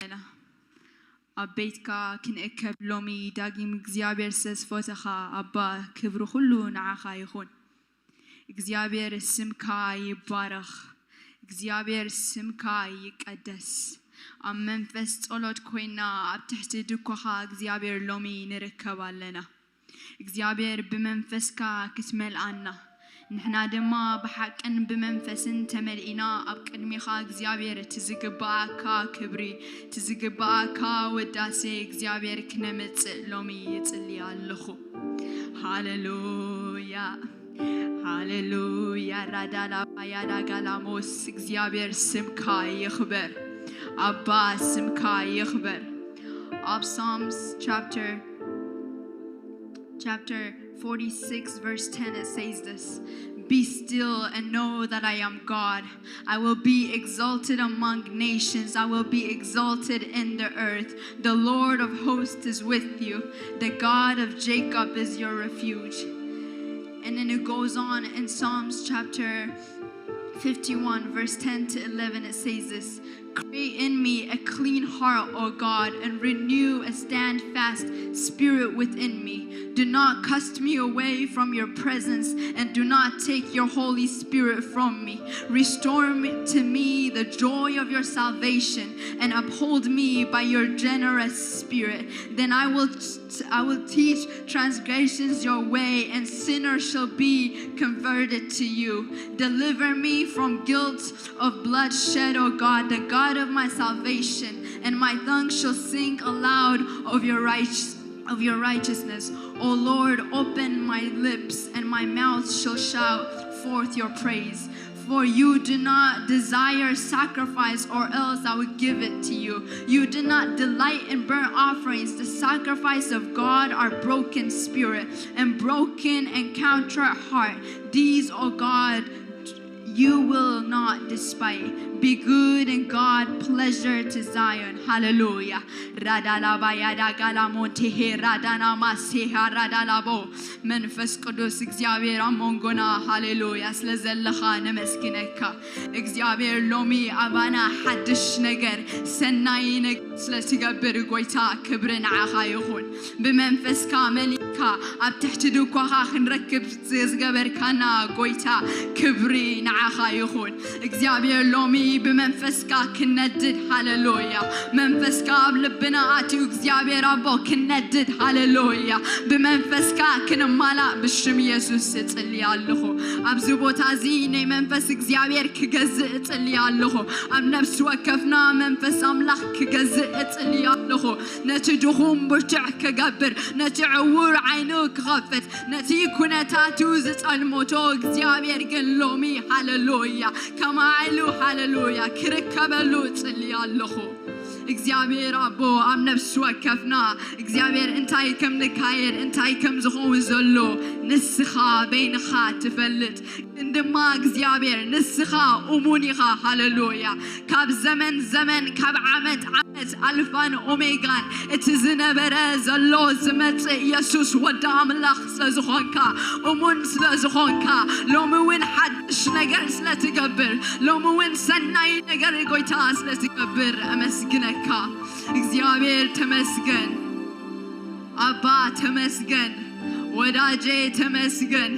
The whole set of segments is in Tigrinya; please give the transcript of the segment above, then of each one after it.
ኣለና። ኣብ ቤትካ ክንእከብ ሎሚ ዳግም እግዚኣብሔር ስለ ዝፈተኻ ኣባ፣ ክብሪ ኩሉ ንዓኻ ይኹን። እግዚኣብሔር ስምካ ይባረኽ። እግዚኣብሔር ስምካ ይቀደስ። ኣብ መንፈስ ጸሎት ኮይና ኣብ ትሕቲ ድኮኻ እግዚኣብሔር ሎሚ ንርከብ ኣለና። እግዚኣብሔር ብመንፈስካ ክትመልኣና፣ ንሕና ድማ ብሓቅን ብመንፈስን ተመልኢና ኣብ ቅድሚኻ እግዚኣብሔር እቲ ዝግብኣካ ክብሪ፣ እቲ ዝግብኣካ ውዳሴ እግዚኣብሔር ክነምጽእ ሎሚ ይጽሊ ኣለኹ። ሃሌሉያ፣ ሃሌሉያ። ራዳላባያዳጋላሞስ፣ እግዚኣብሔር ስምካ ይኽበር፣ ኣባ ስምካ ይኽበር። ኣብ Psalms chapter chapter forty-six, verse ten, it says this: "Be still and know that I am God. I will be exalted among nations. I will be exalted in the earth. The Lord of hosts is with you. The God of Jacob is your refuge." And then it goes on in Psalms chapter fifty-one, verse ten to eleven, it says this: "Create in me a clean heart, O God, and renew a steadfast spirit within me. Do not cast me away from your presence, and do not take your Holy Spirit from me. Restore me, to me the joy of your salvation, and uphold me by your generous spirit. Then I will I will teach transgressions your way, and sinners shall be converted to you. Deliver me from guilt of bloodshed, O God, the God of my salvation, and my tongue shall sing aloud of your righteous of your righteousness. O Lord, open my lips, and my mouth shall shout forth your praise. For you do not desire sacrifice, or else I would give it to you. You do not delight in burnt offerings. The sacrifice of God are broken spirit and broken and contrite heart. These, O God, you will not despise. Be good and God pleasure to Zion." ሃሌሉያ። ራዳላባያዳጋላሞንቴሄ ራዳናማሴሃ ራዳላቦ። መንፈስ ቅዱስ እግዚኣብሔር ኣብ መንጎና፣ ሃሌሉያ፣ ስለ ዘለኻ ነመስግነካ። እግዚኣብሔር ሎሚ ኣባና ሓድሽ ነገር፣ ሰናይ ነገር ስለ ትገብር ጎይታ፣ ክብሪ ንዓኻ ይኹን። ብመንፈስካ መሊእካ ኣብ ትሕቲ ድኳኻ ክንረክብ ዝገበርካና ጎይታ፣ ክብሪ ንዓኻ ይኹን። እግዚኣብሔር ሎሚ ብመንፈስካ ክነድድ፣ ሃሌሉያ። መንፈስካ ኣብ ልብና ኣትዩ እግዚኣብሔር ኣቦ ክነድድ፣ ሃሌሉያ። ብመንፈስካ ክንማላእ ብሽም ኢየሱስ እጽሊ ኣለኹ። ኣብዚ ቦታ እዚ ናይ መንፈስ እግዚኣብሔር ክገዝእ እጽሊ ኣለኹ። ኣብ ነፍሲ ወከፍና መንፈስ ኣምላኽ ክገዝእ እጽሊ ኣለኹ። ነቲ ድኹም ብርቱዕ ክገብር፣ ነቲ ዕውር ዓይኑ ክኸፍት፣ ነቲ ኩነታቱ ዝጸልመቶ እግዚኣብሔር ግን ሎሚ፣ ሃሌሉያ፣ ከማዕሉ፣ ሃሌሉያ፣ ክርከበሉ እጽሊ ኣለኹ። እግዚኣብሔር ኣቦ፣ ኣብ ነፍሲ ወከፍና እግዚኣብሔር እንታይ ከም ንካየድ፣ እንታይ ከም ዝኸውን ዘሎ ንስኻ በይንኻ ትፈልጥ። ግን ድማ እግዚኣብሔር ንስኻ እሙን ኢኻ። ሃሌሉያ። ካብ ዘመን ዘመን፣ ካብ ዓመት ዓመት፣ ኣልፋን ኦሜጋን፣ እቲ ዝነበረ፣ ዘሎ፣ ዝመጽእ ኢየሱስ ወዲ ኣምላኽ ስለ ዝኾንካ፣ እሙን ስለ ዝኾንካ፣ ሎሚ እውን ሓድሽ ነገር ስለ ትገብር፣ ሎሚ እውን ሰናይ ነገር ጎይታ ስለ ትገብር ኣመስግነካ። እግዚኣብሔር ተመስገን፣ ኣባ ተመስገን፣ ወዳጄ ተመስገን።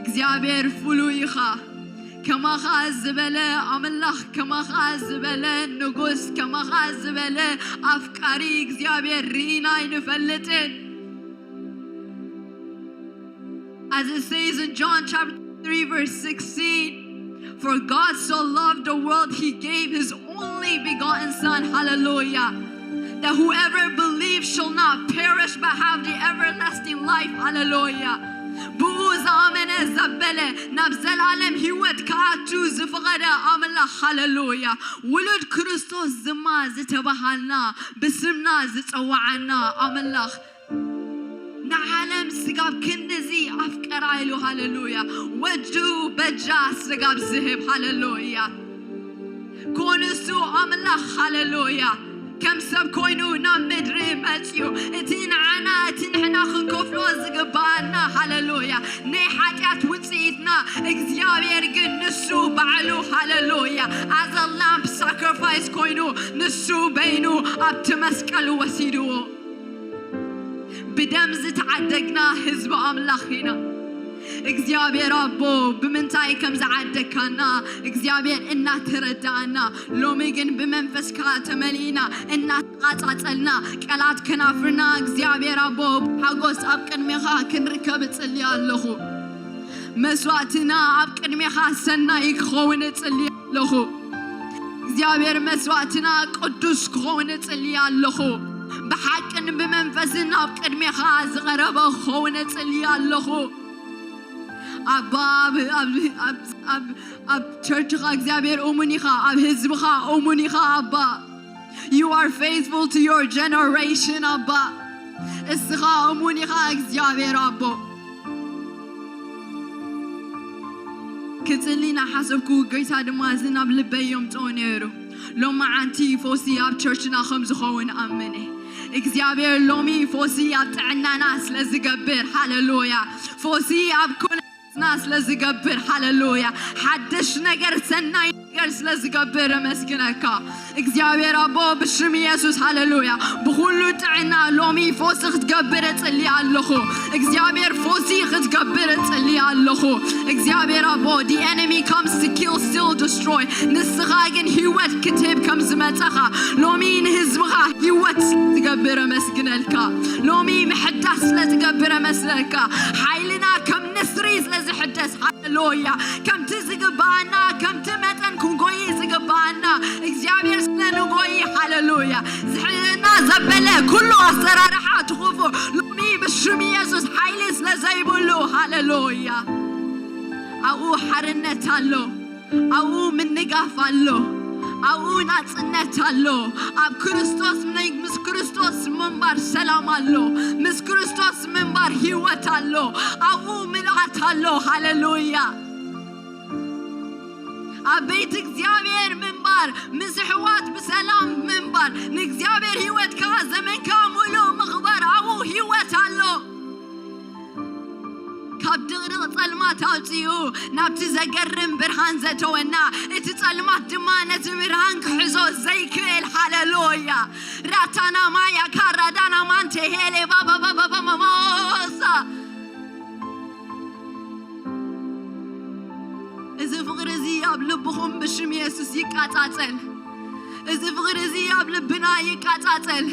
እግዚኣብሔር ፍሉይ ኢኻ። ከማኻ ዝበለ ኣምላኽ፣ ከማኻ ዝበለ ንጉስ፣ ከማኻ ዝበለ ኣፍቃሪ እግዚኣብሔር ርኢና ኣይንፈልጥን። As it says in John chapter three, verse sixteen, "For God so loved the world, he gave his only begotten Son." Hallelujah. "That whoever believes shall not perish but have the everlasting life." Hallelujah. ብኡ ዝኣመነ ዘበለ ናብ ዘላለም ህይወት ክኣቱ ዝፈቐደ ኣምላኽ። ሃሌሉያ። ውሉድ ክርስቶስ ድማ ዝተባሃልና፣ ብስምና ዝጸዋዓና ኣምላኽ፣ ንዓለም ስጋብ ክንድዚ ኣፍቀራ ኢሉ፣ ሃሌሉያ፣ ወዱ በጃ ስጋብ ዝህብ፣ ሃሌሉያ፣ ኮንሱ ኣምላኽ፣ ሃሌሉያ፣ ከም ሰብ ኮይኑ ናብ ምድሪ መጽዩ፣ እቲ ንዓና፣ እቲ ንሕና ክንከፍሎ ዝግባኣና፣ ሃሌሉያ፣ ናይ ሓጢኣት ውጽኢትና፣ እግዚኣብሔር ግን ንሱ ባዕሉ፣ ሃሌሉያ፣ as a lamb sacrifice ኮይኑ ንሱ በይኑ ኣብቲ መስቀል ወሲድዎ። ብደም ዝተዓደግና ህዝቢ ኣምላኽ ኢና። እግዚኣብሔር ኣቦ ብምንታይ ከም ዝዓደግካና እግዚኣብሔር እናተረዳእና፣ ሎሚ ግን ብመንፈስካ ተመሊእና እናተቓጻጸልና፣ ቀላት ከናፍርና እግዚኣብሔር ኣቦ ብሓጎስ ኣብ ቅድሜኻ ክንርከብ እጽሊ ኣለኹ። መስዋዕትና ኣብ ቅድሜኻ ሰናይ ክኸውን እጽሊ ኣለኹ። እግዚኣብሔር መስዋዕትና ቅዱስ ክኸውን እጽሊ ኣለኹ። ብሓቅን ብመንፈስን ኣብ ቅድሜኻ ዝቐረበ ክኸውን እጽሊ ኣለኹ። ኣባ ኣብ- ኣብ- ኣብ- ኣብ- ኣብ ቸርችኻ እግዚኣብሔር እሙን ኢኻ፣ ኣብ ህዝብኻ እሙን ኢኻ ኣባ። You are faithful to your generation ኣባ። እስኻ እሙን ኢኻ እግዚኣብሔር ኣቦ። ክጽሊ እናሓሰብኩ ጎይታ ድማ እዚ ናብ ልበይ የምጽኦ ነይሩ። ሎማዓንቲ ፎሲ ኣብ ቸርችና ከም ዝኸውን ኣምነ። እግዚኣብሔር ሎሚ ፎሲ ኣብ ጥዕናና ስለ ዝገብር፣ ሃሌሉያ። ፎሲ ኣብ ኩነታትና ስለ ዝገብር፣ ሃሌሉያ። ሓድሽ ነገር፣ ሰናይ ነገር ስለ ዝገብር ኣመስግነካ እግዚኣብሔር ኣቦ፣ ብሽም ኢየሱስ፣ ሃሌሉያ። ብኹሉ ጥዕና ሎሚ ፎሲ ክትገብር እጽሊ ኣለኹ። እግዚኣብሔር ፎሲ ክትገብር እጽሊ ኣለኹ። እግዚኣብሔር ኣቦ፣ the enemy comes to kill, steal, destroy። ንስኻ ግን ህይወት ክትህብ ከም ዝመጻኻ፣ ሎሚ ንህዝብኻ ህይወት ስለ ትገብር ኣመስግነልካ። ሎሚ ምሕዳስ ስለ ትገብር ኣመስግነልካ። ሓይልና ከም ንስሪ ስለ ዝሕደስ፣ ሃሌሉያ። ከምቲ ዝግባኣና፣ ከምቲ መጠን ክንጎይ ዝግባኣና እግዚኣብሔር ስለ ንጎይ፣ ሃሌሉያ። ዝሕልና ዘበለ ኩሉ ኣሰራርሓ ትኹፉ ሎሚ ብሽም ኢየሱስ ሓይሊ ስለ ዘይብሉ፣ ሃሌሉያ። ኣብኡ ሓርነት ኣሎ፣ ኣብኡ ምንጋፍ ኣሎ፣ ኣብኡ ናጽነት ኣሎ። ኣብ ክርስቶስ ምን- ምስ ክርስቶስ ምንባር ሰላም ኣሎ፣ ምስ ክርስቶስ ምንባር ህይወት ኣሎ፣ ኣብኡ ምልኣት ኣሎ። ሃሌሉያ። ኣብ ቤት እግዚኣብሔር ምንባር፣ ምስ ኣሕዋት ብሰላም ምንባር፣ ንእግዚኣብሔር ህይወትካ ዘመንካ ሙሉእ ምኽባር፣ ኣብኡ ህይወት ኣሎ። ካብ ድቕድቕ ጸልማት ኣውጺኡ ናብቲ ዘገርም ብርሃን ዘተወና፣ እቲ ጸልማት ድማ ነቲ ብርሃን ክሕዞ ዘይክእል። ሃሌሉያ። ራታና ማያ ካራዳና ማንቴ ሄሌ ባባባባባማሳ። እዚ ፍቕሪ እዚ ኣብ ልብኹም ብሽም የሱስ ይቃጻጸል። እዚ ፍቕሪ እዚ ኣብ ልብና ይቃጻጸል።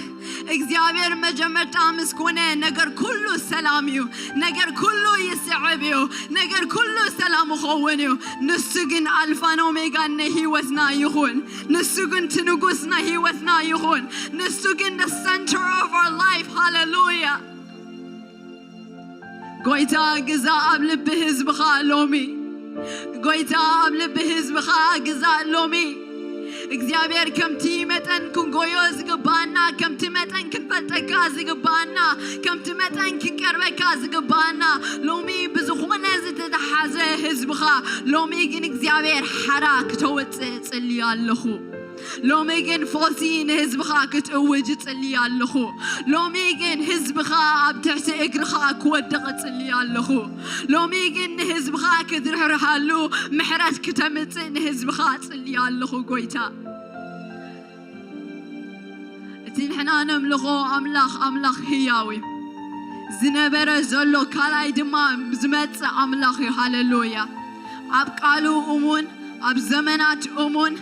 እግዚኣብሔር መጀመርታ ምስ ኮነ ነገር ኩሉ ሰላም እዩ። ነገር ኩሉ ይስዕብ እዩ። ነገር ኩሉ ሰላም ይኸውን እዩ። ንሱ ግን ኣልፋን ኦሜጋን ናይ ህይወትና ይኹን። ንሱ ግን እቲ ንጉስ ናይ ህይወትና ይኹን። ንሱ ግን the center of our life። ሃሌሉያ። ጎይታ ግዛ ኣብ ልቢ ህዝብኻ ሎሚ። ጎይታ ኣብ ልቢ ህዝብኻ ግዛ ሎሚ። እግዚኣብሔር ከምቲ መጠን ክንጎዮ ዝግባኣና፣ ከምቲ መጠን ክንፈልጠካ ዝግባኣና፣ ከምቲ መጠን ክንቀርበካ ዝግባኣና፣ ሎሚ ብዝኾነ ዝተተሓዘ ህዝብኻ ሎሚ ግን እግዚኣብሔር ሓራ ክተወፅእ እጽሊ ኣለኹ። ሎሚ ግን ፈውሲ ንህዝብኻ ክትእውጅ እጽሊ ኣለኹ። ሎሚ ግን ህዝብኻ ኣብ ትሕቲ እግርኻ ክወድቕ እጽሊ ኣለኹ። ሎሚ ግን ንህዝብኻ ክትርሕርሃሉ፣ ምሕረት ክተምጽእ ንህዝብኻ እጽሊ ኣለኹ ጎይታ። እቲ ንሕና ነምልኾ ኣምላኽ፣ ኣምላኽ ህያው እዩ። ዝነበረ ዘሎ ካልኣይ ድማ ዝመጽእ ኣምላኽ እዩ። ሃሌሉያ። ኣብ ቃሉ እሙን፣ ኣብ ዘመናት እሙን፣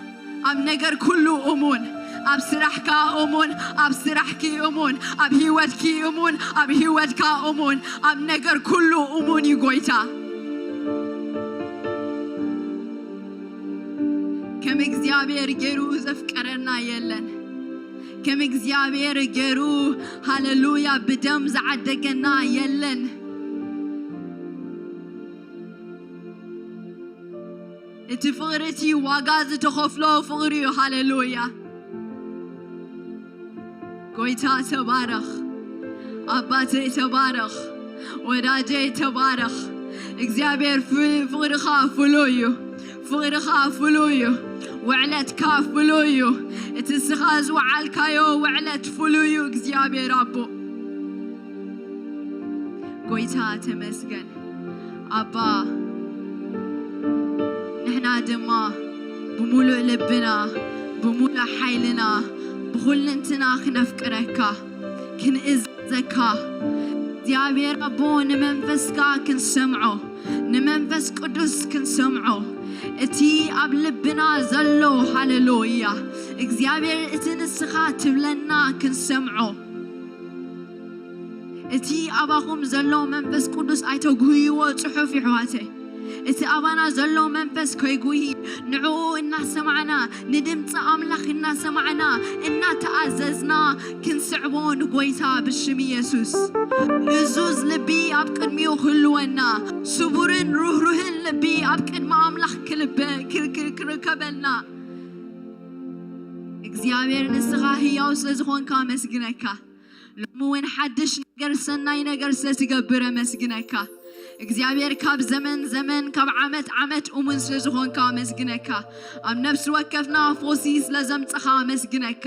ኣብ ነገር ኩሉ እሙን፣ ኣብ ስራሕካ እሙን፣ ኣብ ስራሕኪ እሙን፣ ኣብ ህይወትኪ እሙን፣ ኣብ ህይወትካ እሙን፣ ኣብ ነገር ኩሉ እሙን እዩ ጎይታ። ከም እግዚኣብሔር ገይሩ ዘፍቀረና የለን። ከም እግዚኣብሔር ገይሩ፣ ሃሌሉያ፣ ብደም ዝዓደገና የለን። እቲ ፍቕሪ እቲ ዋጋ ዝተኸፍሎ ፍቕሪ እዩ። ሃሌሉያ። ጎይታ ተባረኽ፣ ኣባተይ ተባረኽ፣ ወዳጀይ ተባረኽ። እግዚኣብሔር ፍ- ፍቕርኻ ፍሉይ እዩ። ፍቕርኻ ፍሉይ እዩ። ውዕለትካ ፍሉይ እዩ። እቲ እስኻ ዝወዓልካዮ ውዕለት ፍሉይ እዩ። እግዚኣብሔር ኣቦ ጎይታ ተመስገን። ኣባ ንሕና ድማ ብምሉእ ልብና፣ ብምሉእ ሓይልና፣ ኩልንትና ክነፍቅረካ፣ ክንእዘካ። እግዚኣብሔር ኣቦ ንመንፈስካ ክንሰምዖ፣ ንመንፈስ ቅዱስ ክንሰምዖ፣ እቲ ኣብ ልብና ዘሎ ሃሌሉያ፣ እግዚኣብሔር እቲ ንስኻ ትብለና ክንሰምዖ። እቲ ኣባኹም ዘሎ መንፈስ ቅዱስ ኣይተጉህይዎ ጽሑፍ ይሕዋተይ። እቲ ኣባና ዘሎ መንፈስ ከይጉሂ ንዕኡ እናሰማዕና ንድምፂ ኣምላኽ እናሰማዕና እናተኣዘዝና ክንስዕቦ ንጎይታ ብሽም ኢየሱስ። እዙዝ ልቢ ኣብ ቅድሚኡ ክህልወና፣ ስቡርን ርህሩህን ልቢ ኣብ ቅድሚ ኣምላኽ ክልበ ክርከበልና። እግዚኣብሔር ንስኻ ህያው ስለ ዝኾንካ ኣመስግነካ። ሎሚ እውን ሓድሽ ነገር ሰናይ ነገር ስለ ትገብር ኣመስግነካ። እግዚኣብሔር ካብ ዘመን ዘመን ካብ ዓመት ዓመት እሙን ስለ ዝኾንካ ኣመስግነካ። ኣብ ነፍሲ ወከፍና ፎሲ ስለ ዘምፀኻ ኣመስግነካ።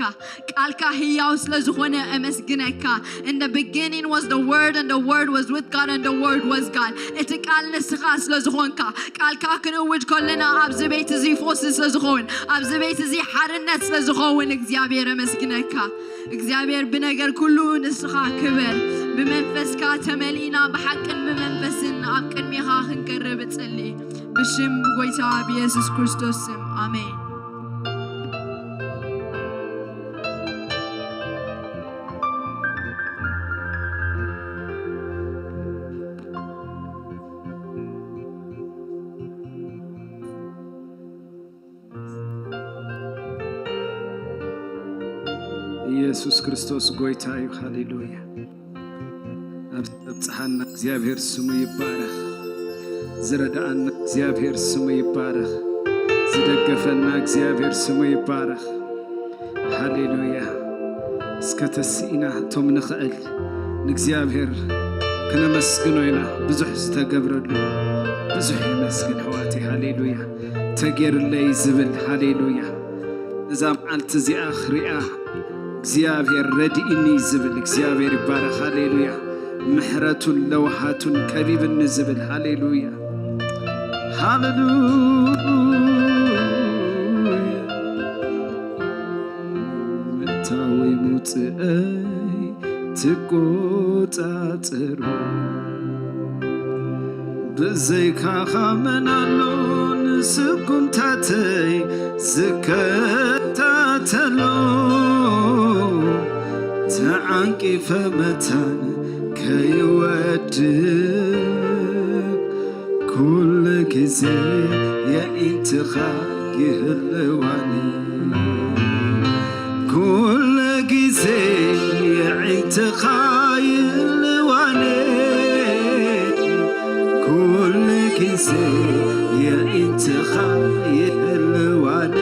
ቃልካ ህያው ስለ ዝኾነ ኣመስግነካ። In the beginning was the word and the word was with God and the word was God። እቲ ቃል ንስኻ ስለ ዝኾንካ ቃልካ ክንእውጅ ከለና ኣብዚ ቤት እዚ ፎሲ ስለ ዝኾን ኣብዚ ቤት እዚ ሓርነት ስለ ዝኾውን እግዚኣብሔር ኣመስግነካ። እግዚኣብሔር ብነገር ኩሉ ንስኻ ክበር። ብመንፈስካ ተመሊእና ብሓቅን ብመንፈስን ኣብ ቅድሚኻ ክንቀርብ እጽሊ። ብሽም ጎይታ ብየሱስ ክርስቶስ ስም ኣሜን። ኢየሱስ ክርስቶስ ጎይታ እዩ። ሃሌሉያ። ኣብ ዘብጽሓና እግዚኣብሔር ስሙ ይባረኽ። ዝረዳኣና እግዚኣብሔር ስሙ ይባረኽ። ዝደገፈና እግዚኣብሔር ስሙ ይባረኽ። ሃሌሉያ። እስከ ተስኢና እቶም ንኽእል ንእግዚኣብሔር ክነመስግኖ ኢና። ብዙሕ ዝተገብረሉ ብዙሕ የመስግን ኣሕዋተይ። ሃሌሉያ። ተጌርለይ ዝብል ሃሌሉያ። እዛ መዓልቲ እዚኣ ክሪኣ እግዚኣብሔር ረድኢኒ ዝብል እግዚኣብሔር ይባረኽ። ሃሌሉያ። ምሕረቱን ለውሃቱን ከቢብኒ ዝብል ሃሌሉያ። ሃሌሉያ። ምእታወይ ምውፅኣይ ትቆጻጸሮ። ብዘይካኻ መን ኣሎ ንስጉምታተይ ዝከታተሎ? ተዓንቂፈ መታን ከይወድቅ ኩሉ ግዜ የዒንትኻ ይህልዋኒ። ኩሉ ግዜ የዒንትኻ ይህልዋኒ። ኩሉ ግዜ የዒንትኻ ይህልዋኒ።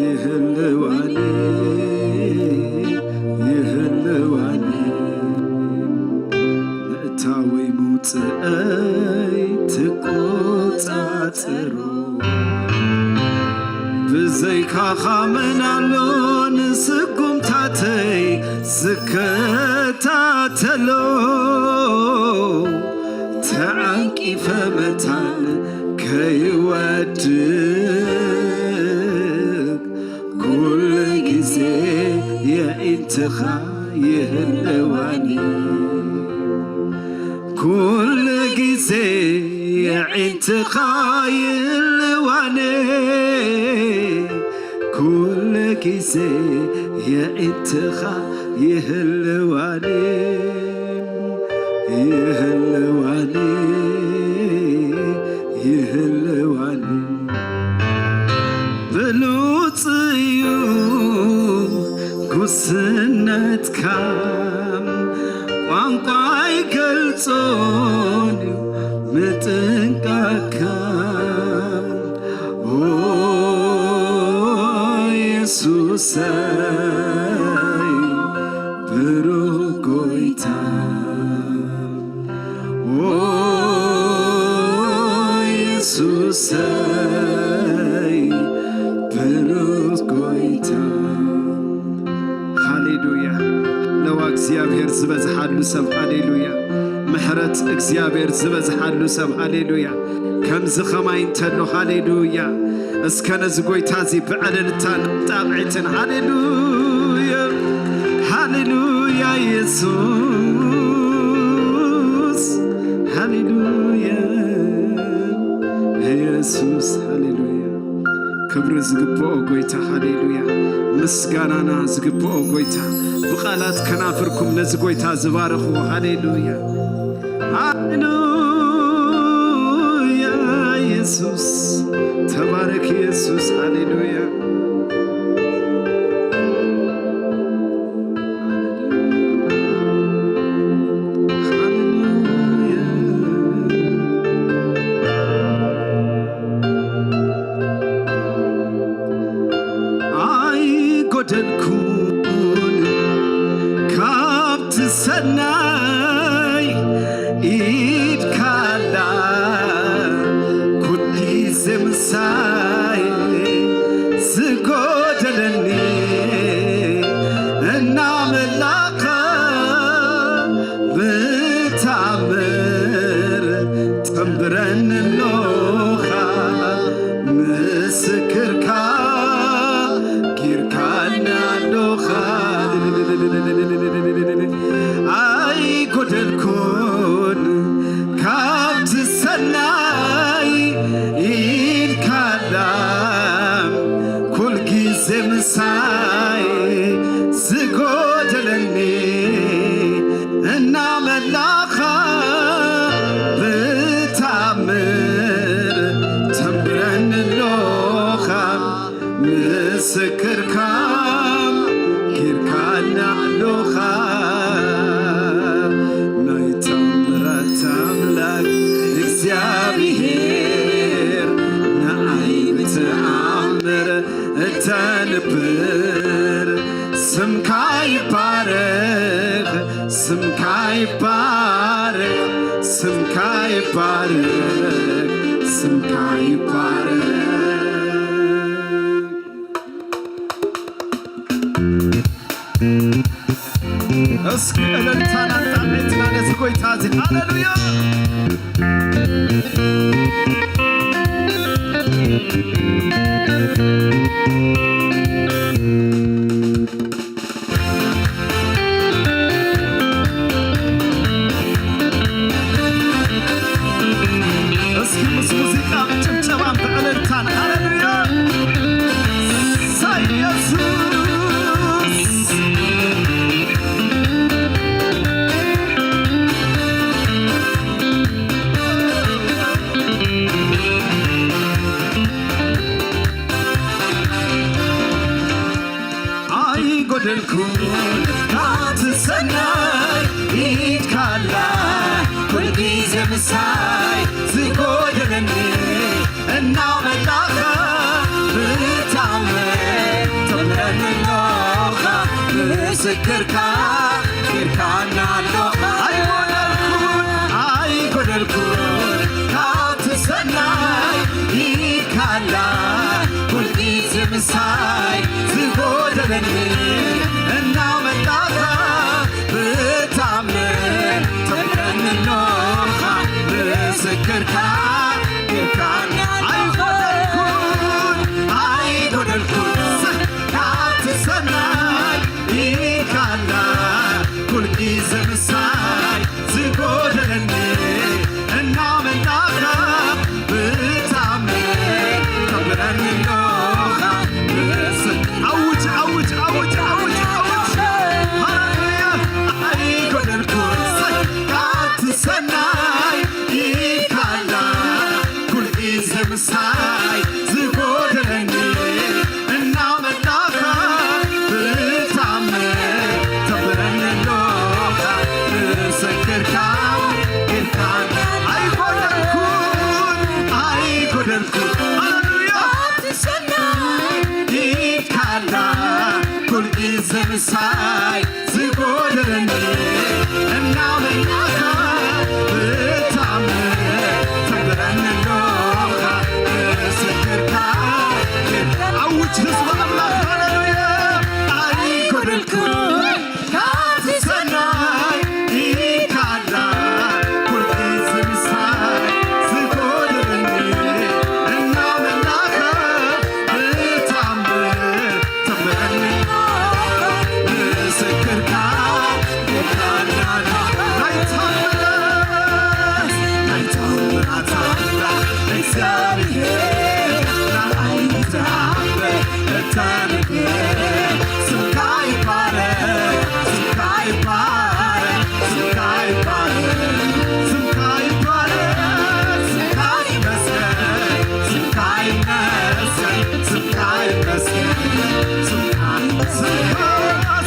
ይህልዋኒ። ይህልዋኒ። ምእታወይ ምውፅኣይ ትቆጻጸሮ። ብዘይካኻ መን ኣሎ ንስጉምታተይ ዝከታተሎ? ተዓንቂፈ መታን ከይወድቅ ኩሉ ግዜ የዒንትኻ ይህልዋኒ። ኩሉ ግዜ የዒንትኻ ይህልዋኒ። ኩሉ ግዜ የዒንትኻ ይህልዋኒ። ይህልዋኒ። ይህልዋኒ። ብሉጽ እዩ ጉስነትካ፣ ቋንቋ ኣይገልጾን እዩ ምጥንቃቕካ። ኦ የሱሰይ ብሩኽ ጎይታ፣ ኦ የሱሰይ ብሩኽ ጎይታ። ሃሌሉያ። ለዋ እግዚኣብሔር ዝበዝሓሉ ሰብ፣ ሃሌሉያ። ምሕረት እግዚኣብሔር ዝበዝሓሉ ሰብ፣ ሃሌሉያ። ከምዚ ኸማይ እንተሎ፣ ሃሌሉያ። እስከ ነዚ ጐይታ እዚ ብዕልልታን ጣቕዒትን፣ ሃሌሉያ፣ ሃሌሉያ፣ ኢየሱስ፣ ሃሌሉያ፣ ኢየሱስ፣ ሃሌሉያ። ክብሪ ዝግብኦ ጐይታ፣ ሃሌሉያ። ምስጋናና ዝግብኦ ጐይታ፣ ብቓላት ከናፍርኩም ነዚ ጐይታ ዝባረኽዎ፣ ሃሌሉያ። ሃሌሉያ፣ ኢየሱስ፣ ተባረክ ኢየሱስ፣ ሃሌሉያ። ሃሌሉያ። ኣይጎደልኩን ካብቲ ሰናይ ኢድካ ኣላ፣ ኩሉ ግዜ ምሳይ ዝጎደለኒ እናመላእካ ብታምር ተንብረኒ ኣሎኻ፣ ምስክርካ ጌርካኒ ኣሎኻ። ኣይጎደልኩን ካብቲ ሰናይ ኢድካ ኣላ፣ ኩሉ ግዜ ምሳይ ዝጎደለኒ እናመላእኻ ብታምር ተንብረኒ ኣሎኻ፣ ምስክርካ ጌርካኒ ኣሎኻ። ናይ ታምራት ኣምላኽ እግዚኣብሄር፣ ንዓይ ብተኣምር እተንብር፣ ስምካ ይባረኽ፣ ስምካ ይባረኽ፣ ስምካ ይባረኽ፣ ስምካ ይባረኽ። እስኪ እልልታና ጣዕዒትና ነዚ ጐይታ እዚ፣ ሃሌሉያ። እስኪ ምስ ሙዚቃ ብጭብጨባን ብዕልልታን፣ ሃሌሉያ። ሳይ ኢየሱስ። ኣይጎደልኩን ካብቲ ሰናይ ኢድካ ኣላ፣ ኩሉ ግዜ ምሳይ ዝጎደለኒ እናመላእኻ ብታምር ተምረኒ ኣሎኻ፣ ምስክርካ ጌርካና ኣሎኻ። ኣይጎደልኩን፣ ኣይጎደልኩን ካብቲ ሰናይ ኢድካ ኣላ፣ ኩሉ ግዜ ምሳይ ዝጎደለኒ እናመላእኻ ብታምር ተምረኒ ኣሎኻ፣ ምስክርካ ጌርካኒ። ኣይጎደልኩን፣ ኣይጎደልኩን፣ ካብቲ ሰናይ ኢድካ ኣላ፣ ኩሉ ግዜ ምሳይ ዝጎደለኒ እናመላእኻ ብታምር ተምረኒ ኣሎኻ። ኣውጅ፣ ኣውጅ፣ ኣውጅ፣ ኣውጅ፣ ኣውጅ። ሃሌሉያ። ኣይጎደልኩን ካብቲ ሰናይ ኢድካ ኣላ፣ ኩሉ ግዜ ምሳይ ዝጎደለኒ እናመላእኻ ብታምር ተብረኒ ኣሎኻ፣ ምስክርካ ጌርካኒ። ኣይጎደልኩን፣ ኣይጎደልኩን። ሃሌሉያ። ኢድካ ኣላ፣ ኩሉ ግዜ ምሳይ ዝጎደለኒ እናመላእኻ ብታምር ተብረኒ ኣሎኻ፣ ምስክርካ። ኣውጅ ህዝቢ ኣምላኽ፣ ሃሌሉያ። ኣይጎደልኩን ካብቲ ሰናይ ኢድካ ኣላ፣ ኩሉ ግዜ ምሳይ ዝጎደለኒ እናመላእኻ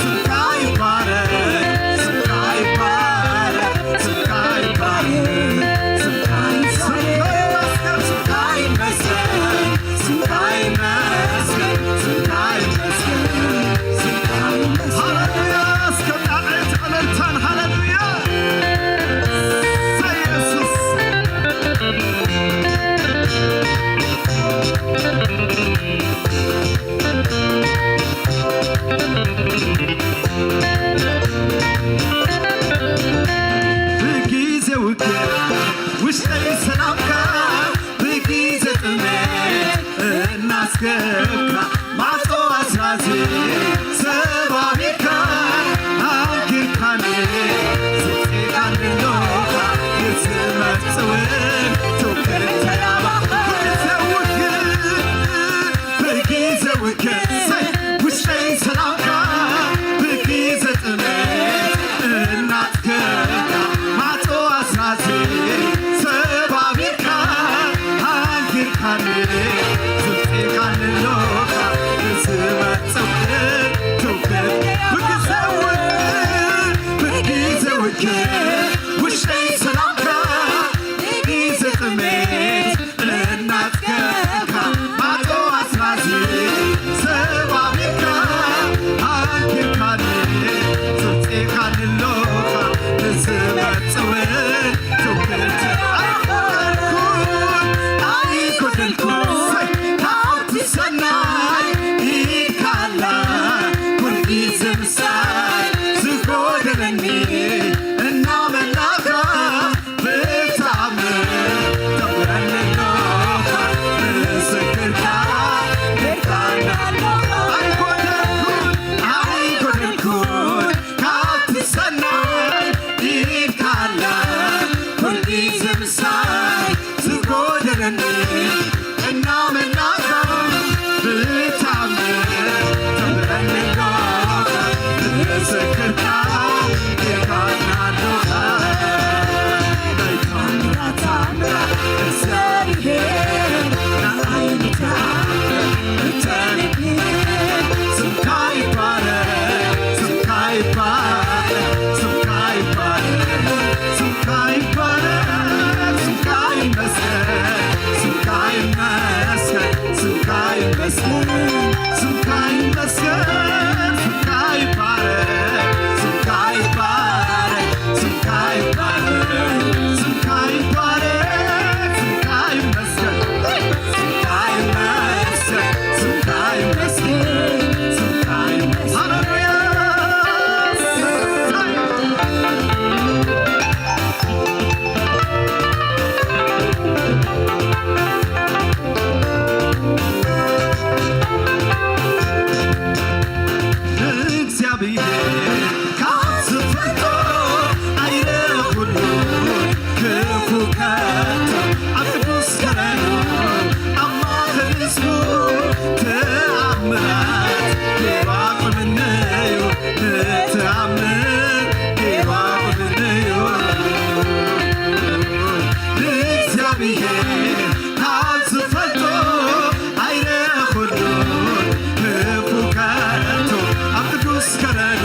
ስምካ ይባረክ፣ ስምካ ይባረክ፣ ስምካ ይባረክ፣ ስምካ ይባረክ፣ ስምካ ይመስገን፣ ስምካ ይመስገን፣ ስምካ ይመስገን፣ ስምካ ይመስገን። ሃሌሉያ! እስከ ጣቕዒት ዕልልታን ሃሌሉያ! እሰይ የሱስ! ብጊዜ ውግእ ውሽጠይ ሰላምካ፣ ብጊዜ ጥሜት እናስገብካ፣ ማዕጾ ኣስራዚ ሰባቢርካ፣ ኣንጊርካኒ ዝጽጋኒ ኖኻ፣ ንዝመጽእ እውን ትውክል ተላባኻ። ብጊዜ ውግእ ብጊዜ ውግእ ውሽጠይ ሰላምካ፣ ብጊዜ ጥሜት እናጽገብካ፣ ማዕጾ ኣስራዚ ሰባቢርካ፣ ኣንጊርካኒ ዝብጽሕካኒ ኖኻ፣ ንዝመጽእ ትውክል። ብጊዜ ውግእ ብጊዜ ውግእ ውሽጠይ ሰላምካ፣ ብጊዜ ጥሜት እናጽገብካ፣ ማዕጾ ኣስራዚ ሰባቢርካ፣ ኣንጊርካኒ ዝብጽሕካኒ ኖኻ፣ ንዝመጽእ እውን ትውክል። ኣይጎደልኩን፣ ኣይጎደልኩን፣ ካብቲ ሰናይ ኢድካ ኣላ፣ ኩሉ ግዜ ምሳይ፣ ዝጎደለኒ እናመላእካ፣ ብተኣምር ተብረኒ ኣለኻ፣ ምስክርካ ጌርካኒ ኣለኻ። ኣይጎደልኩን፣ ኣይጎደልኩን፣ ካብቲ ሰናይ ኢድካ ኣላ፣ ኩሉ ግዜ ምሳይ፣ ዝጎደለኒ እናመላእካ፣ ብተኣምር ተብረኒ ኣለኻ፣ ምስክርካ ጌርካኒ ኣለኻ። ናይ ተኣምራት ኣምላኽ እግዚኣብሔር፣ ንዓይ ንተኣምር እተንክር። ስምካ ይባረክ፣ ስምካ ይባረክ፣ ስምካ ይባረክ፣ ስምካ ይባረክ፣ ስምካ ይመስገን፣ ስምካ ይመስገን፣ ስምካ ይመስገን፣ ስምካ ይመስገን፣ ስምካ ይባረክ፣ ስምካ ይባረክ፣ ስምካ ይባረክ፣ ስምካ ይባረክ፣ ስምካ ይመስገን። እግዚኣብሔር ካብ ዝፈልጦ ኣይረኹሉ ክፉ ከቶ ኣብ ቅዱስ ከረኑ ኣብ ማእከል ህዝቡ ተኣምራት ጌሩ ኣቑምነዩ ንተኣምር ጌሩ ኣቑምነዩ ንእግዚኣብሔር ካብ ዝፈልጦ ኣይረኹሉ ክፉ ከቶ ኣብ ቅዱስ ከረኑ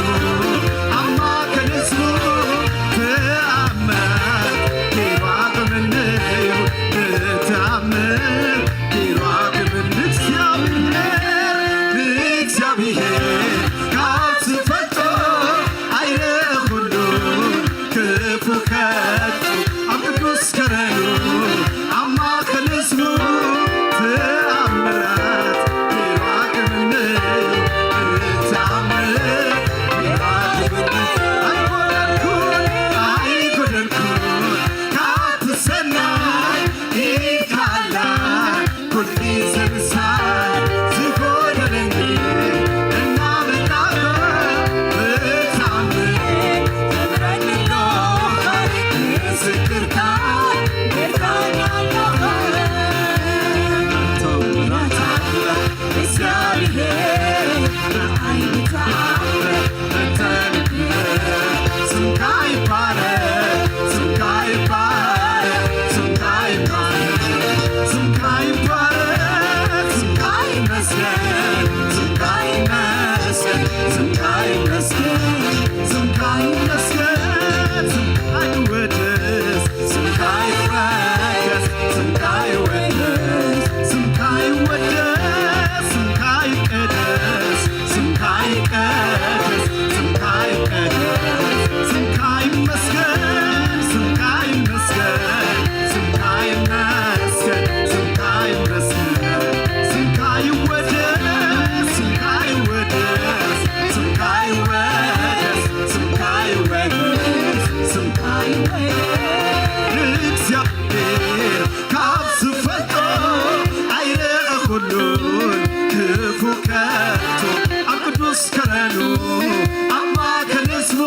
ኣብ ማእከል ህዝቡ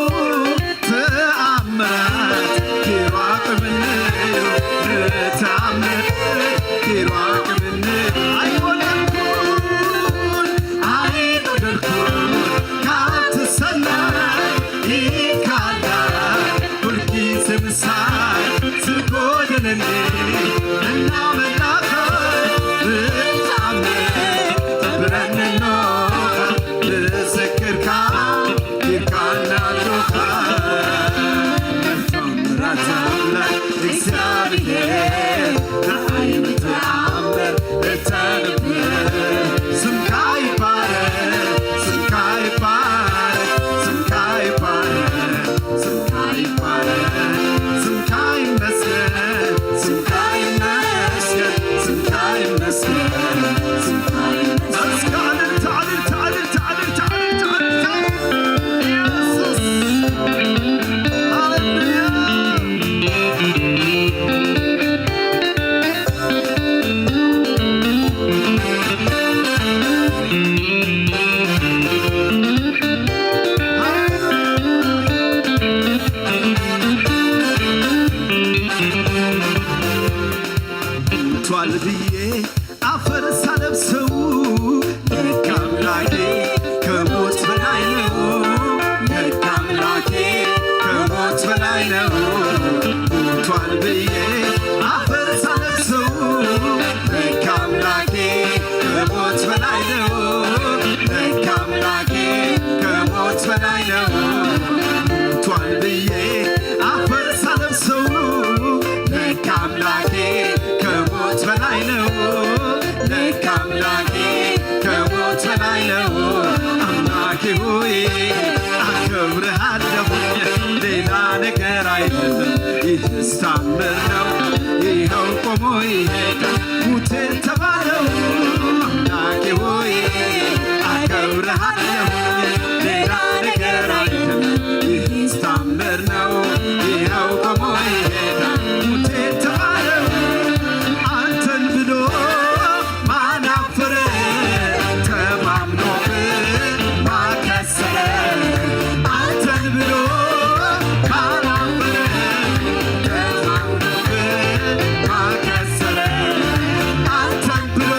ተኣምራት ጌሩ ኣቕምኒ እዩ። ተኣምር ጌሩ ኣቕምኒ ኣይጎደልኩን፣ ኣይጎደልኩን ካብቲ ሰናይ ኢድካ ኣላ። ኩልጊዜ ምሳይ ዝጎደለኒ እናመላኸ ብጣዕሚ ተብረኒ ኣለኻ። ምስክርካ ጌርካና ኣለኻ። ተኣምራት ኣምላኽ እግዚኣብሔር ንዓይ ብተኣምር እተንብር። ስምካ ይባረክ፣ ስምካ ይባረክ፣ ስምካ ይባረክ፣ ስምካ ይባረክ፣ ስምካ ይመስገን፣ ስምካ ይመስገን፣ ስምካ ይመስገን፣ ስምካ ይመስገን። እስከ እልልታ፣ እልልታ፣ እልልታ፣ እልልታ፣ እልልታ፣ እልልታ። ኢየሱስ። ሃሌሉያ። ሞቷል ብዬ አፈር ሳለብሰው ለካ አምላኬ ከሞት በላይ ነው። ለካ አምላኬ ከሞት በላይ ነው። ሞቷል ብዬ አፈር ሳለብሰው ለካ አምላኬ ከሞት በላይ ነው። ለካ አምላኬ ከሞት በላይ ነው። ሞቷል ብዬ አፈር ሳለብሰው ለካ አምላኬ ከሞት በላይ ነው። ለካ አምላኬ ከሞት በላይ ነው። አምላኬ ሆይ አከብርሃለሁ፣ ሌላ ነገር አይደለም። ይህስ ታምር ነው፣ ይኸው ቆሞ ይሄዳል። ሙት የተባለው አምላኬ ሆይ አከብርሃለሁ፣ ሌላ ነገር አይደለም። ይህስ ታምር ነው፣ ይኸው ቆሞ ይሄዳል። ሙት የተባለው አንተን ብሎ ማን አፈረ? ተማምኖብህ ማን ከሰረ? አንተን ብሎ ማን አፈረ? ተማምኖብህ ማን ከሰረ? አንተን ብሎ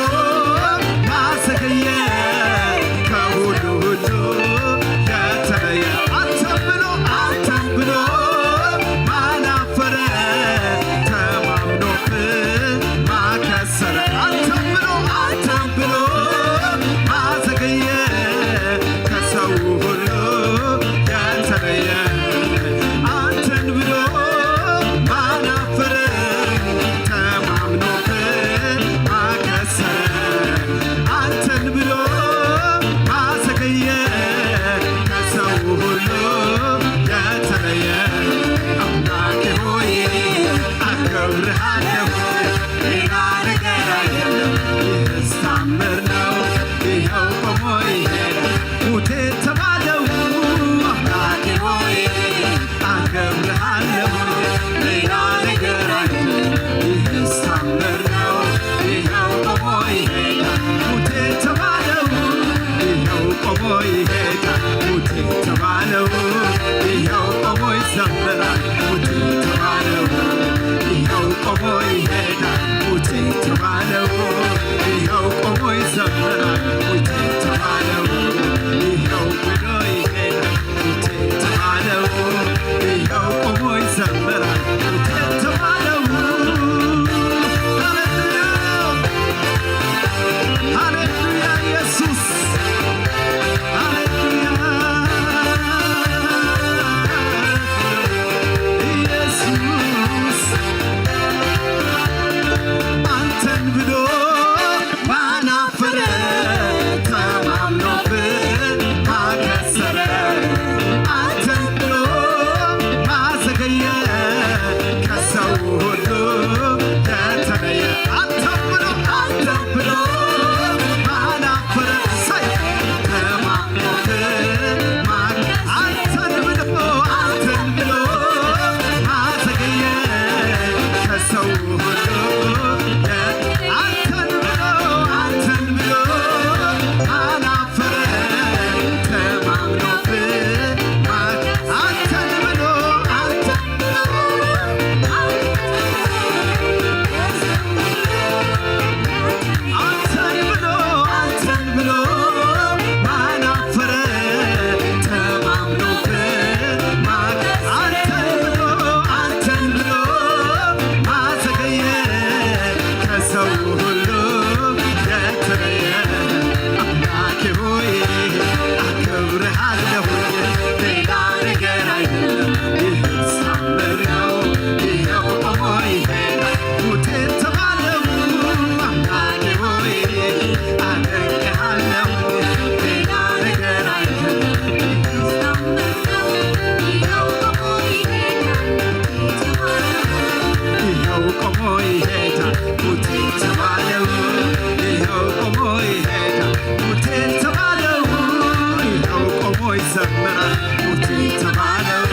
ሙት ተባለው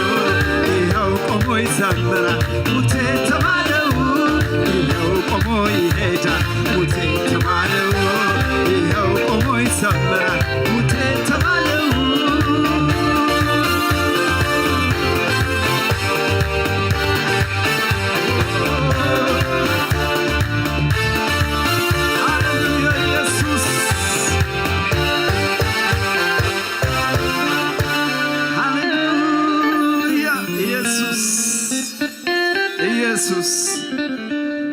ይኸው ቆሞ ይዘምራል። ሙት ተባለው ይኸው ቆሞ ይሄዳል። ሙት ተባለው ይኸው ቆሞ ይዘምራል። ሙት ተባለው ሃሌሉያ ኢየሱስ፣ ሃሌሉያ ኢየሱስ፣ ኢየሱስ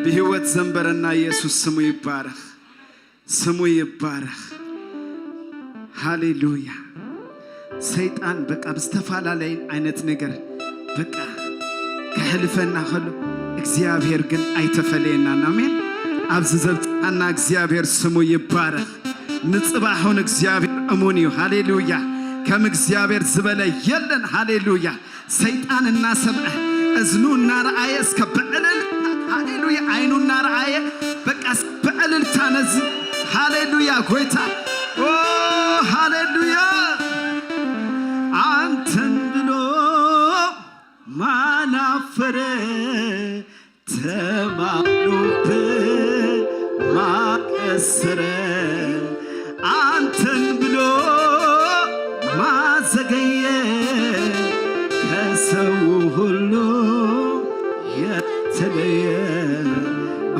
ብህይወት ዘንበረና ኢየሱስ ስሙ ይባረኽ፣ ስሙ ይባረኽ። ሃሌሉያ። ሰይጣን በቃ ብዝተፈላለየ ዓይነት ነገር በቃ ከሕልፈና ከሎ እግዚኣብሔር ግን ኣይተፈለየናን። ኣሜን። ኣብዚ ዘብጽሓና እግዚኣብሔር ስሙ ይባረኽ። ንጽባሕ እውን እግዚኣብሔር እሙን እዩ። ሃሌሉያ። ከም እግዚኣብሔር ዝበለ የለን። ሃሌሉያ። ሰይጣን እናሰምዐ እዝኑ እናረኣየ እስከ ብዕልል፣ ሃሌሉያ፣ ዓይኑ እናረኣየ በቃ እስከ ብዕልልታ ነዚ፣ ሃሌሉያ ጎይታ፣ ኦ ሃሌሉያ። አንተን ብሎ ማን አፈረ? ተማምኖብህ ማን ቀሰረ? አንተን ብሎ ማን ዘገየ? ከሰው ሁሉ የተለየ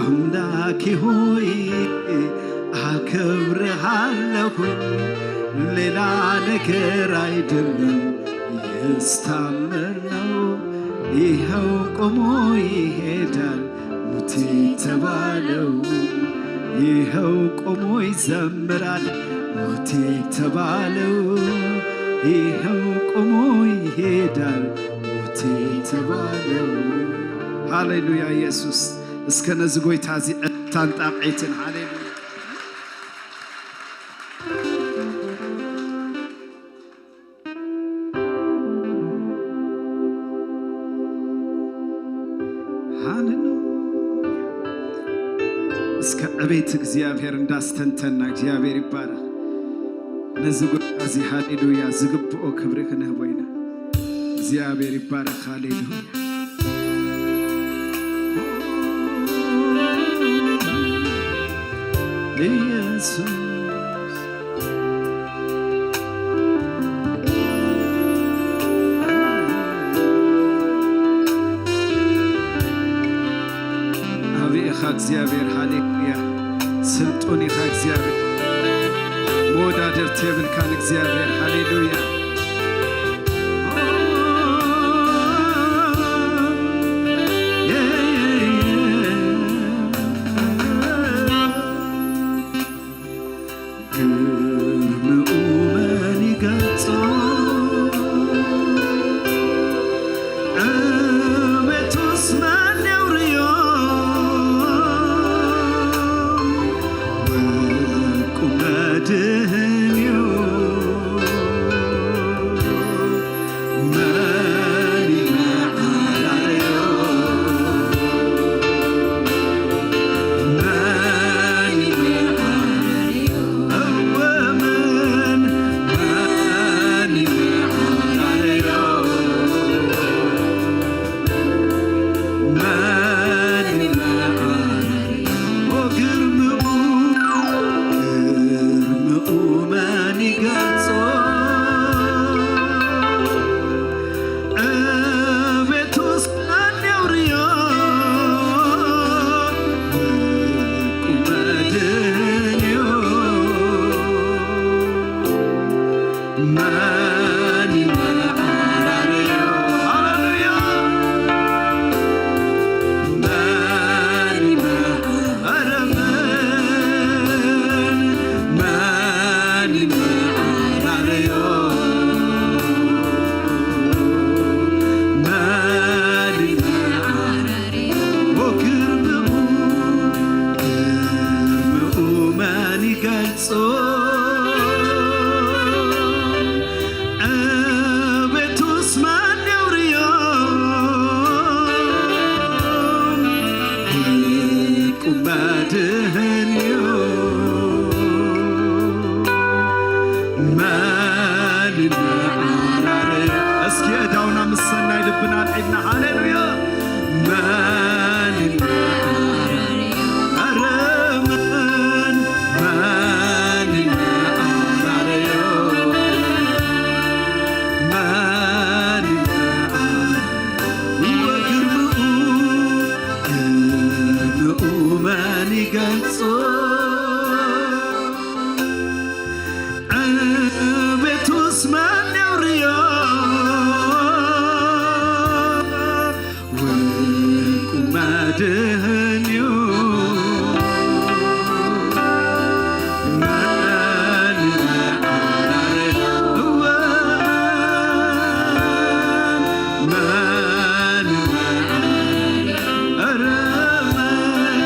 አምላኬ ሆይ አከብርሃለሁኝ። ሌላ ነገር አይደለም የስታመነው፣ ይኸው ቆሞ ይሄዳል ሙት የተባለው፣ ይኸው ቆሞ ይዘምራል ሙት የተባለው፣ ይኸው ቆሞ ይሄዳል ሙት የተባለው። ሃሌሉያ ኢየሱስ። እስከ ነዚ ጎይታ እዚ ዕልልታን ጣቕዒትን። ሃሌሉያ። ሃሌሉያ። እስከ ዕቤት እግዚኣብሔር እንዳስተንተና፣ እግዚኣብሔር ይባረኽ። ነዚ ጎይታ እዚ ሃሌሉያ ዝግብኦ ክብሪ ክንህቦ ኢና። እግዚኣብሔር ይባረኽ። ሃሌሉያ። ኢየሱስ። ዓብዪ ኢኻ እግዚኣብሔር፣ ሃሌሉያ። ስልጡን ኢኻ እግዚኣብሔር፣ መወዳድርቲ የብልካን እግዚኣብሔር፣ ሃሌሉያ። ግርምኡ መን ይገልጾ? ዕቤቱስ መን የውርዮ? ወርቁ መድህን እዩ። ብናልዒልና። ሃሌሉያ። መን ይመዓራርዮ? ኣረ መን፣ መን ይመዓራርዮ? መን ይመዓር-፣ እወ ግርምኡ፣ ግርምኡ መን ይገልጾ? ዕቤቱስ መን የውርዮ? ወርቁ መድህን እዩ። መን መዓራርዮ? እወ፣ መን መዓራርዮ? ኧረ መን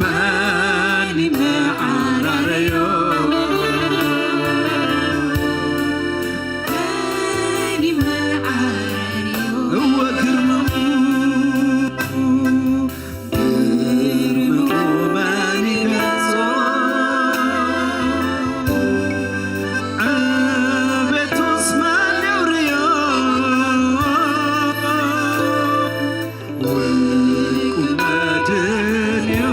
መን ይመዓራረዮ? መን ይመዓራረዮ? እወ ግርምኡ፣ ግርምኡ መን ይገልጾ? ዕቤቱስ መን የውርዮ? ወርቁ መድንዮ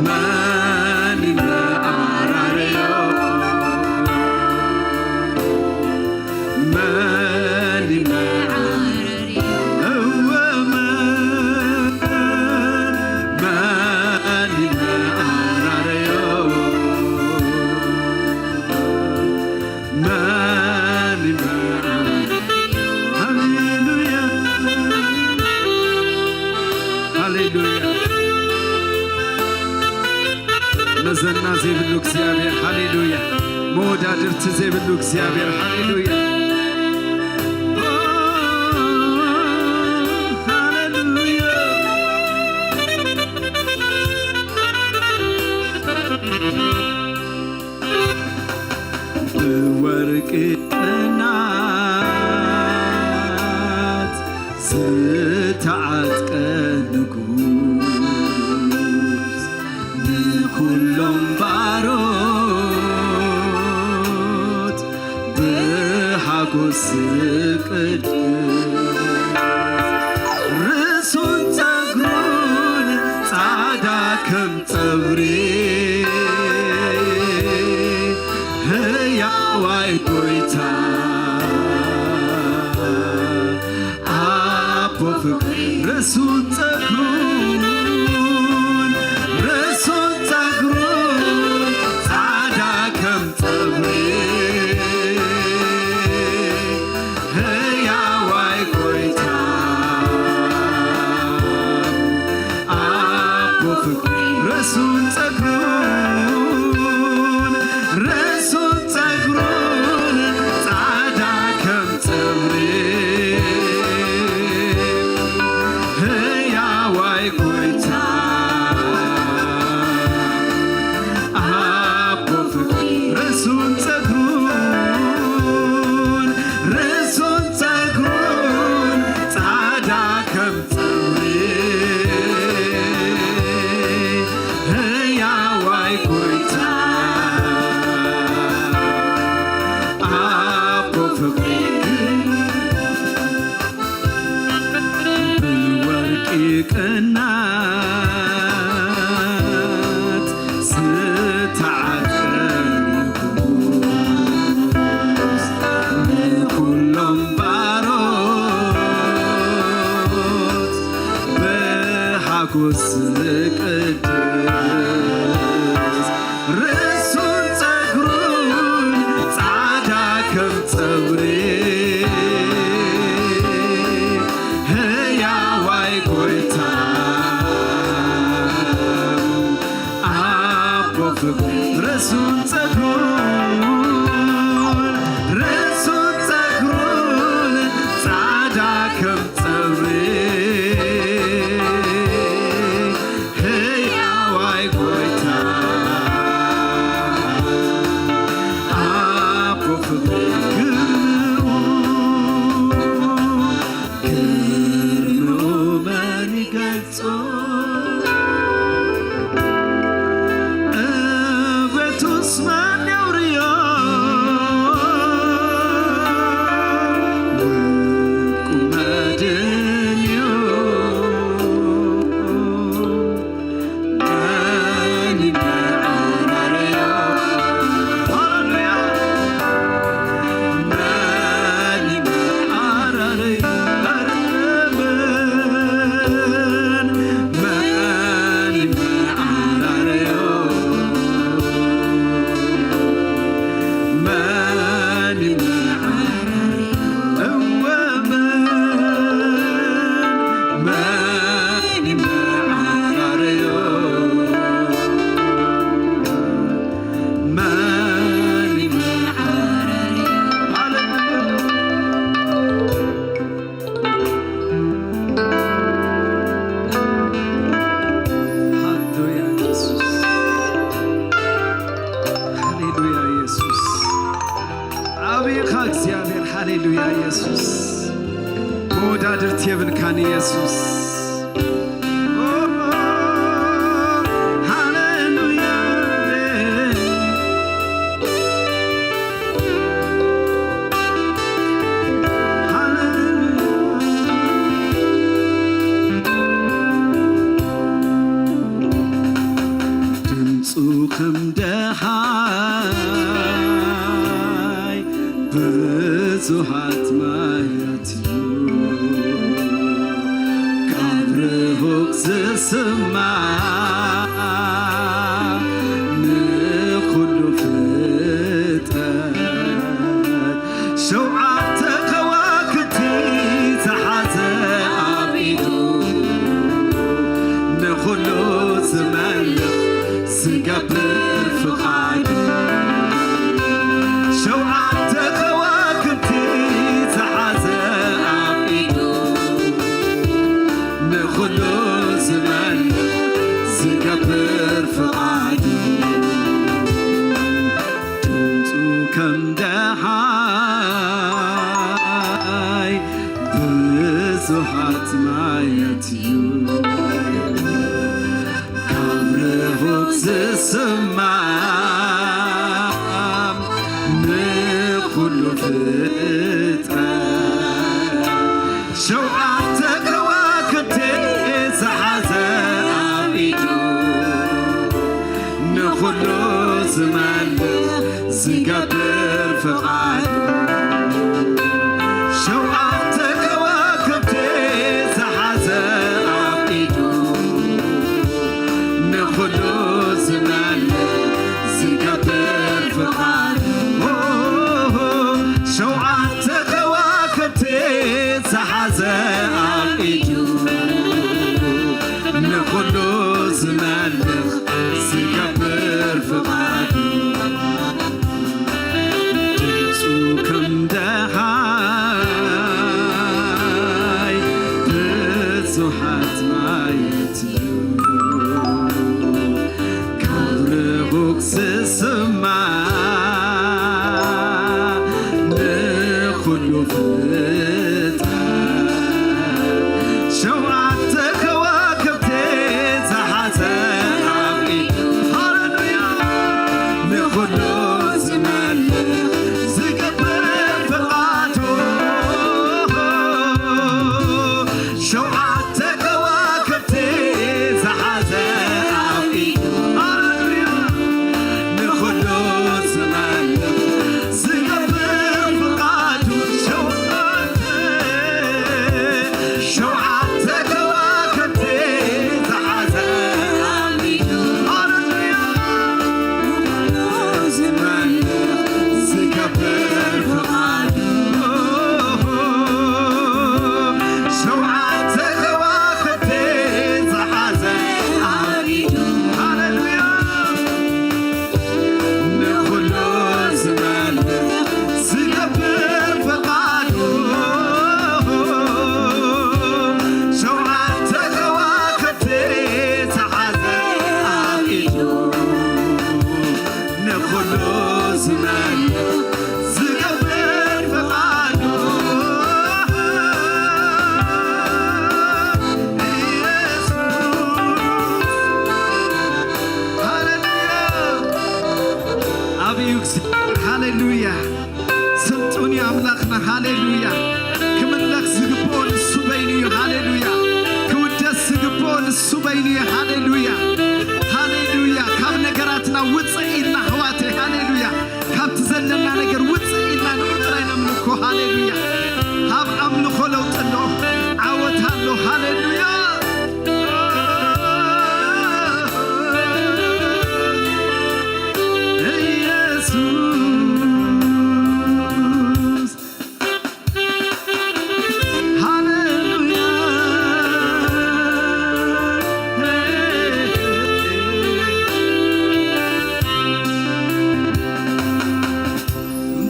መን ይመዓራርዮ? መን ይመዓራርዮ? እወ መን፣ መን ይመዓራርዮ? መን ይመዓር-፣ ሃሌሉያ፣ ሃሌሉያ። መዘና ዘይብሉ እግዚኣብሔር፣ ሃሌሉያ። መወዳድርቲ ዘይብሉ እግዚኣብሔር፣ ሃሌሉያ፣ ሃሌሉያ። ብወርቂ ቅናት ዝተዓጥቀ ንጉስ፣ ንኩሎም ባሮት ብሓጎስ ዝቅድስ፣ ርእሱን ጸጉሩን ጻዕዳ ከም ጸጉሪ ህያዋይ ጎይታ ኣቦ ፍቅሪ ርእሱን ጸጉሩን ርእሱን ጸጉሩን ጻዕዳ ከም ጸጉሪ ህያዋይ ጎይታ ኣቦ ፍቅሪ ርእሱን ጸጉሩን ርእሱን ጸጉሩን ጻዕዳ ከም ጸጉሪ ህያዋይ ጎይታ ኣቦ ፍቅሪ ርእሱን ጸጉሩን ርእሱን ጸጉሩን ጻዕዳ ከም ጸጉሪ ህያዋይ ጎይታ ኣቦ ፍቅሪ ብወርቂ ቅናት ዝተዓጠረ ንጉስ፣ ንኩሎም ባሮት ብሓጎስ ዝቅድስ፣ ርእሱን ጸጉሩን ጻዕዳ ከም ጸጉሪ ህያዋይ ጎይታ ኣቦ ፍቅሪ ርእሱን ጸጉሩን ርእሱን ጸጉሩን ጻዕዳ ከም ጸጉሪ ህያዋይ ጎይታ ኣቦ ፍቅሪ ሃሌሉያ ኢየሱስ፣ መወዳድርቲ የብልካን ኢየሱስ። ሃሌሉያ። ድምፁ ከም ደሃይ ብዙሃት ማያት እዩ፣ ካብ ርሁቕ ዝስማዕ ንኹሉ ፍጥረት። ሸውዓተ ከዋክብቲ ዝሓዘ ኣብ ኢዱ ንኹሉ ዝመልኽ ዝገብር ፍቓዱ። ሸውዓተ ከዋክብቲ ዝሓዘ ኣብ ኢዱ ንኹሉ ዝመልኽ ዝገብር ፍቓዱ። ድምፁ ከም ደሃይ ብዙሃት ማያት እዩ፣ ካብ ርሁቕ ዝስማዕ ንኹሉ ፍጥረት። ሸውዓተ ከዋክብቲ ዝሓዘ ኣብ ኢዱ ንኹሉ ዝመልኽ ዝገብር ፍቓዱ። ሸውዓተ ከዋክብቲ ዝሓዘ ኣብ ኢዱ ንኹሉ ዝመልኽ ዝገብር ፍቓዱ። ሸውዓተ ከዋክብቲ ዝሓዘ ኣብ ኢዱ ንኹሉ ዝመልኽ ዝገብር ፍቓዱ። ድምፁ ከም ደሃይ ብዙሃት ማያት እዩ፣ ካብ ርሁቕ ዝስማዕ ንኹሉ ፍጥረት። ሸውዓተ ከዋክብቲ ዝሓዘ ኣብ ኢዱ፣ ሃሌሉያ፣ ንኹሉ ዝመልኽ ዝገብር ፍቓዱ። ሸውዓተ ከዋክብቲ ዝሓዘ ኣብ ኢዱ፣ ሃሌሉያ፣ ንኹሉ ዝመልኽ ዝገብር ፍቓዱ። ሸውዓተ፣ ሸውዓተ ከዋክብቲ ዝሓዘ ኣብ ኢዱ፣ ሃሌሉያ፣ ንኹሉ ዝመልኽ ዝገብር ፍቓዱ። ሸውዓተ ከዋክብቲ ዝሓዘ ኣብ ኢዱ፣ ሃሌሉያ፣ ንኹሉ ዝመልኽ ዝገብር ፍቓዱ። ሸውዓተ ከዋክብቲ ዝሓዘ ኣብ ኢዱ ንኹሉ ዝመልኽ ዝገብር ፍቓዱ። ኢየሱስ። ሃሌሉያ። ዓብዩ እግዚኣብሔር። ሃሌሉያ። ስልጡን እዩ ኣምላኽና። ሃሌሉያ። ክምለኽ ዝግብኦ ንሱ በይኑ እዩ። ሃሌሉያ። ክውደስ ዝግብኦ ንሱ በይኑ እዩ። ሃሌሉያ። ሃሌሉያ። ካብ ነገራትና ውፅእ ኢልና ኣሕዋተይ። ሃሌሉያ። ካብቲ ዘለና ነገር ውፅእ ኢልና ንዑ ጥራይ ነምልኮ። ሃሌሉያ። ኣብ ኣምልኾ ለውጢ ኣሎ። ዓወት ኣሎ። ሃሌሉያ። ኢየሱስ። ሃሌሉያ።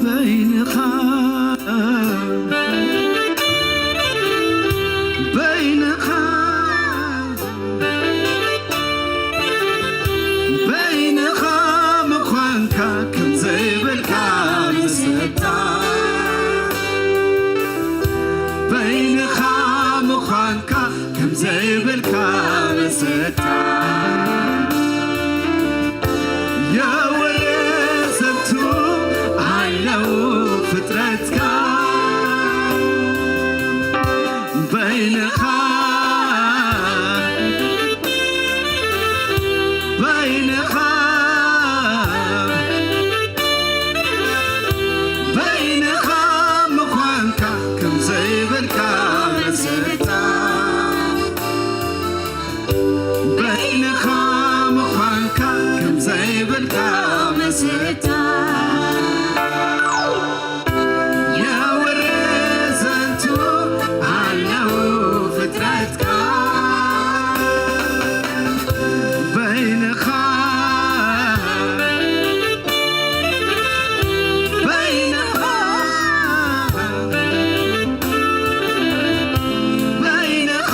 በይንኻ፣ በይንኻ፣ በይንኻ ምዃንካ ከም ዘይብልካ ምስታ ስታ የወረሰቱ ኣለዉ ፍጥረትካ በይንኻ በይንኻ በይንኻ ምዃንካ ከም ዘይብልካ መስታ በይንኻ ምዃንካ ከም ዘይብልካ መስታ የወረሰቱ ኣለዉ ፍጥረትካ በይንኻ በይንኻ በይንኻ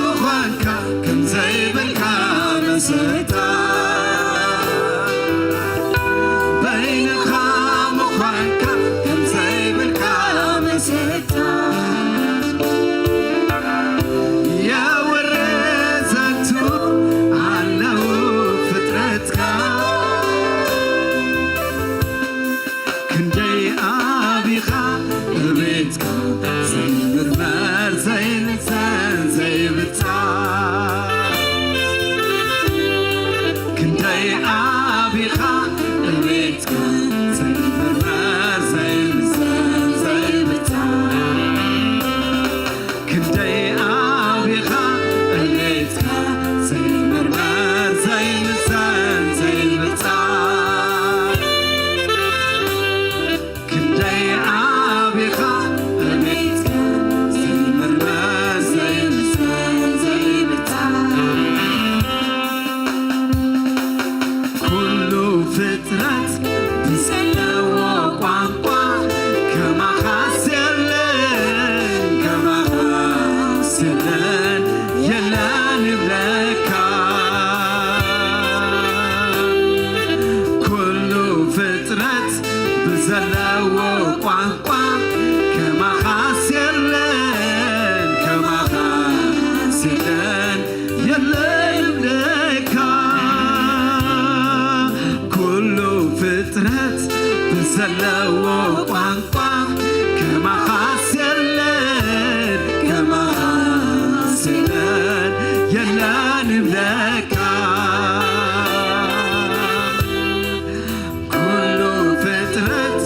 ምዃንካ ከም ዘይብልካ መስታ በይንኻ ምዃንካ ከም ዘይብልካ መስታ የወረሰቱ ኣለዉ ፍጥረትካ ክንደይ ኣቢኻ እቤትካ ዘይምርመር ዘይምዘን ዘይብጻ ክንደይ ኣቢኻ እቤትካ ዘይምርመር ዘይምዘን ዘይብጻ ክንደይ ኣቢኻ እቤትካ ዘይምርመር ዘይምዘን ዘይብጻ ክንደይ ዓቢኻ እቤትካ ዘይምርመር ዘይምሰል ዘይብጻ ኩሉ ፍጥረት ብዘለዎ ቋንቋ ከማኻስ የለን ከማኻስ የለን የለን ይብለካ ኩሉ ፍጥረት ብዘለዎ ቋንቋ ከማኻስ የለን ከማኻስ የለን የለን ይብለካ ኩሉ ፍጥረት ብዘለዎ ቋንቋ ከማኻስ የለን ከማኻስ የለን የለን ይብለካ ኩሉ ፍጥረት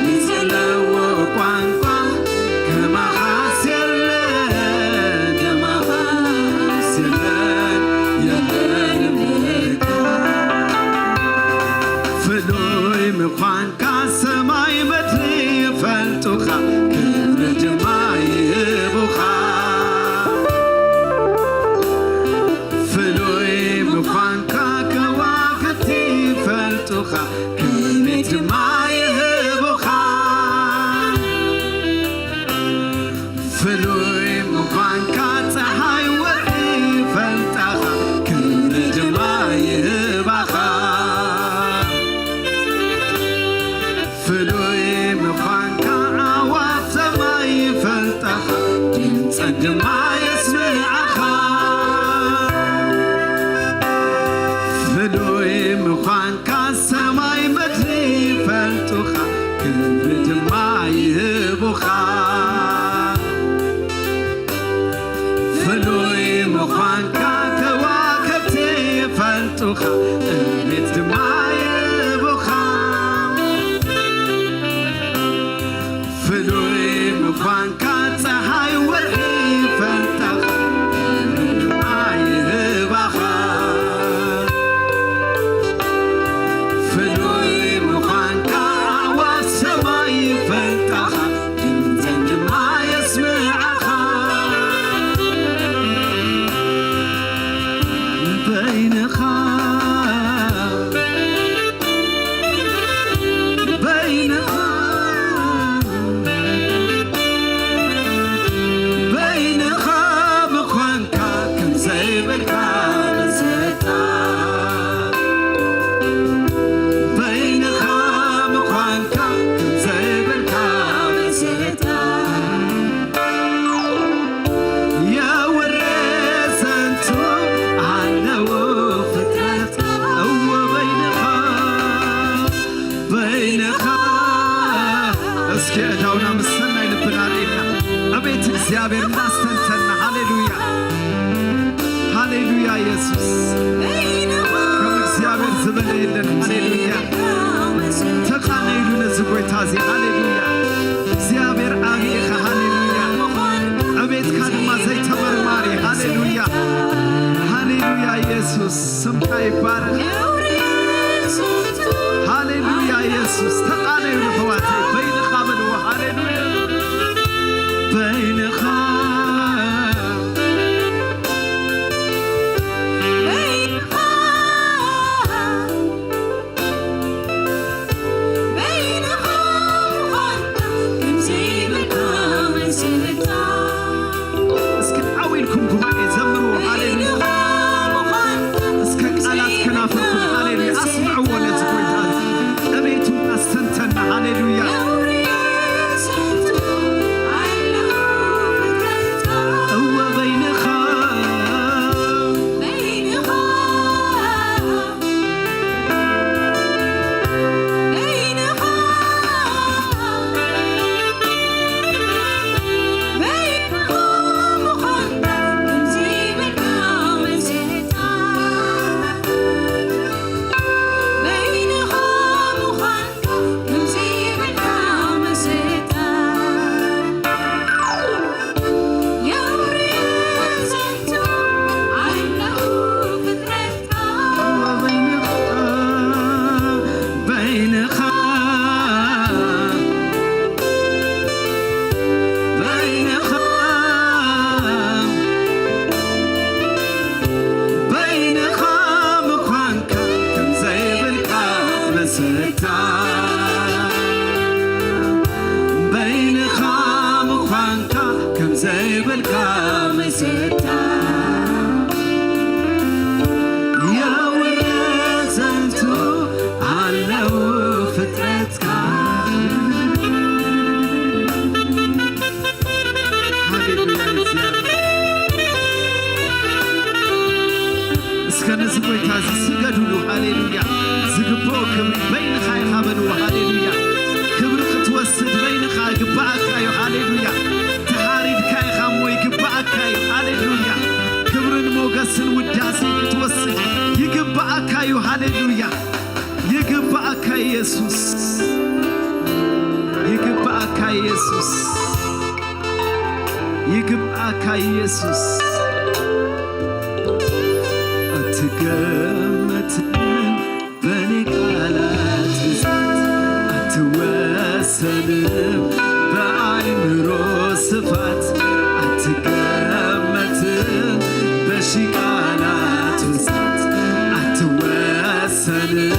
ብዘለዎ ቋንቋ ከማኻስ የለን ከማኻስ የለን የለን ይብለካ ፍሉይ ምዃንካ ሰማይ ምድሪ ይፈልጡኻ ክብሪ ድማ ይህቡኻ ፍሉይ ምዃንካ ከዋኽብቲ ይፈልጡኻ ክብሪ ድማ ይህቡኻ ፍሉይ ምዃንካ ጸሓይ ወርሒ ይፈልጣኻ ክብሪ ድማ ይህባኻ ፍሉይ ምዃንካ ኣዕዋፍ ሰማይ ይፈልጣኻ ድምጸን ድማ የስምዓኻ ፍሉይ ምዃንካ ሰማይ ምድሪ ይፈልጡኻ ክብሪ ድማ ይህቡኻ ፍሉይ ምዃንካ ከዋክብቲ ይፈልጡኻ እምነት ድማ ይህቡኻ ፍሉይ ምዃንካ ጸሓይ ወርሒ ይፈልጣኻ እምነት ድማ ይህባኻ ፍሉይ ምዃንካ ኣዕዋፍ ሰማይ ይፈልጣኻ ድምፀን ድማ የስምዓኻ በይንኻ የእዳውና ምስ ሰናይ ልብና ርኢና ዕቤት እግዚኣብሔር እናስተንተና። ሃሌሉያ፣ ሃሌሉያ። ኢየሱስ ከም እግዚኣብሔር ዝበለ የለን። ሃሌሉያ። ተቓነይሉ ነዚ ጎይታ እዚ። ሃሌሉያ። እግዚኣብሔር ዓብዪ ኢኻ። ሃሌሉያ። ዕቤትካ ድማ ዘይተመርማሪ። ሃሌሉያ፣ ሃሌሉያ። ኢየሱስ ስምካ ይባረክ። ሃሌሉያ። ኢየሱስ ተቓነይሉ ኣሕዋተይ፣ በይንኻ በልዎ። ሃሌሉያ። በይንኻ፣ በይንኻ፣ በይንኻ ምዃንካ ከምዘይብልካ ምስልታ። እስኪ ዓው ኢልኩም ጉባኤ ዘምርዎ። ሃሌሉያ። እስከ ቃላት ከናፍርኩም ሃሌሉያ ኣስምዕዎ ነዚ ጎይታ እዚ። ዕቤቱ ኣስተንተና። ሃሌሉያ። እወ በይንኻ፣ በይንኻ፣ በይንኻ፣ በይንኻ ምዃንካ ከም ዘይብልካ ምስታ። በይንኻ ምዃንካ ከም ዘይብልካ ምስታ። የውርድ ዘንቱ ኣለው ፍጥረትካ። ሃሌሉያ። እስከ ነዚ ጎይታ እዚ ስገዱሉ። ሃሌሉያ። ዝግብኦ ክብሪ በይንኻ ኢኻ በልዎ። ሃሌሉያ። ክብሪ ክትወስድ በይንኻ ይግብኣካ እዩ። ሃሌሉያ። ተሃሪድካ ኢኻ እሞ ይግብኣካ እዩ። ሃሌሉያ። ክብርን ሞገስን ውዳሴ ክትወስድ ይግብኣካ እዩ። ሃሌሉያ። ይግብኣካ ኢየሱስ፣ ይግብኣካ ኢየሱስ፣ ይግብኣካ ኢየሱስ። ኣትገመትን በኔ ቃላት ብዛት ኣትወሰንም በአይምሮ ስፋት ኣትገመትን በሺ ቃላት ብዛት አትወሰንም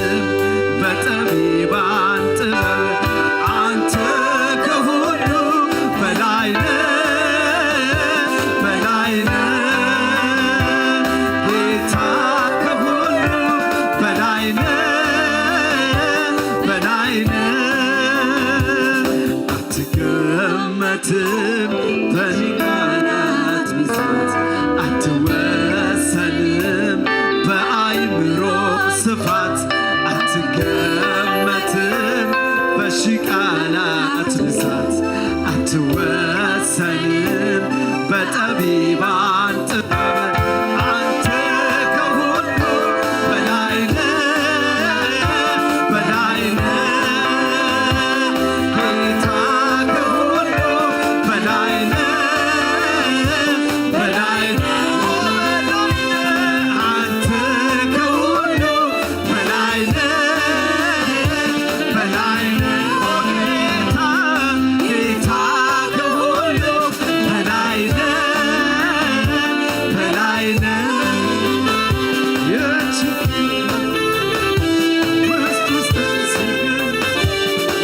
በጠቢባን ጥበብ። አንተ ከሁሉ በላይ ነህ፣ በላይ ነህ። ጌታ ከሁሉ በላይ ነህ፣ በላይ ነህ። አትገመትም በሚቃናት ብዛት፣ አትወሰንም በአይምሮ ስፋት፣ አትገመትም በሺ ቃላት ብዛት፣ አትወሰንም በጠቢባን ጥበብ። አንተ ከሁሉ በላይ ነህ፣ በላይ ነህ። ጌታ ከሁሉ በላይ ነህ፣ በላይ ነህ። አንተ ከሁሉ በላይ ነህ፣ በላይ ነህ። ኦ ጌታ፣ ጌታ ከሁሉ በላይ ነህ፣ በላይ ነህ። የችግር ውስጥ ውስጥ ስገኝ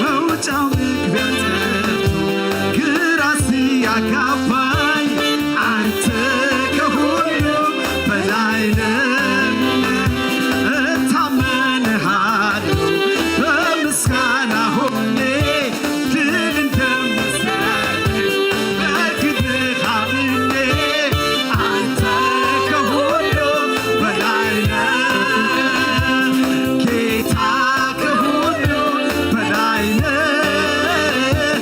መውጫው መግቢያ ጠፍቶ ግራ ሲያጋባኝ አንተ ከሁሉ በላይ ነህ። እታመንሃለሁ በምስጋና ሆኜ ድል እንደምሰጥ በክብርህ አምኜ አንተ ከሁሉ በላይ ነህ። ጌታ ከሁሉ በላይ ነህ።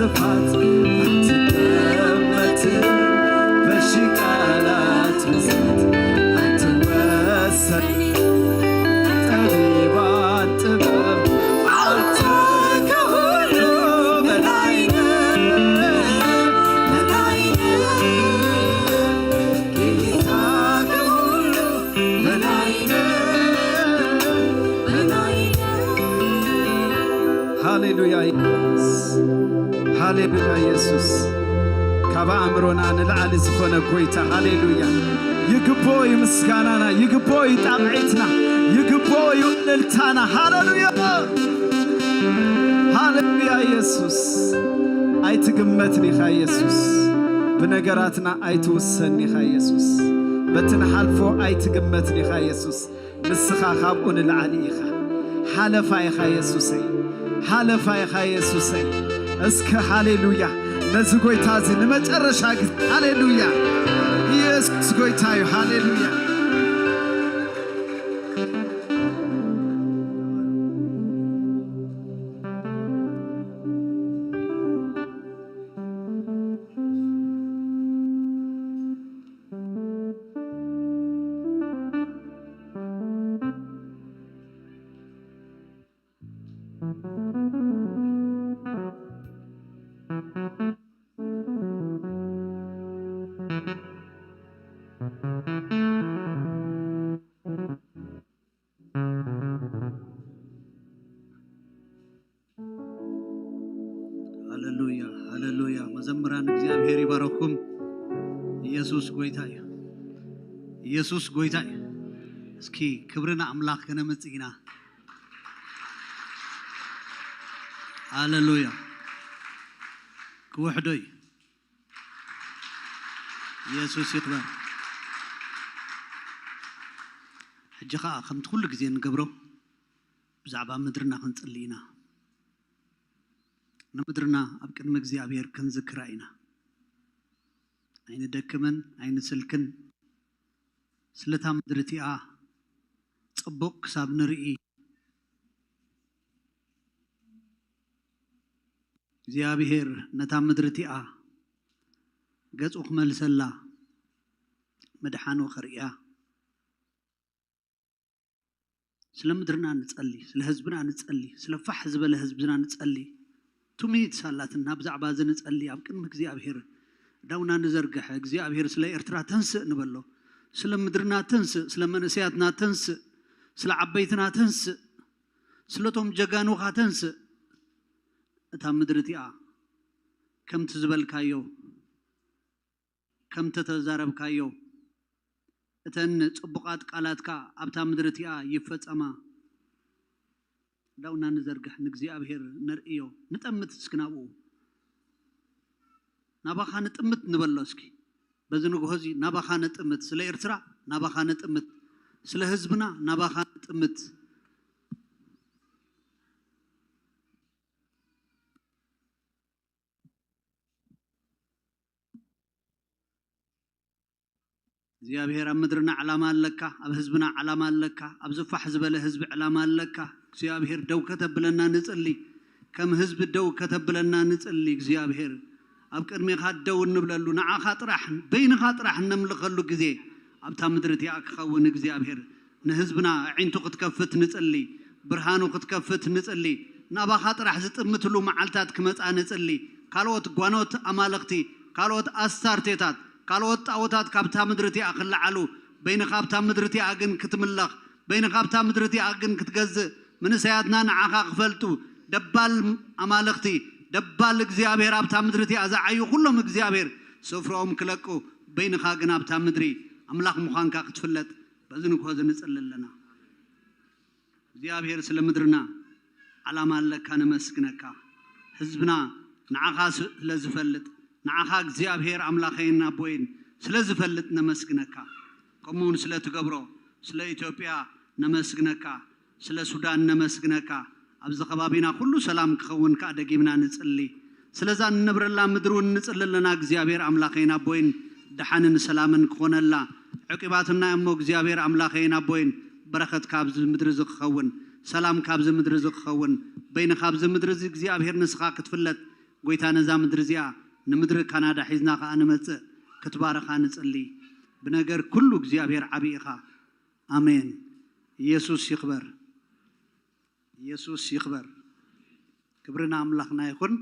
ክፋት ኣትገመትን፣ በሺ ቃላት ብዛት ኣትወሰን። ጠቢባን ጥበብ ኣንተ ከሁሉ በላይ ነህ፣ በላይ ነህ። ጌታ ከሁሉ በላይ ነህ፣ በላይ ነህ። ሃሌሉያ ኢየሱስ፣ ሃሌሉያ ኢየሱስ። ካብ ኣእምሮና ንላዕሊ ዝኾነ ጎይታ፣ ሃሌሉያ። ይግብኦ እዩ ምስጋናና፣ ይግብኦ እዩ ጣቕዒትና፣ ይግብኦ እዩ እልልታና። ሃሌሉያ፣ ሃሌሉያ ኢየሱስ። ኣይትግመትን ኢኻ ኢየሱስ፣ ብነገራትና ኣይትውሰን ኢኻ ኢየሱስ፣ በቲ ንሓልፎ ኣይትግመትን ኢኻ ኢየሱስ። ንስኻ ካብኡ ንላዕሊ ኢኻ። ሓለፋ ኢኻ የሱሰይ፣ ሓለፋ ኢኻ የሱሰይ። እስከ ሃሌሉያ ነዚ ጎይታ እዚ ንመጨረሻ ግዜ፣ ሃሌሉያ። ኢየሱስ ጎይታ እዩ። ሃሌሉያ። ሃሌሉያ፣ ሃሌሉያ። መዘምራን እግዚኣብሔር ይባረኩም። ኢየሱስ ጎይታ እዩ። ኢየሱስ ጎይታ እዩ። እስኪ ክብሪ ንኣምላኽ ከነምጽእ ኢና። ሃሌሉያ። ክውሕዶ እዩ። ኢየሱስ ይኽበር። ሕጂ ኸኣ ከምቲ ኩሉ ግዜ እንገብሮ ብዛዕባ ምድርና ክንጽሊ ኢና። ንምድርና ኣብ ቅድሚ እግዚኣብሔር ክንዝክራ ኢና። ኣይንደክምን፣ ኣይንስልክን። ስለታ ምድሪ እቲኣ ጽቡቕ ክሳብ ንርኢ፣ እግዚኣብሔር ነታ ምድሪ እቲኣ ገጹ ክመልሰላ፣ ምድሓኑ ከርእያ፣ ስለ ምድርና ንጸሊ፣ ስለ ህዝብና ንጸሊ፣ ስለ ፋሕ ዝበለ ህዝብና ንጸሊ። ቱ ሚኒትስ ኣላትና ብዛዕባ እዚ ንጸሊ፣ ኣብ ቅድሚ እግዚኣብሔር ዳውና ንዘርግሐ። እግዚኣብሔር ስለ ኤርትራ ተንስእ ንበሎ። ስለ ምድርና ተንስእ፣ ስለ መንእሰያትና ተንስእ፣ ስለ ዓበይትና ተንስእ፣ ስለቶም ጀጋኑኻ ተንስእ። እታ ምድሪ እቲኣ ከምቲ ዝበልካዮ፣ ከምቲ ተዛረብካዮ፣ እተን ጽቡቓት ቃላትካ ኣብታ ምድሪ እቲኣ ይፈጸማ። ዳውና ንዘርግሕ፣ ንእግዚኣብሔር ነርእዮ። ንጠምት እስኪ ናብኡ። ናባኻ ንጥምት ንበሎ እስኪ። በዚ ንግሆ እዚ ናባኻ ንጥምት። ስለ ኤርትራ ናባኻ ንጥምት። ስለ ህዝብና ናባኻ ንጥምት። እግዚኣብሔር፣ ኣብ ምድርና ዕላማ ኣለካ፣ ኣብ ህዝብና ዕላማ ኣለካ፣ ኣብ ዝፋሕ ዝበለ ህዝቢ ዕላማ ኣለካ። እግዚኣብሔር፣ ደው ከተብለና ንጽሊ፣ ከም ህዝቢ ደው ከተብለና ንጽሊ። እግዚኣብሔር፣ ኣብ ቅድሜኻ ደው እንብለሉ፣ ንዓኻ ጥራሕ፣ በይንኻ ጥራሕ እነምልኸሉ ግዜ ኣብታ ምድሪ እቲኣ ክኸውን። እግዚኣብሔር፣ ንህዝብና ኣዒንቱ ክትከፍት ንጽሊ፣ ብርሃኑ ክትከፍት ንጽሊ፣ ናባኻ ጥራሕ ዝጥምትሉ መዓልታት ክመጻ ንጽሊ። ካልኦት ጓኖት ኣማልኽቲ፣ ካልኦት ኣስታርቴታት፣ ካልኦት ጣዖታት ካብታ ምድሪ እቲኣ ክለዓሉ፣ በይንኻ ኣብታ ምድሪ እቲኣ ግን ክትምለኽ፣ በይንኻ ኣብታ ምድሪ እቲኣ ግን ክትገዝእ፣ መንእሰያትና ንዓኻ ክፈልጡ፣ ደባል ኣማልኽቲ፣ ደባል እግዚኣብሔር ኣብታ ምድሪ እቲኣ ዝዓዩ ኩሎም እግዚኣብሔር ስፍርኦም ክለቁ፣ በይንኻ ግን ኣብታ ምድሪ ኣምላኽ ምዃንካ ክትፍለጥ በዚ ንግሆ እዚ ንጽሊ ኣለና። እግዚኣብሔር፣ ስለ ምድርና ዓላማ ኣለካ፣ ነመስግነካ። ህዝብና ንዓኻ ስለ ዝፈልጥ፣ ንዓኻ እግዚኣብሔር ኣምላኸይን ኣቦይን ስለ ዝፈልጥ ነመስግነካ። ከምኡ እውን ስለ ትገብሮ፣ ስለ ኢትዮጵያ ነመስግነካ፣ ስለ ሱዳን ነመስግነካ። ኣብዚ ከባቢና ኩሉ ሰላም ክኸውን ከኣ ደጊምና ንጽሊ። ስለዛ እንነብረላ ምድሪ እውን ንጽሊ ኣለና። እግዚኣብሔር ኣምላኸይን ኣቦይን ደሓንን ሰላምን ክኾነላ። ዕቂባትና እሞ እግዚኣብሔር ኣምላኸይን ኣቦይን በረኸት ካብዚ ምድሪ እዚ ክኸውን፣ ሰላም ካብዚ ምድሪ እዚ ክኸውን፣ በይንኻ ኣብዚ ምድሪ እዚ እግዚኣብሔር ንስኻ ክትፍለጥ፣ ጎይታ ነዛ ምድሪ እዚኣ ንምድሪ ካናዳ ሒዝና ከኣ ንመጽእ ክትባረኻ ንጽሊ። ብነገር ኩሉ እግዚኣብሔር ዓቢ ኢኻ። ኣሜን። ኢየሱስ ይኽበር። ኢየሱስ ይኽበር። ክብሪ ንኣምላኽና ይኹን።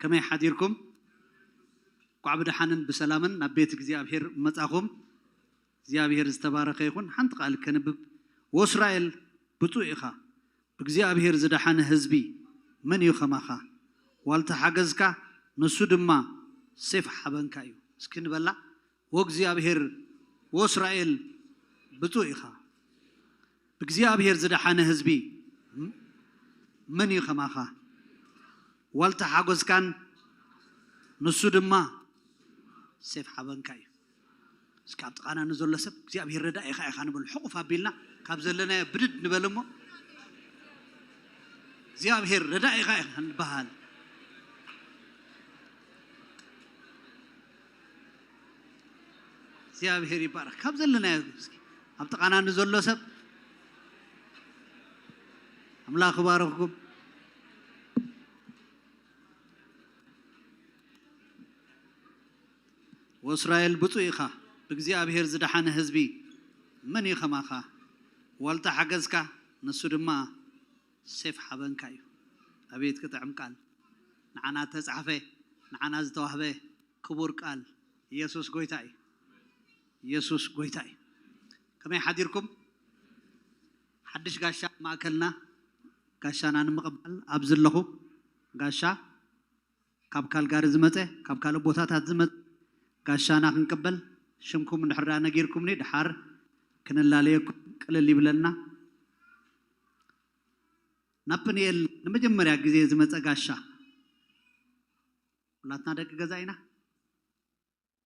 ከመይ ሓዲርኩም? እንኳዕ ብደሓንን ብሰላምን ናብ ቤት እግዚኣብሔር መጻኹም። እግዚኣብሔር ዝተባረኸ ይኹን። ሓንቲ ቃል ከንብብ። ወእስራኤል ብፁዕ ኢኻ፣ ብእግዚኣብሔር ዝደሓነ ህዝቢ መን እዩ ከማኻ? ዋልታ ሓገዝካ ንሱ ድማ ሴፍ ሓበንካ እዩ። እስኪ ንበላ። ወእግዚኣብሔር ወእስራኤል ብፁዕ ኢኻ፣ ብእግዚኣብሔር ዝደሓነ ህዝቢ መን እዩ ከማኻ? ዋልታ ሓጎስካን ንሱ ድማ ሴፍ ሓበንካ እዩ። እስኪ ኣብ ጥቓና ንዘሎ ሰብ እግዚኣብሔር ረዳኢኻ ኢኻ ንበል። ሕቑፍ ኣቢልና ካብ ዘለናዮ ብድድ ንበል እሞ እግዚኣብሔር ረዳኢኻ ኢኻ ንበሃል። እግዚኣብሔር ይባረክ። ካብ ዘለናዮ እስኪ ኣብ ጥቓና ንዘሎ ሰብ ኣምላኽ ይባርኽኩም። ወእስራኤል ብፁዕ ኢኻ፣ ብእግዚኣብሔር ዝደሓነ ህዝቢ መን እዩ ከማኻ? ዋልታ ሓገዝካ ንሱ ድማ ሴፍ ሓበንካ እዩ። ኣቤት ክጥዕም ቃል! ንዓና እተጻሕፈ፣ ንዓና ዝተዋህበ ክቡር ቃል። ኢየሱስ ጎይታ እዩ። ኢየሱስ ጎይታ እዩ። ከመይ ሓዲርኩም? ሓድሽ ጋሻ ማእከልና፣ ጋሻና ንምቕባል ኣብዚ ኣለኹ። ጋሻ ካብ ካልጋሪ ዝመጸ፣ ካብ ካልእ ቦታታት ዝመጸ ጋሻና ክንቅበል፣ ሽምኩም እንድሕር ደኣ ነጊርኩምኒ፣ ድሓር ክንላለየኩም ቅልል ይብለልና። ናብ ፕኒኤል ንመጀመርያ ግዜ ዝመጸ ጋሻ፣ ኩላትና ደቂ ገዛ ኢና፣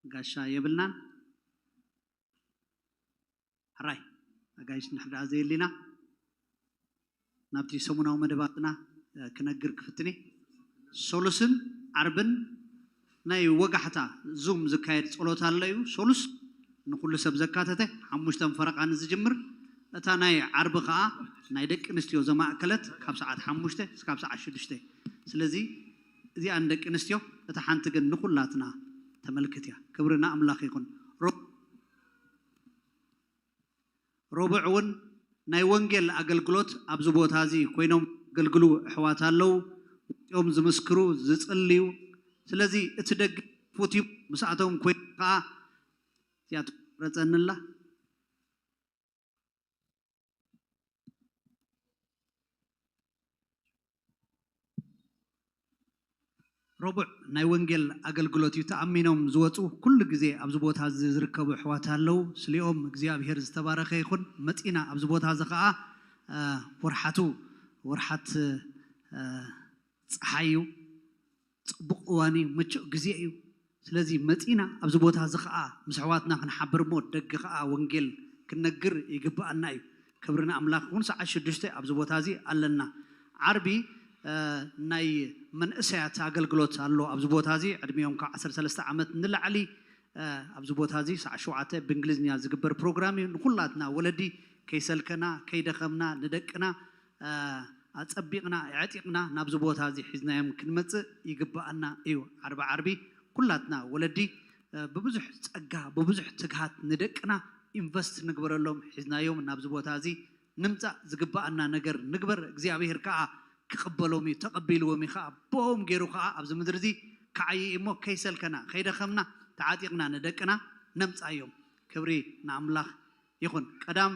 ጋሻ የብልናን። ሕራይ ኣጋይሽ እንድሕር ደኣ ዘየሊና፣ ናብቲ ሰሙናዊ መደባትና፣ እ፣ ክነግር ክፍትን እየ። ሶሉስን ዓርብን ናይ ወጋሕታ ዙም ዝካየድ ጸሎት ኣሎ እዩ። ሶሉስ ንኹሉ ሰብ ዘካተተ ሓሙሽተ ፈረቓ ንዝጅምር፣ እታ ናይ ዓርቢ ከኣ ናይ ደቂ ኣንስትዮ ዘማእከለት ካብ ሰዓት ሓሙሽተ እስካብ ሰዓት ሽዱሽተ። ስለዚ እዚኣ ንደቂ ኣንስትዮ፣ እታ ሓንቲ ግን ንኹላትና ተመልክት እያ። ክብሪ ንኣምላኽ ይኹን። ሮ-፣ ረቡዕ እውን ናይ ወንጌል ኣገልግሎት ኣብዚ ቦታ እዚ ኮይኖም ዘገልግሉ ኣሕዋት ኣለዉ። ወፂኦም ዝምስክሩ፣ ዝጽልዩ። ስለዚ እቲ ደገ ክፉት እዩ። ምስኣቶም ኮይንካ ከኣ እዚኣ ትረጸኒ ኣላ። ረቡዕ ናይ ወንጌል ኣገልግሎት እዩ። ተኣሚኖም ዝወፁ ኩሉ ግዜ ኣብዚ ቦታ እዚ ዝርከቡ ኣሕዋት ኣለዉ። ስሊኦም እግዚኣብሔር ዝተባረኸ ይኹን። መፂና ኣብዚ ቦታ እዚ ኸዓ፣ እ፣ ወርሓቱ ወርሓት፣ እ፣ ፀሓይ እዩ። ፅቡቕ እዋን እዩ። ምቹእ ግዜ እዩ። ስለዚ መፂና ኣብዚ ቦታ እዚ ኸዓ ምስ ኣሕዋትና ክንሓብር እሞ ደገ ኸዓ ወንጌል ክንነግር ይግብኣና እዩ። ክብሪ ንኣምላኽ ይኹን። ሰዓት ሽዱሽተ ኣብዚ ቦታ እዚ ኣለና። ዓርቢ፣ እ፣ ናይ መንእሰያት ኣገልግሎት ኣሎ ኣብዚ ቦታ እዚ፣ ዕድሚኦም ካብ ዓሰርተ ሰለስተ ዓመት ንላዕሊ፣ እ፣ ኣብዚ ቦታ እዚ ሰዓት ሸውዓተ ብእንግሊዝኛ ዝግበር ፕሮግራም እዩ። ንኹላትና ወለዲ ከይሰልከና፣ ከይደኸምና፣ ንደቅና፣ እ፣ ኣጸቢቕና፣ ኣዕጢቕና ናብዚ ቦታ እዚ ሒዝናዮም ክንመጽእ ይግብኣና እዩ። ዓርቢ ዓርቢ ኩላትና ወለዲ፣ እ፣ ብብዙሕ ጸጋ፣ ብብዙሕ ትግሃት ንደቅና ኢንቨስት ንግበረሎም። ሒዝናዮም ናብዚ ቦታ እዚ ንምጻእ ዝግብኣና ነገር ንግበር። እግዚኣብሔር ከኣ ክቕበሎም እዩ፣ ተቐቢልዎም እዩ ከኣ። ብኦም ገይሩ ከኣ ኣብዚ ምድሪ እዚ ክዓዪ እዩ እሞ፣ ከይሰልከና፣ ከይደኸምና፣ ተዓጢቕና ንደቅና ነምጻዮም። ክብሪ ንኣምላኽ ይኹን። ቀዳም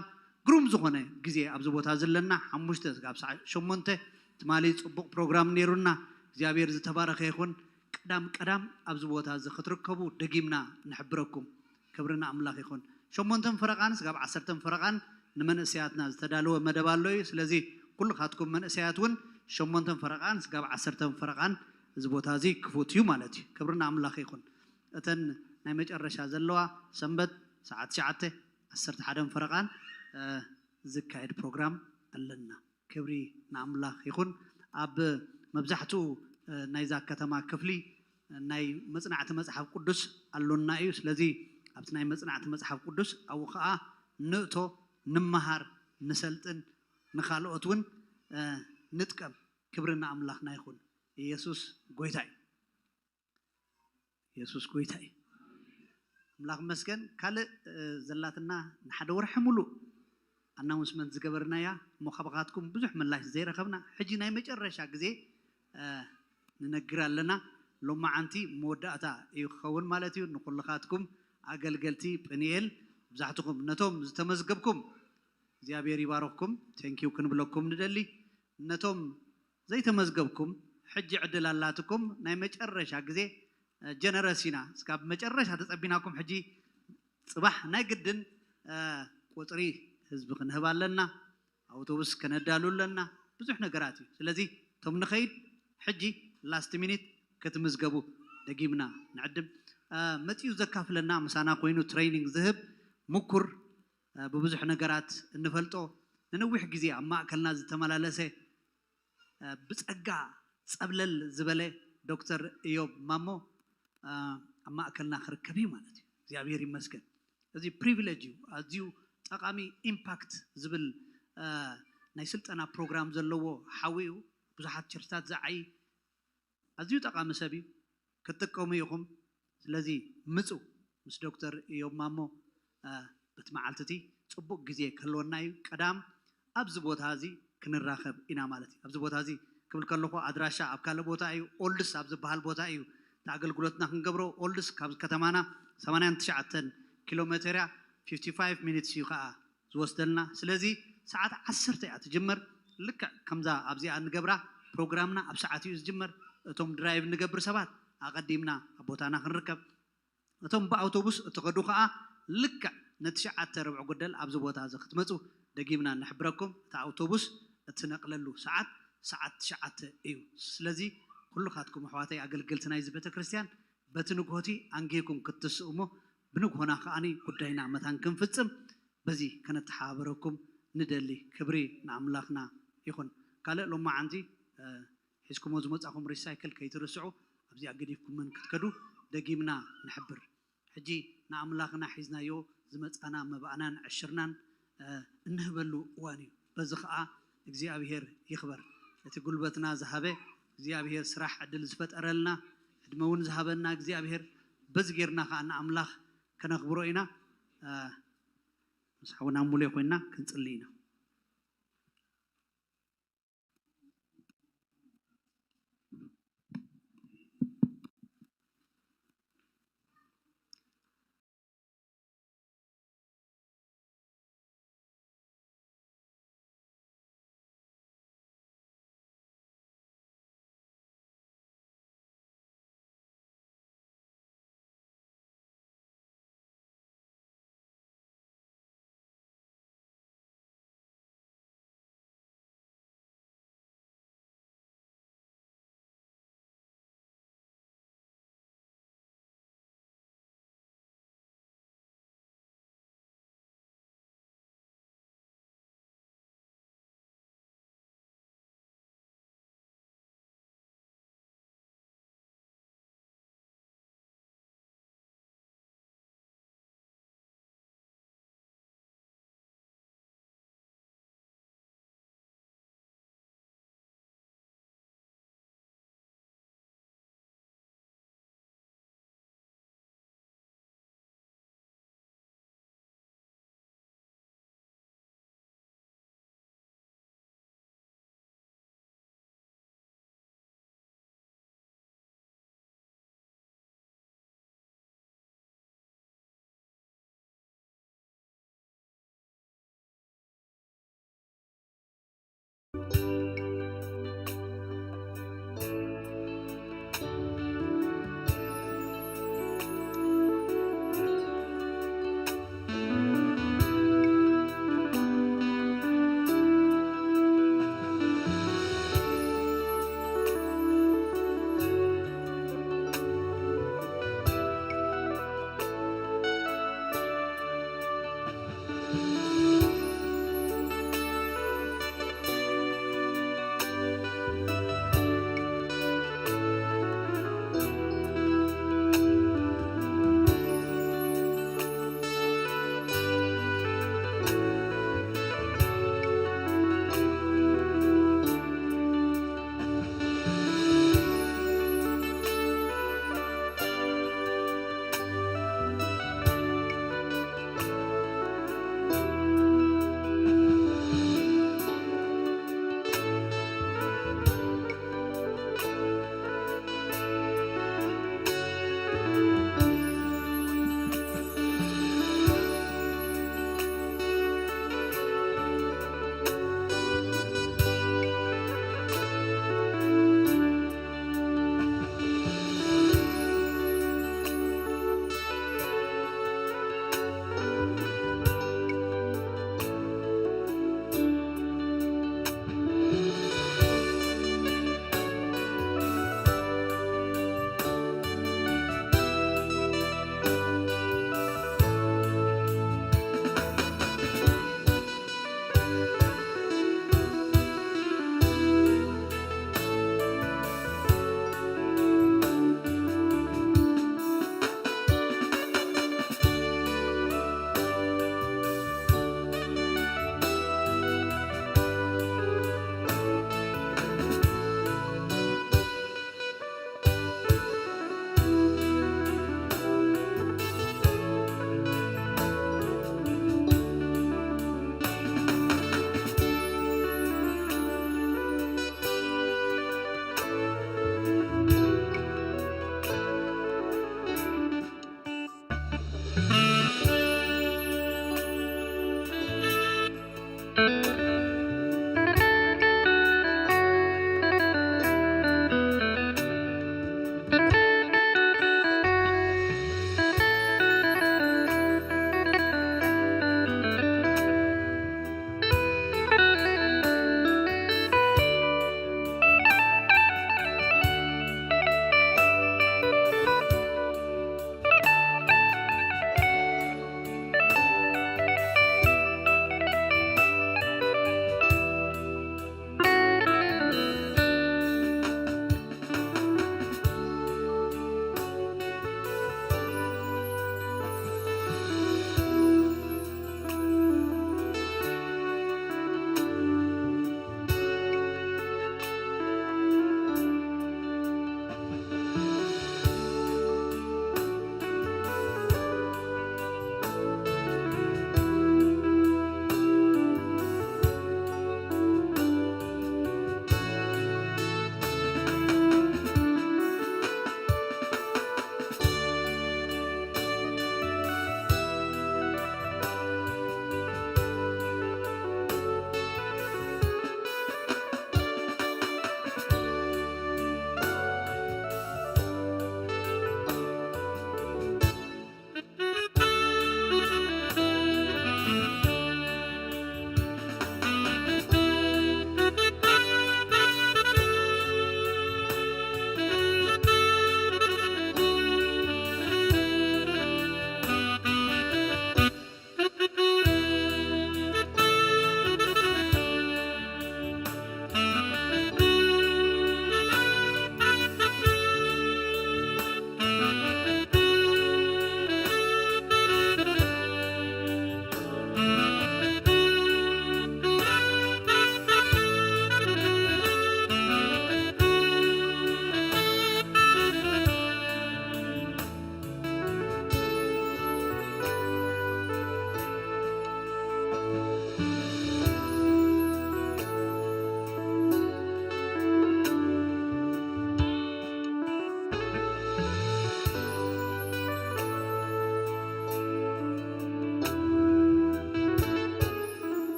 ግሩም ዝኾነ ግዜ ኣብዚ ቦታ ዘለና፣ ሓሙሽተ ስጋብ ሰዓት ሸሞንተ ትማሊ ጽቡቕ ፕሮግራም ነይሩና። እግዚኣብሔር ዝተባረኸ ይኹን። ቀዳም ቀዳም ኣብዚ ቦታ እዚ ክትርከቡ ደጊምና ንሕብረኩም። ክብሪ ንኣምላኽ ይኹን። ሸሞንተን ፈረቓን ስጋብ ዓሰርተን ፈረቓን ንመንእሰያትና ዝተዳለወ መደብ ኣሎ እዩ። ስለዚ ኩልኻትኩም መንእሰያት እውን ሸሞንተን ፈረቓን ስጋብ ዓሰርተን ፈረቓን እዚ ቦታ እዚ ክፉት እዩ ማለት እዩ። ክብሪ ንኣምላኽ ይኹን። እተን ናይ መጨረሻ ዘለዋ ሰንበት ሰዓት ትሽዓተ፣ ዓሰርተ ሓደን ፈረቓን፣ እ፣ ዝካየድ ፕሮግራም ኣለና። ክብሪ ንኣምላኽ ይኹን። ኣብ መብዛሕትኡ፣ እ፣ ናይዛ ከተማ ክፍሊ ናይ መጽናዕቲ መጽሓፍ ቅዱስ ኣሎና እዩ። ስለዚ ኣብቲ ናይ መጽናዕቲ መጽሓፍ ቅዱስ ኣብኡ ኸኣ ንእቶ፣ ንመሃር፣ ንሰልጥን፣ ንኻልኦት እውን፣ እ፣ ንጥቀም። ክብሪ ንኣምላኽና ይኹን። ኢየሱስ ጎይታ እዩ። የሱስ ጎይታ እዩ። ኣምላኽ መስገን። ካልእ ዘላትና ንሓደ ወርሒ ሙሉእ ኣናውንስመንት ዝገበርናያ እሞ ካባኻትኩም ብዙሕ ምላሽ ዘይረኸብና፣ ሕጂ ናይ መጨረሻ ግዜ ንነግር ኣለና። ሎማዓንቲ መወዳእታ እዩ ክኸውን ማለት እዩ። ንኩልኻትኩም ኣገልገልቲ ጵንኤል፣ መብዛሕትኹም ነቶም ዝተመዝገብኩም እግዚኣብሔር ይባረኽኩም፣ ቴንኪው ክንብለኩም ንደሊ። ነቶም ዘይተመዝገብኩም ሕጂ ዕድል ኣላትኩም። ናይ መጨረሻ ግዜ ጀነረስ ኢና። እስካብ መጨረሻ ተጸቢናኩም። ሕጂ ጽባሕ ናይ ግድን ቁጽሪ ህዝቢ ክንህብ ኣለና፣ ኣውቶቡስ ከነዳሉ ኣለና፣ ብዙሕ ነገራት እዩ። ስለዚ እቶም ንኸይድ ሕጂ ላስት ሚኒት ክትምዝገቡ ደጊምና ንዕድም። መጺኡ ዘካፍለና፣ ምሳና ኮይኑ ትሬኒንግ ዝህብ ምኩር፣ ብብዙሕ ነገራት እንፈልጦ፣ ንነዊሕ ግዜ ኣብ ማእከልና ዝተመላለሰ፣ ብጸጋ ጸብለል ዝበለ ዶክተር እዮብ ማሞ ኣብ ማእከልና ክርከብ እዩ ማለት እዩ። እግዚኣብሔር ይመስገን። እዚ ፕሪቪሌጅ እዩ። ኣዝዩ ጠቓሚ ኢምፓክት ዝብል ናይ ስልጠና ፕሮግራም ዘለዎ ሓዊ እዩ። ብዙሓት ቸርችታት ዝዓዪ ኣዝዩ ጠቓሚ ሰብ እዩ። ክትጥቀሙ ኢኹም። ስለዚ ምጹ ምስ ዶክተር እዮብ ማሞ በቲ መዓልቲ እቲ ጽቡቕ ግዜ ክህልወና እዩ። ቀዳም ኣብዚ ቦታ እዚ ክንራኸብ ኢና ማለት እዩ። ኣብዚ ቦታ እዚ ክብል ከለኹ ኣድራሻ ኣብ ካልእ ቦታ እዩ፣ ኦልድስ ኣብ ዝበሃል ቦታ እዩ እቲ ኣገልግሎትና ክንገብሮ። ኦልድስ ካብ ከተማና ሰማንያን ትሽዓተን ኪሎ ሜተር እያ፣ ፊፍቲ ፋይቭ ሚኒትስ እዩ ከዓ ዝወስደልና። ስለዚ ሰዓት ዓሰርተ እያ ትጅመር። ልክዕ ከምዛ ኣብዚኣ እንገብራ ፕሮግራምና ኣብ ሰዓት እዩ ዝጅመር። እቶም ድራይቭ እንገብር ሰባት ኣቐዲምና ኣብ ቦታና ክንርከብ፣ እቶም ብኣውቶቡስ እትኸዱ ኸዓ ልክዕ ንትሽዓተ ርብዒ ጉደል ኣብዚ ቦታ እዚ ክትመፁ ደጊምና ንሕብረኩም። እቲ ኣውቶቡስ እትነቕለሉ ሰዓት ሰዓት ትሽዓተ እዩ። ስለዚ ኩልኻትኩም ኣሕዋተይ ኣገልገልቲ ናይዚ ቤተ ክርስቲያን በቲ ንግሆቲ ኣንጊህኩም ክትስኡ እሞ ብንግሆና ከዓኒ ጉዳይና መታን ክንፍጽም በዚ ከነተሓባበረኩም ንደሊ። ክብሪ ንኣምላኽና ይኹን። ካልእ ሎማዓንቲ ሒዝኩሞ ዝመጻኹም ሪሳይክል ከይትርስዑ፣ ኣብዚኣ ገዲፍኩመን ክትከዱ ደጊምና ንሕብር። ሕጂ ንኣምላኽና ሒዝናዮ ዝመጻና መባእናን ዕሽርናን እንህበሉ እዋን እዩ። በዚ ኸዓ እግዚኣብሔር ይኽበር። እቲ ጉልበትና ዝሃበ እግዚኣብሔር፣ ስራሕ ዕድል ዝፈጠረልና፣ ዕድመ እውን ዝሃበና እግዚኣብሔር፣ በዚ ጌርና ኸዓ ንኣምላኽ ከነኽብሮ ኢና። ምስ ሓውና ሙሌ ኮይና ክንጽሊ ኢና።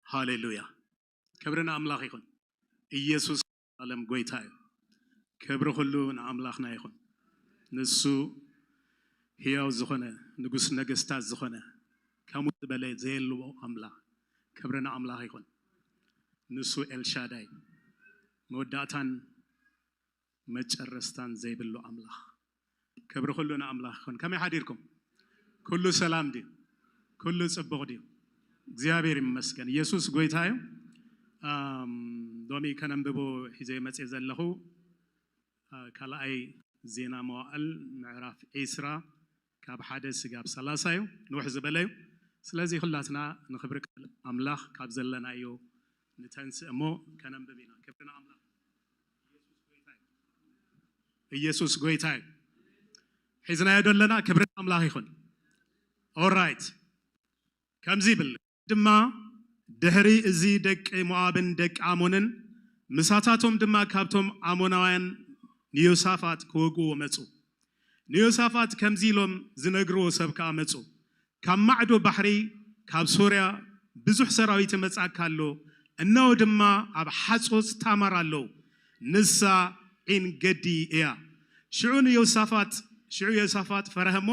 ሃሌሉያ። ክብሪ ንኣምላኽ ይኹን። ኢየሱስ ዓለም ጎይታ እዩ። ክብሪ ኩሉ ንኣምላኽና ይኹን። ንሱ ህያው ዝኾነ፣ ንጉስ ነገስታት ዝኾነ፣ ከምኡ ዝበለ ዘየልዎ ኣምላኽ። ክብሪ ንኣምላኽ ይኹን። ንሱ ኤልሻዳይ፣ መወዳእታን መጨረስታን ዘይብሉ ኣምላኽ። ክብሪ ኩሉ ንኣምላኽ ይኹን። ከመይ ሓዲርኩም? ኩሉ ሰላም ድዩ? ኩሉ ጽቡቕ ድዩ? እግዚኣብሔር ይመስገን። ኢየሱስ ጎይታ እዩ። ኣም፣ ሎሚ ከነንብቦ ሒዘ መጽእ ዘለኹ፣ አ፣ ካልኣይ ዜና መዋእል ምዕራፍ ዒስራ ካብ ሓደ ስጋብ ሰላሳ እዩ። ንውሕ ዝበለ እዩ። ስለዚ ኩላትና ንኽብሪ ቃል ኣምላኽ ካብ ዘለናዮ ንተንስእ እሞ ከነንብብ ኢና። ክብሪ ንኣምላኽ። ኢየሱስ ጎይታ እዩ። ሒዝናዮ ደለና ክብሪ ኣምላኽ ይኹን። ኦራይት። ከምዚ ይብል ድማ፣ ድሕሪ እዚ ደቂ ሞኣብን ደቂ ኣሞንን ምሳታቶም ድማ ካብቶም ኣሞናውያን ንዮሳፋጥ ክወግኡ መጹ። ንዮሳፋጥ ከምዚ ኢሎም ዝነግርዎ ሰብ ከኣ መጹ። ካብ ማዕዶ ባሕሪ ካብ ሶርያ ብዙሕ ሰራዊት ይመጽኣካ ኣሎ፣ እነሆ ድማ ኣብ ሓጾጽ ታማር ኣለዉ፣ ንሳ ዒን ገዲ እያ። ሽዑ ንዮሳፋጥ ሽዑ ዮሳፋጥ ፈረሀ እሞ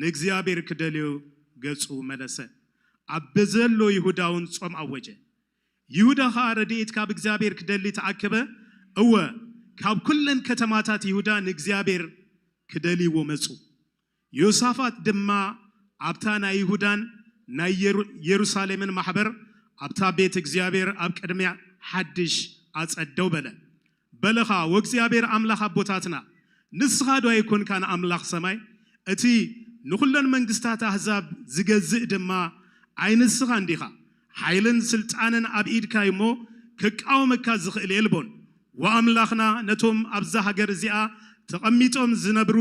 ንእግዚኣብሔር ክደልዮ ገጹ መለሰ። ኣብ ዘሎ ይሁዳ እውን ጾም ኣወጀ። ይሁዳ ኸኣ ረድኤት ካብ እግዚኣብሔር ክደሊ ተኣከበ። እወ፣ ካብ ኩለን ከተማታት ይሁዳ ንእግዚኣብሔር ክደልይዎ መጹ። ዮሳፋጥ ድማ ኣብታ ናይ ይሁዳን ናይ የሩ-፣ የሩሳሌምን ማሕበር ኣብታ ቤት እግዚኣብሔር ኣብ ቅድሚያ ሓድሽ ኣጸደው በለ። በለኻ፣ "ወእግዚኣብሔር ኣምላኽ ኣቦታትና፣ ንስኻ ዶ ኣይኮንካን ኣምላኽ ሰማይ? እቲ ንኹለን መንግስታት ኣህዛብ ዝገዝእ ድማ ኣይ ንስኻን ዲኻ? ሓይልን ስልጣንን ኣብ ኢድካ እዩ እሞ፣ ክቃወመካ ዝኽእል የልቦን። ወኣምላኽና፣ ነቶም ኣብዛ ሃገር እዚኣ ተቐሚጦም ዝነብሩ፣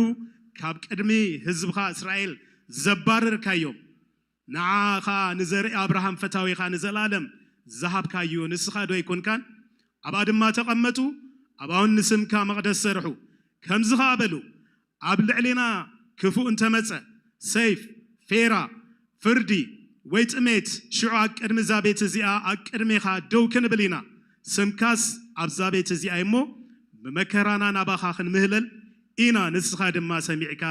ካብ ቅድሚ ህዝብኻ እስራኤል ዘባረርካዮም፣ ንዓ ኸኣ ንዘርኢ ኣብርሃም ፈታዊኻ ንዘለኣለም ዝሃብካዮ ንስኻ ዶ ኣይኮንካን? ኣብኣ ድማ ተቐመጡ፣ ኣብኣውን ንስምካ መቕደስ ስርሑ። ከምዚ ኸኣ በሉ፣ ኣብ ልዕሌና ክፉእ እንተመጸ፣ ሰይፍ፣ ፌራ፣ ፍርዲ ወይ ጥሜት፣ ሽዑ ኣብ ቅድሚ እዛ ቤት እዚኣ ኣብ ቅድሜኻ ደው ክንብል ኢና። ስምካስ ኣብዛ ቤት እዚኣ እሞ ብመከራና ናባኻ ክንምህለል ኢና፣ ንስኻ ድማ ሰሚዕካ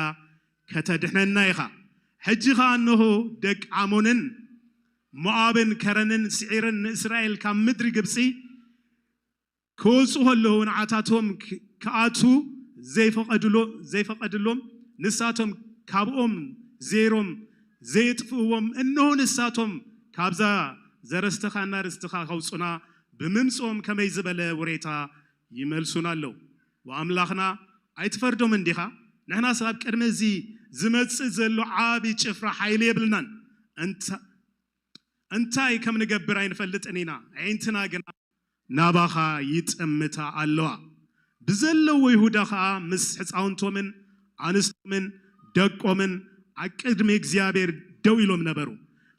ከተድሕነና ኢኻ። ሕጂ ኸኣ እንሆ ደቂ ዓሞንን ሞኣብን ከረንን ስዒርን ንእስራኤል ካብ ምድሪ ግብጺ ክወጹ ከለዉ ንዓታቶም ክ-፣ ክኣቱ ዘይፈቐድሎ-፣ ዘይፈቐድሎም፣ ንሳቶም ካብኦም ዘይሮም ዘየጥፍእዎም፣ እንሆ ንሳቶም ካብዛ ዘረስተኻና ርስትኻ ከውጹና ብምምጽኦም ከመይ ዝበለ ውሬታ ይመልሱና ኣለዉ። ወኣምላኽና ኣይትፈርዶምን ዲኻ? ንሕናስ ኣብ ቅድሚ እዚ ዝመጽእ ዘሎ ዓቢ ጭፍራ ሓይሊ የብልናን። እንታ-፣ እንታይ ከም ንገብር ኣይንፈልጥን ኢና። ኣዒንትና ግና ናባኻ ይጥምታ ኣለዋ። ብዘለዎ ይሁዳ ኸኣ ምስ ሕፃውንቶምን ኣንስቶምን ደቆምን ኣብ ቅድሚ እግዚኣብሔር ደው ኢሎም ነበሩ።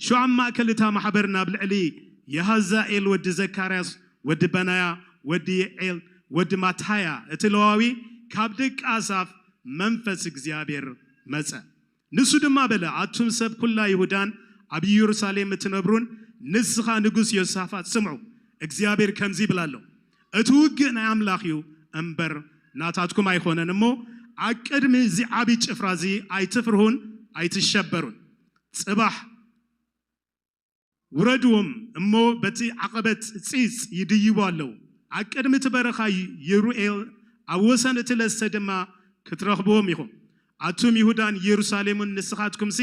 ሽዑ ኣብ ማእከል እታ ማሕበር ናብ ልዕሊ የሃዛኤል ወዲ ዘካርያስ ወዲ በናያ ወዲ የዔል ወዲ ማታያ እቲ ለዋዊ ካብ ደቂ ኣሳፍ መንፈስ እግዚኣብሔር መጸ። ንሱ ድማ በለ፣ ኣቱም ሰብ ኩላ ይሁዳን ኣብ ኢየሩሳሌም እትነብሩን ንስኻ ንጉስ ዮሳፋጥ ስምዑ። እግዚኣብሔር ከምዚ ይብል ኣሎ፣ እቲ ውግእ ናይ ኣምላኽ እዩ እምበር ናታትኩም ኣይኮነን እሞ ኣብ ቅድሚ እዚ ዓቢ ጭፍራ እዚ ኣይትፍርሁን ኣይትሸበሩን። ጽባሕ ውረድዎም እሞ በቲ ዓቐበት ጺጽ ይድይቡ ኣለዉ። ኣብ ቅድሚ እቲ በረኻ ይሩኤል ኣብ ወሰን እቲ ለስተ ድማ ክትረኽብዎም ኢኹም። ኣቱም ይሁዳን ኢየሩሳሌምን ንስኻትኩምሲ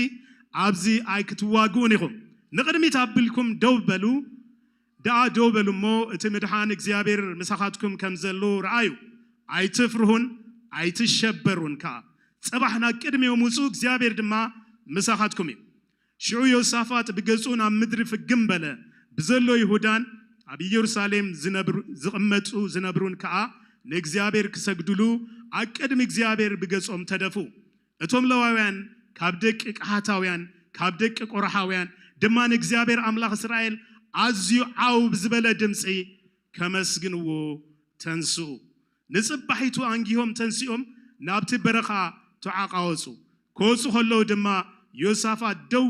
ኣብዚ ኣይክትዋግኡን ኢኹም። ንቕድሚት ኣቢልኩም ደው በሉ፣ ደኣ ደው በሉ እሞ እቲ ምድሓን እግዚኣብሔር ምሳኻትኩም ከም ዘሎ ረኣዩ። ኣይትፍርሁን ኣይትሸበሩን ከኣ። ጽባሕ ናብ ቅድሚኦም ውጹ፣ እግዚኣብሔር ድማ ምሳኻትኩም እዩ። ሽዑ ዮሳፋጥ ብገጹ ናብ ምድሪ ፍግም በለ። ብዘሎ ይሁዳን ኣብ ኢየሩሳሌም ዝነብሩ-፣ ዝቕመጡ ዝነብሩን ከኣ ንእግዚኣብሔር ክሰግዱሉ ኣብ ቅድሚ እግዚኣብሔር ብገጾም ተደፉ። እቶም ለዋውያን ካብ ደቂ ቀሃታውያን፣ ካብ ደቂ ቆርሓውያን ድማ ንእግዚኣብሔር ኣምላኽ እስራኤል ኣዝዩ ዓው ብዝበለ ድምጺ ከመስግንዎ ተንስኡ። ንጽባሒቱ ኣንጊሆም ተንሲኦም ናብቲ በረኻ ተዓቃወጹ። ክወጹ ከለዉ ድማ ዮሳፋት ደው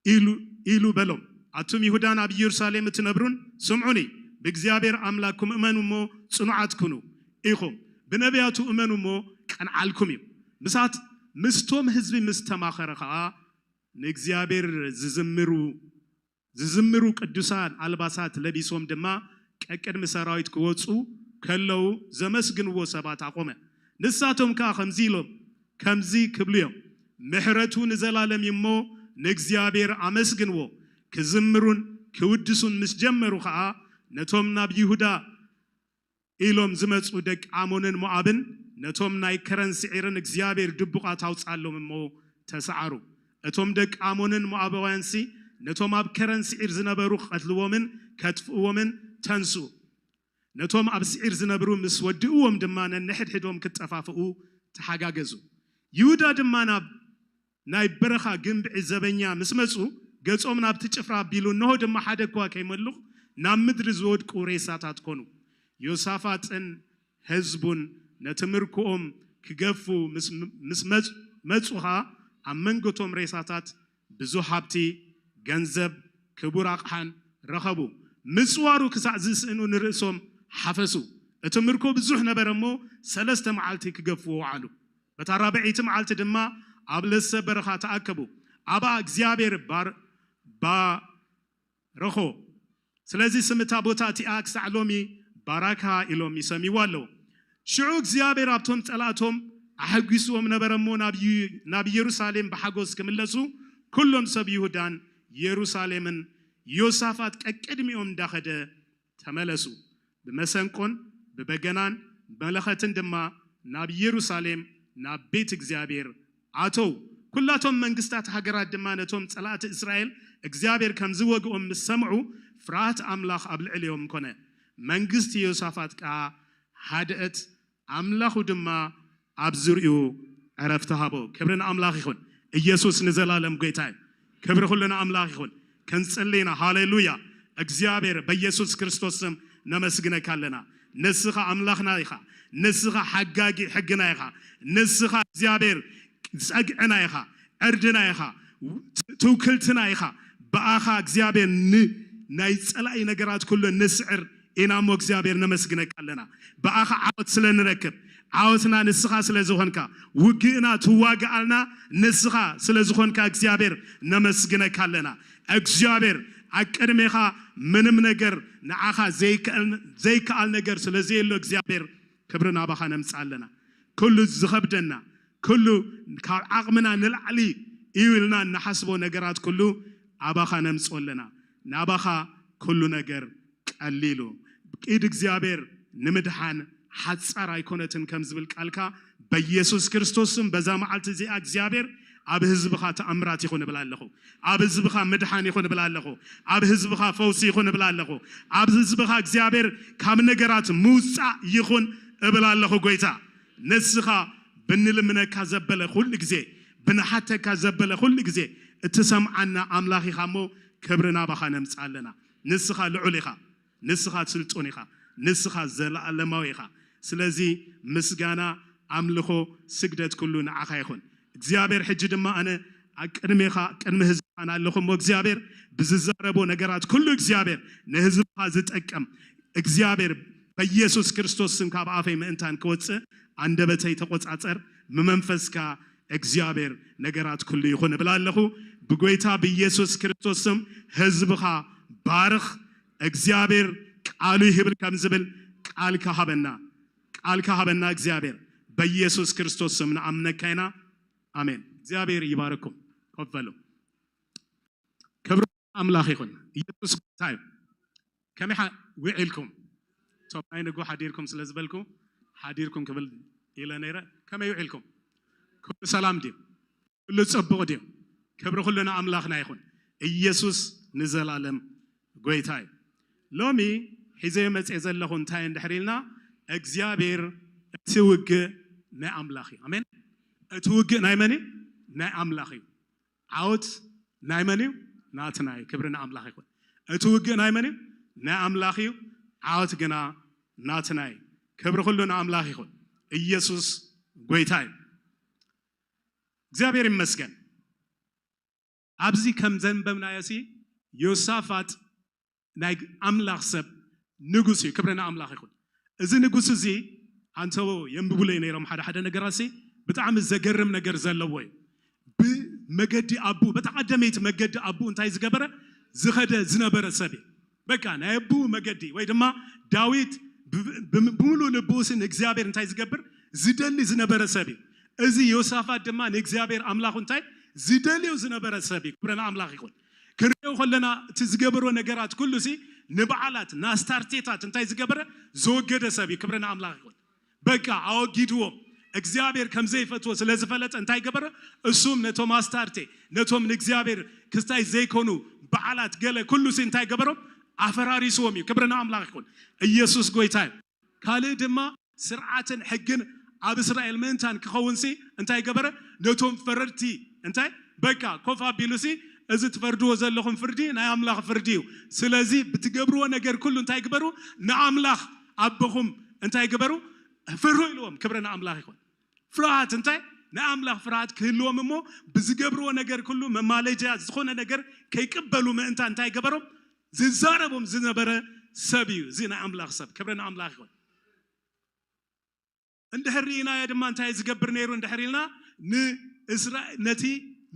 ኢሉ፣ ኢሉ በሎም፣ ኣቱም ይሁዳን ኣብ ኢየሩሳሌም እትነብሩን፣ ስምዑኒ። ብእግዚኣብሔር ኣምላክኩም እመኑ እሞ ጽኑዓት ኩኑ ኢኹም። ብነቢያቱ እመኑ እሞ ቀንዓልኩም እዩ። ምሳት ምስቶም ህዝቢ ምስ ተማኸረ ኸኣ፣ ንእግዚኣብሔር ዝዝምሩ ዝዝምሩ ቅዱሳን ኣልባሳት ለቢሶም ድማ ቀቅድሚ ሰራዊት ክወጹ ከለዉ ዘመስግንዎ ሰባት ኣቖመ። ንሳቶም ከኣ ከምዚ ኢሎም ከምዚ ክብሉ እዮም፣ ምሕረቱ ንዘላለም እዩ እሞ ንእግዚኣብሔር ኣመስግንዎ። ክዝምሩን ክውድሱን ምስ ጀመሩ ኸኣ ነቶም ናብ ይሁዳ ኢሎም ዝመጹ ደቂ ኣሞንን ሞኣብን ነቶም ናይ ከረን ስዒርን እግዚኣብሔር ድቡቓት ኣውጽኣሎም እሞ ተሰዓሩ። እቶም ደቂ ኣሞንን ሞኣባውያንሲ ነቶም ኣብ ከረን ስዒር ዝነበሩ ክቐትልዎምን ከጥፍእዎምን ተንስኡ። ነቶም ኣብ ስዒር ዝነብሩ ምስ ወድእዎም ድማ ነንሕድሕዶም ክጠፋፍኡ ተሓጋገዙ። ይሁዳ ድማ ናብ ናይ በረኻ ግንብዒ ዘበኛ ምስ መጹ፣ ገጾም ናብቲ ጭፍራ ኣቢሉ፣ እንሆ ድማ ሓደ እኳ ከይመልኹ ናብ ምድሪ ዝወድቁ ሬሳታት ኮኑ። ዮሳፋጥን ህዝቡን ነቲ ምርኮኦም ክገፉ ምስ መጹ ኸኣ፣ ኣብ መንጎቶም ሬሳታት ብዙሕ ሃብቲ፣ ገንዘብ፣ ክቡር ኣቕሓን ረኸቡ። ምጽዋሩ ክሳዕ ዝስእኑ ንርእሶም ሓፈሱ። እቲ ምርኮ ብዙሕ ነበረ እሞ፣ ሰለስተ መዓልቲ ክገፍዎ ወዓሉ። በታ ራብዐይቲ መዓልቲ ድማ ኣብ ለሰ በረኻ ተኣከቡ። ኣብኣ እግዚኣብሔር ባረኾ። ስለዚ ስም እታ ቦታ እቲኣ ክሳዕ ሎሚ ባራካ ኢሎም ይሰምይዋ ኣለዉ። ሽዑ እግዚኣብሔር ኣብቶም ጸላእቶም ኣሐጒስዎም ነበረ እሞ፣ ናብ ኢየሩሳሌም ብሓጎስ ክምለሱ፣ ኩሎም ሰብ ይሁዳን ኢየሩሳሌምን ዮሳፋጥ ቀቅድሚኦም እንዳኸደ ተመለሱ። ብመሰንቆን ብበገናን መለኸትን ድማ ናብ ኢየሩሳሌም ናብ ቤት እግዚኣብሔር ኣተው። ኩላቶም መንግስታት ሃገራት ድማ ነቶም ጸላእቲ እስራኤል እግዚኣብሔር ከም ዝወግኦም ምስ ሰምዑ፣ ፍርሃት ኣምላኽ ኣብ ልዕሊኦም ኮነ። መንግስቲ ዮሳፋጥ ከኣ ሃድአት፣ ኣምላኹ ድማ ኣብ ዙርኡ ዕረፍቲ ሃቦ። ክብሪ ንኣምላኽ ይኹን። ኢየሱስ ንዘላለም ጎይታ እዩ። ክብሪ ኩሉ ንኣምላኽ ይኹን። ክንጽሊ ኢና። ሃሌሉያ። እግዚኣብሔር በኢየሱስ ክርስቶስ ስም ነመስግነካ ኣለና። ንስኻ ኣምላኽና ኢኻ። ንስኻ ሓጋጊ ሕግና ኢኻ። ንስኻ እግዚኣብሔር ጸግዕና ኢኻ፣ ዕርድና ኢኻ፣ ትውክልትና ኢኻ። ብኣኻ እግዚኣብሔር ን-፣ ናይ ጸላኢ ነገራት ኩሉ ንስዕር ኢና እሞ እግዚኣብሔር ነመስግነካ ኣለና። ብኣኻ ዓወት ስለ ንረክብ፣ ዓወትና ንስኻ ስለ ዝኾንካ፣ ውግእና ትዋግኣልና ንስኻ ስለ ዝኾንካ እግዚኣብሔር ነመስግነካ ኣለና። እግዚኣብሔር ኣብ ቅድሜኻ ምንም ነገር ንዓኻ ዘይከኣል፣ ዘይከኣል ነገር ስለ ዘየሎ እግዚኣብሔር ክብሪ ናባኻ ነምጽእ ኣለና። ኩሉ ዝኸብደና፣ ኩሉ ካብ ዓቕምና ንላዕሊ እዩ ኢልና እንሓስቦ ነገራት ኩሉ ኣባኻ ነምጽኦ ኣለና። ናባኻ ኩሉ ነገር ቀሊሉ። ኢድ እግዚኣብሔር ንምድሓን ሓጻር ኣይኮነትን ከም ዝብል ቃልካ፣ በኢየሱስ ክርስቶስ ስም በዛ መዓልቲ እዚኣ እግዚኣብሔር ኣብ ህዝብኻ ተኣምራት ይኹን እብል ኣለኹ። ኣብ ህዝብኻ ምድሓን ይኹን እብል ኣለኹ። ኣብ ህዝብኻ ፈውሲ ይኹን እብል ኣለኹ። ኣብ ህዝብኻ እግዚኣብሔር ካብ ነገራት ምውጻእ ይኹን እብል ኣለኹ። ጎይታ ንስኻ ብንልምነካ ዘበለ ኩሉ ግዜ፣ ብንሓተካ ዘበለ ኩሉ ግዜ እትሰምዓና ኣምላኽ ኢኻ እሞ ክብሪ ናባኻ ነምጽእ ኣለና። ንስኻ ልዑል ኢኻ፣ ንስኻ ስልጡን ኢኻ፣ ንስኻ ዘለኣለማዊ ኢኻ። ስለዚ ምስጋና፣ ኣምልኾ፣ ስግደት ኩሉ ንዓኻ ይኹን። እግዚኣብሔር ሕጂ ድማ ኣነ ኣብ ቅድሜኻ፣ ቅድሚ ህዝብኻን ኣለኹ እሞ እግዚኣብሔር ብዝዛረቦ ነገራት ኩሉ እግዚኣብሔር ንህዝብኻ ዝጠቅም እግዚኣብሔር በኢየሱስ ክርስቶስ ስም ካብ ኣፈይ ምእንታን ክወጽእ ኣንደበተይ ተቆጻጸር፣ ብመንፈስካ እግዚኣብሔር ነገራት ኩሉ ይኹን እብል ኣለኹ። ብጎይታ ብኢየሱስ ክርስቶስ ስም ህዝብኻ ባርኽ። እግዚኣብሔር ቃሉ ይህብል ከም ዝብል ቃልካ ሃበና፣ ቃልካ ሃበና እግዚኣብሔር። በኢየሱስ ክርስቶስ ስም ንኣምነካ ኢና። ኣሜን። እግዚኣብሔር ይባርኩም። ኮፍ በሉ። ክብሪ ኣምላኽ ይኹን። ኢየሱስ ጎይታ እዩ። ከመይ ሓ-፣ ውዒልኩም? እቶም ናይ ንግሆ ሓዲርኩም ስለ ዝበልኩ፣ ሓዲርኩም ክብል ኢለ ነይረ። ከመይ ውዒልኩም? ኩሉ ሰላም ድዩ? ኩሉ ጽቡቕ ድዩ? ክብሪ ኩሉ ንኣምላኽና ይኹን። ኢየሱስ ንዘላለም ጎይታ እዩ። ሎሚ ሒዘዮ መጽየ ዘለኹ እንታይ እንድሕር ኢልና፣ እግዚኣብሔር እቲ ውግእ ናይ ኣምላኽ እዩ። ኣሜን። እቲ ውግእ ናይ መን እዩ? ናይ ኣምላኽ እዩ። ዓወት ናይ መን እዩ? ናትና እዩ። ክብሪ ንኣምላኽ ይኹን። እቲ ውግእ ናይ መን እዩ? ናይ ኣምላኽ እዩ። ዓወት ግና ናትና እዩ። ክብሪ ኩሉ ንኣምላኽ ይኹን። ኢየሱስ ጎይታ እዩ። እግዚኣብሔር ይመስገን። ኣብዚ ከም ዘንበብናዮ ሲ ዮሳፋጥ ናይ ኣምላኽ ሰብ ንጉስ እዩ። ክብሪ ንኣምላኽ ይኹን። እዚ ንጉስ እዚ፣ ኣንተዎ የንብቡለይ ነይሮም ሓደ ሓደ ነገራት ሲ፣ ብጣዕሚ ዘገርም ነገር ዘለዎ እዩ። ብመገዲ ኣቡ፣ በታ ቀደመይቲ መገዲ ኣቡ እንታይ ዝገበረ፣ ዝኸደ ዝነበረ ሰብ እዩ። በቃ ናይ ኣቡ መገዲ ወይ ድማ ዳዊት ብ- ብ- ብምሉእ ልብኡ ሲ ንእግዚኣብሔር እንታይ ዝገብር፣ ዝደሊ ዝነበረ ሰብ እዩ። እዚ ዮሳፋት ድማ ንእግዚኣብሔር ኣምላኹ እንታይ ዝደልዮ ዝነበረ ሰብ እዩ። ክብሪ ንኣምላኽ ይኹን። ክንሪኦ ከለና እቲ ዝገበሮ ነገራት ኩሉ ሲ ንበዓላት ንኣስታርቴታት እንታይ ዝገበረ፣ ዘወገደ ሰብ እዩ። ክብሪ ንኣምላኽ ይኹን። በቃ ኣወጊድዎም። እግዚኣብሔር ከም ዘይፈትዎ ስለ ዝፈለጠ እንታይ ገበረ? እሱም ነቶም ኣስታርቴ፣ ነቶም ንእግዚኣብሔር ክስታይ ዘይኮኑ በዓላት ገለ ኩሉ ሲ እንታይ ገበሮም? ኣፈራሪስዎም እዩ። ክብሪ ንኣምላኽ ይኹን። ኢየሱስ ጎይታ እዩ። ካልእ ድማ ስርዓትን ሕግን ኣብ እስራኤል ምእንታን ክኸውን ሲ እንታይ ገበረ? ነቶም ፈረድቲ እንታይ በቃ ኮፍ ኣቢሉ ሲ፣ እዚ ትፈርድዎ ዘለኹም ፍርዲ ናይ ኣምላኽ ፍርዲ እዩ። ስለዚ ብትገብርዎ ነገር ኩሉ እንታይ ግበሩ? ንኣምላኽ ኣቦኹም እንታይ ግበሩ? ፍርሁ ኢልዎም። ክብሪ ንኣምላኽ ይኹን። ፍርሃት እንታይ? ናይ ኣምላኽ ፍርሃት ክህልዎም እሞ ብዝገብርዎ ነገር ኩሉ መማለጃ ዝኾነ ነገር ከይቅበሉ ምእንታ እንታይ ገበሮም? ዝዛረቦም ዝነበረ ሰብ እዩ። እዚ ናይ ኣምላኽ ሰብ። ክብሪ ንኣምላኽ ይኹን። እንድሕር ርኢናዮ ድማ እንታይ ዝገብር ነይሩ እንድሕር ኢልና፣ ንእስራኤል ነቲ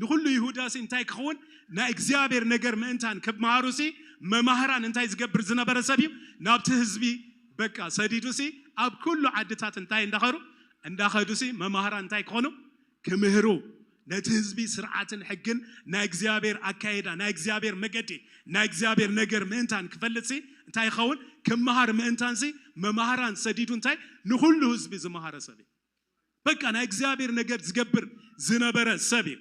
ንኹሉ ይሁዳ ሲ እንታይ ክኸውን? ናይ እግዚኣብሔር ነገር ምእንታን ክመሃሩ ሲ መማህራን እንታይ ዝገብር ዝነበረ ሰብ እዩ። ናብቲ ህዝቢ በቃ ሰዲዱ ሲ ኣብ ኩሉ ዓድታት እንታይ እንዳኸሩ እንዳኸዱ ሲ መማህራን እንታይ ክኾኑ? ክምህሩ፣ ነቲ ህዝቢ ስርዓትን ሕግን ናይ እግዚኣብሔር ኣካይዳ ናይ እግዚኣብሔር መገዲ ናይ እግዚኣብሔር ነገር ምእንታን ክፈልጥ ሲ እንታይ ይኸውን? ክመሃር ምእንታን ሲ መማህራን ሰዲዱ እንታይ ንኹሉ ህዝቢ ዝመሃረ ሰብ እዩ። በቃ ናይ እግዚኣብሔር ነገር ዝገብር ዝነበረ ሰብ እዩ።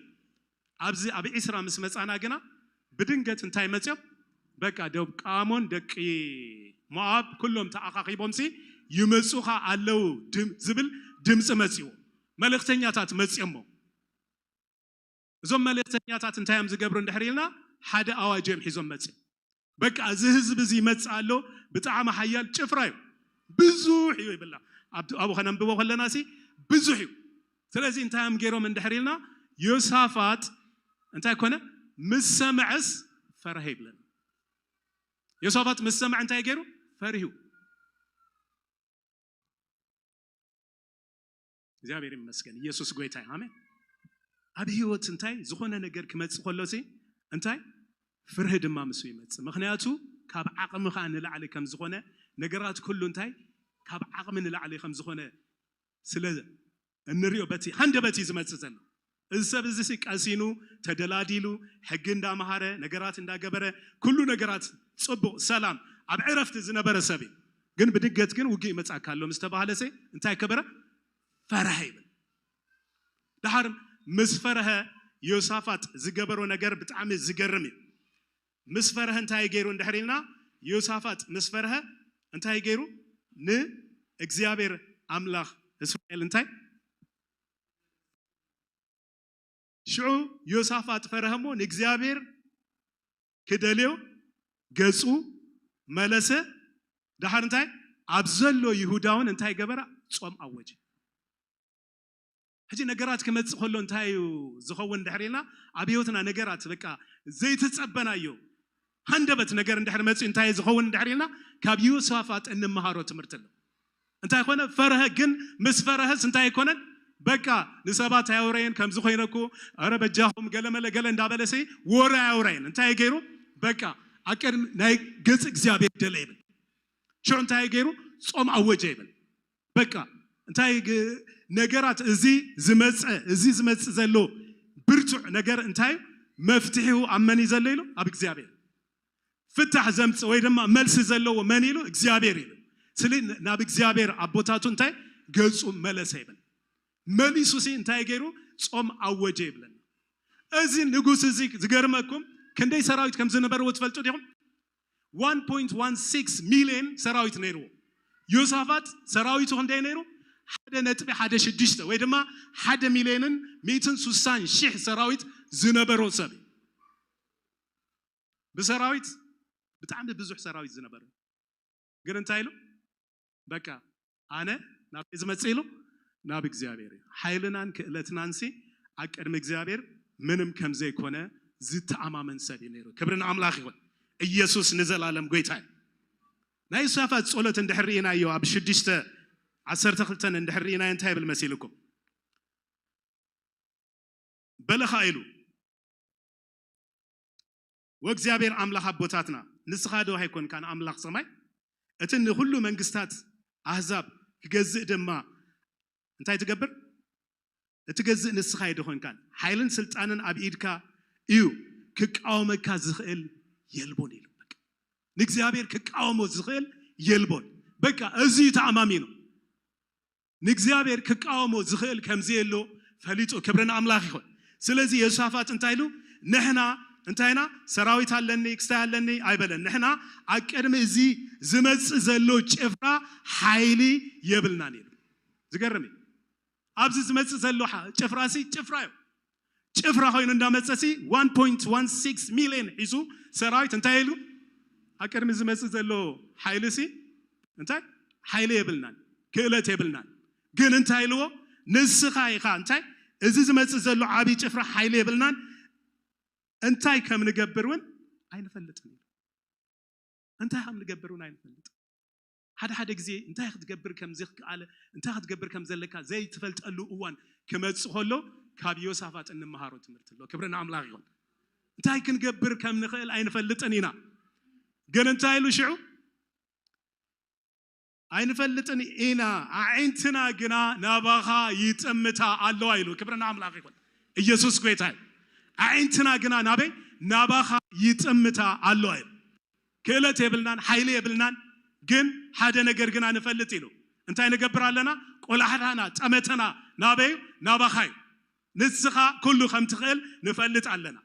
ኣብዚ ኣብ ዒስራ ምስ መጻና ግና ብድንገት እንታይ መጽዮም? በቃ ደቂ ኣሞን ደቂ ሞኣብ ኩሎም ተኣኻኺቦም ሲ ይመጹኻ ኣለዉ ድም- ዝብል ድምፂ መጽዎ። መልእክተኛታት መጽዮሞ። እዞም መልእክተኛታት እንታይ እዮም ዝገብሩ እንድሕር ኢልና፣ ሓደ ኣዋጅ እዮም ሒዞም መጽዮም። በቃ እዚ ህዝቢ እዚ ይመጽእ ኣሎ፣ ብጣዕሚ ሓያል ጭፍራ እዩ፣ ብዙሕ እዩ ይብላ። ኣብቲ- ኣብኡ ከነንብቦ ከለና ሲ ብዙሕ እዩ። ስለዚ እንታይ እዮም ገይሮም እንድሕር ኢልና፣ ዮሳፋጥ እንታይ ኮነ? ምስ ሰምዐስ ፈርሀ ይብለና። ዮሳፋጥ ምስ ሰምዐ እንታይ ገይሩ? ፈሪሁ። እግዚኣብሔር ይመስገን። ኢየሱስ ጎይታ እዩ። ኣሜን። ኣብ ህይወት እንታይ ዝኾነ ነገር ክመጽእ ከሎ ሲ እንታይ ፍርሂ ድማ ምስ ይመጽእ። ምኽንያቱ ካብ ዓቕምኻ ንላዕሊ ከም ዝኾነ ነገራት ኩሉ እንታይ ካብ ዓቕሚ ንላዕሊ ከም ዝኾነ ስለ እንሪኦ በቲ ሃንደበት እዩ ዝመጽእ ዘሎ። እዚ ሰብ እዚ ሲ ቀሲኑ ተደላዲሉ ሕጊ እንዳመሃረ ነገራት እንዳገበረ ኩሉ ነገራት ጽቡቕ ሰላም ኣብ ዕረፍቲ ዝነበረ ሰብ እዩ። ግን ብድገት ግን ውግእ ይመጻካ ኣሎ ምስ ተባህለ ሲ እንታይ ከበረ? ፈርሀ ይብል። ደሓር ምስ ፈርሀ ዮሳፋጥ ዝገበሮ ነገር ብጣዕሚ ዝገርም እዩ። ምስ ፈርሀ እንታይ ገይሩ እንድሕር ኢልና፣ ዮሳፋጥ ምስ ፈርሀ እንታይ ገይሩ? ንእግዚኣብሔር ኣምላኽ እስራኤል እንታይ ሽዑ ዮሳፋጥ ፈረሀ እሞ ንእግዚኣብሔር ክደልዮ ገጹ መለሰ። ደሓር እንታይ ኣብ ዘሎ ይሁዳውን እንታይ ገበረ? ጾም ኣወጀ። ሕጂ ነገራት ክመጽእ ከሎ እንታይ እዩ ዝኸውን ድሕር ኢልና ኣብ ህይወትና ነገራት በቃ ዘይተጸበናዮ ሃንደበት ነገር እንድሕር መጽኡ እንታይ እዩ ዝኸውን ድሕር ኢልና ካብ ዮሳፋጥ እንመሃሮ ትምህርቲ ኣሎ። እንታይ ኮነ? ፈርሀ። ግን ምስ ፈርሀስ እንታይ ኣይኮነን? በቃ ንሰባት ኣያውረየን ከምዚ ኮይነኩ፣ ኧረ በጃኹም ገለመለ ገለ እንዳበለሲ ወረ ኣያውረየን። እንታይ ገይሩ? በቃ ኣብ ቅድሚ ናይ ገጽ እግዚኣብሔር ደለ ይብል። ሽዑ እንታይ ገይሩ? ጾም ኣወጀ ይብል። በቃ እንታይ ግ- ነገራት እዚ ዝመጸ እዚ ዝመጽእ ዘሎ ብርቱዕ ነገር እንታይ መፍትሒው ኣብ መን እዩ ዘሎ ኢሉ? ኣብ እግዚኣብሔር። ፍታሕ ዘምጽእ ወይ ድማ መልሲ ዘለዎ መን ኢሉ? እግዚኣብሔር ኢሉ። ስለ ናብ እግዚኣብሔር ኣቦታቱ እንታይ ገጹ መለሰ ይብል። መሊሱ ሲ እንታይ ገይሩ? ጾም ኣወጀ ይብለና። እዚ ንጉስ እዚ ዝገርመኩም ክንደይ ሰራዊት ከም ዝነበርዎ ትፈልጡ ዲኹም? ዋን ፖይንት ዋን ሲክስ ሚልዮን ሰራዊት ነይርዎ። ዮሳፋጥ ሰራዊቱ ክንደይ ነይሩ? ሓደ ነጥቢ ሓደ ሽዱሽተ ወይ ድማ ሓደ ሚልዮንን ሚእትን ስሳን ሺሕ ሰራዊት ዝነበሮ ሰብ እዩ። ብሰራዊት ብጣዕሚ ብዙሕ ሰራዊት ዝነበረ ግን እንታይ ኢሉ? በቃ ኣነ ናብ ዝመጽእ ኢሉ ናብ እግዚኣብሔር እዩ። ሓይልናን ክእለትናንሲ ኣብ ቅድሚ እግዚኣብሔር ምንም ከም ዘይኮነ ዝተኣማመን ሰብ እዩ ነይሩ። ክብሪ ንኣምላኽ ይኹን። ኢየሱስ ንዘላለም ጎይታ እዩ። ናይ ዮሳፋት ጸሎት እንድሕር ርኢናዮ፣ ኣብ ሽዱሽተ ዓሰርተ ክልተ እንድሕር ርኢናዮ፣ እንታይ ይብል መሲልኩም? በለ ኸኣ ኢሉ፣ "ወእግዚኣብሔር ኣምላኽ ኣቦታትና፣ ንስኻ ዶ ኣይኮንካን ኣምላኽ ሰማይ? እቲ ንኹሉ መንግስታት ኣህዛብ ክገዝእ ድማ እንታይ ትገብር? እትገዝእ ንስኻ ኣይደኾንካን? ሓይልን ስልጣንን ኣብ ኢድካ እዩ፣ ክቃወመካ ዝኽእል የልቦን" ኢሉ። በቃ፣ ንእግዚኣብሔር ክቃወሞ ዝኽእል የልቦን። በቃ፣ እዚ እዩ ተኣማሚኑ። ንእግዚኣብሔር ክቃወሞ ዝኽእል ከም ዘየሎ ፈሊጡ። ክብሪ ንኣምላኽ ይኹን። ስለዚ ዮሳፋጥ እንታይ ኢሉ? "ንሕና እንታይ ኢና? ሰራዊት ኣለኒ፣ ክስታይ ኣለኒ" ኣይበለን። "ንሕና ኣብ ቅድሚ እዚ ዝመጽእ ዘሎ ጭፍራ ሓይሊ የብልናን" ኢሉ። ዝገርም እዩ። ኣብዚ ዝመጽእ ዘሎ ሓ-፣ ጭፍራሲ ጭፍራ እዩ። ጭፍራ ኮይኑ እንዳመጸሲ one point one six ሚልዮን ሒዙ ሰራዊት እንታይ ኢሉ? ኣብ ቅድሚ ዝመጽእ ዘሎ ሓይሊ ሲ እንታይ? ሓይሊ የብልናን፣ ክእለት የብልናን። ግን እንታይ ኢልዎ? "ንስኻ ኢኻ እንታይ? እዚ ዝመጽእ ዘሎ ዓብዪ ጭፍራ ሓይሊ የብልናን፣ እንታይ ከም ንገብር እውን ኣይንፈልጥን" ኢሉ። እንታይ ከም ንገብር እውን ኣይንፈልጥን። ሓደ ሓደ ግዜ እንታይ ክትገብር ከም ዝከኣለ፣ እንታይ ክትገብር ከም ዘለካ ዘይትፈልጠሉ እዋን ክመጽእ ከሎ፣ ካብ ዮሳፋጥ እንመሃሮ ትምህርቲ ኣሎ። ክብሪ ንኣምላኽ ይኹን። እንታይ ክንገብር ከም ንኽእል ኣይንፈልጥን ኢና። ግን እንታይ ኢሉ ሽዑ? "ኣይንፈልጥን ኢና፣ ኣዒንትና ግና ናባኻ ይጥምታ ኣለዋ" ኢሉ። ክብሪ ንኣምላኽ ይኹን። ኢየሱስ ጎይታ እዩ። "ኣዒንትና ግና ናበይ? ናባኻ ይጥምታ ኣለዋ" ኢሉ። ክእለት የብልናን፣ ሓይሊ የብልናን፣ ግን ሓደ ነገር ግና ንፈልጥ ኢሉ። እንታይ ንገብር ኣለና? ቆላሕታና፣ ጠመተና ናበይ? ናባኻ እዩ። ንስኻ ኩሉ ከም ትኽእል ንፈልጥ ኣለና።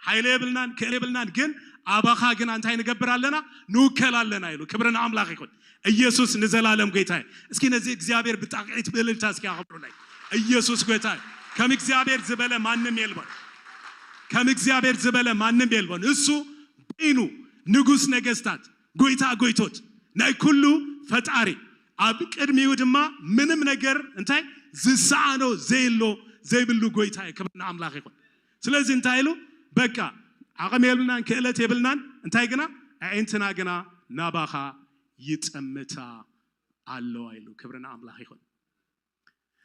ሓይሊ የብልናን፣ ክእለት የብልናን፣ ግን ኣባኻ ግና እንታይ ንገብር ኣለና? ንውከል ኣለና ኢሉ። ክብሪ ንኣምላኽ ይኹን። ኢየሱስ ንዘላለም ጎይታ እዩ። እስኪ ነዚ እግዚኣብሔር ብጣቕዒት ብእልልታ እስኪ ኣኽብሩለይ። ኢየሱስ ጎይታ እዩ። ከም እግዚኣብሔር ዝበለ ማንም የልቦን። ከም እግዚኣብሔር ዝበለ ማንም የልቦን። እሱ በይኑ ንጉስ ነገስታት፣ ጎይታ ጎይቶት፣ ናይ ኩሉ ፈጣሪ፣ ኣብ ቅድሚኡ ድማ ምንም ነገር እንታይ ዝሰኣኖ ዘየሎ ዘይብሉ ጎይታ እዩ። ክብሪ ንኣምላኽ ይኹን። ስለዚ እንታይ ኢሉ? በቃ፣ ዓቕሚ የብልናን፣ ክእለት የብልናን፣ እንታይ ግና ኣዒንትና ግና ናባኻ ይጠምታ ኣለዋ ኢሉ። ክብሪ ንኣምላኽ ይኹን።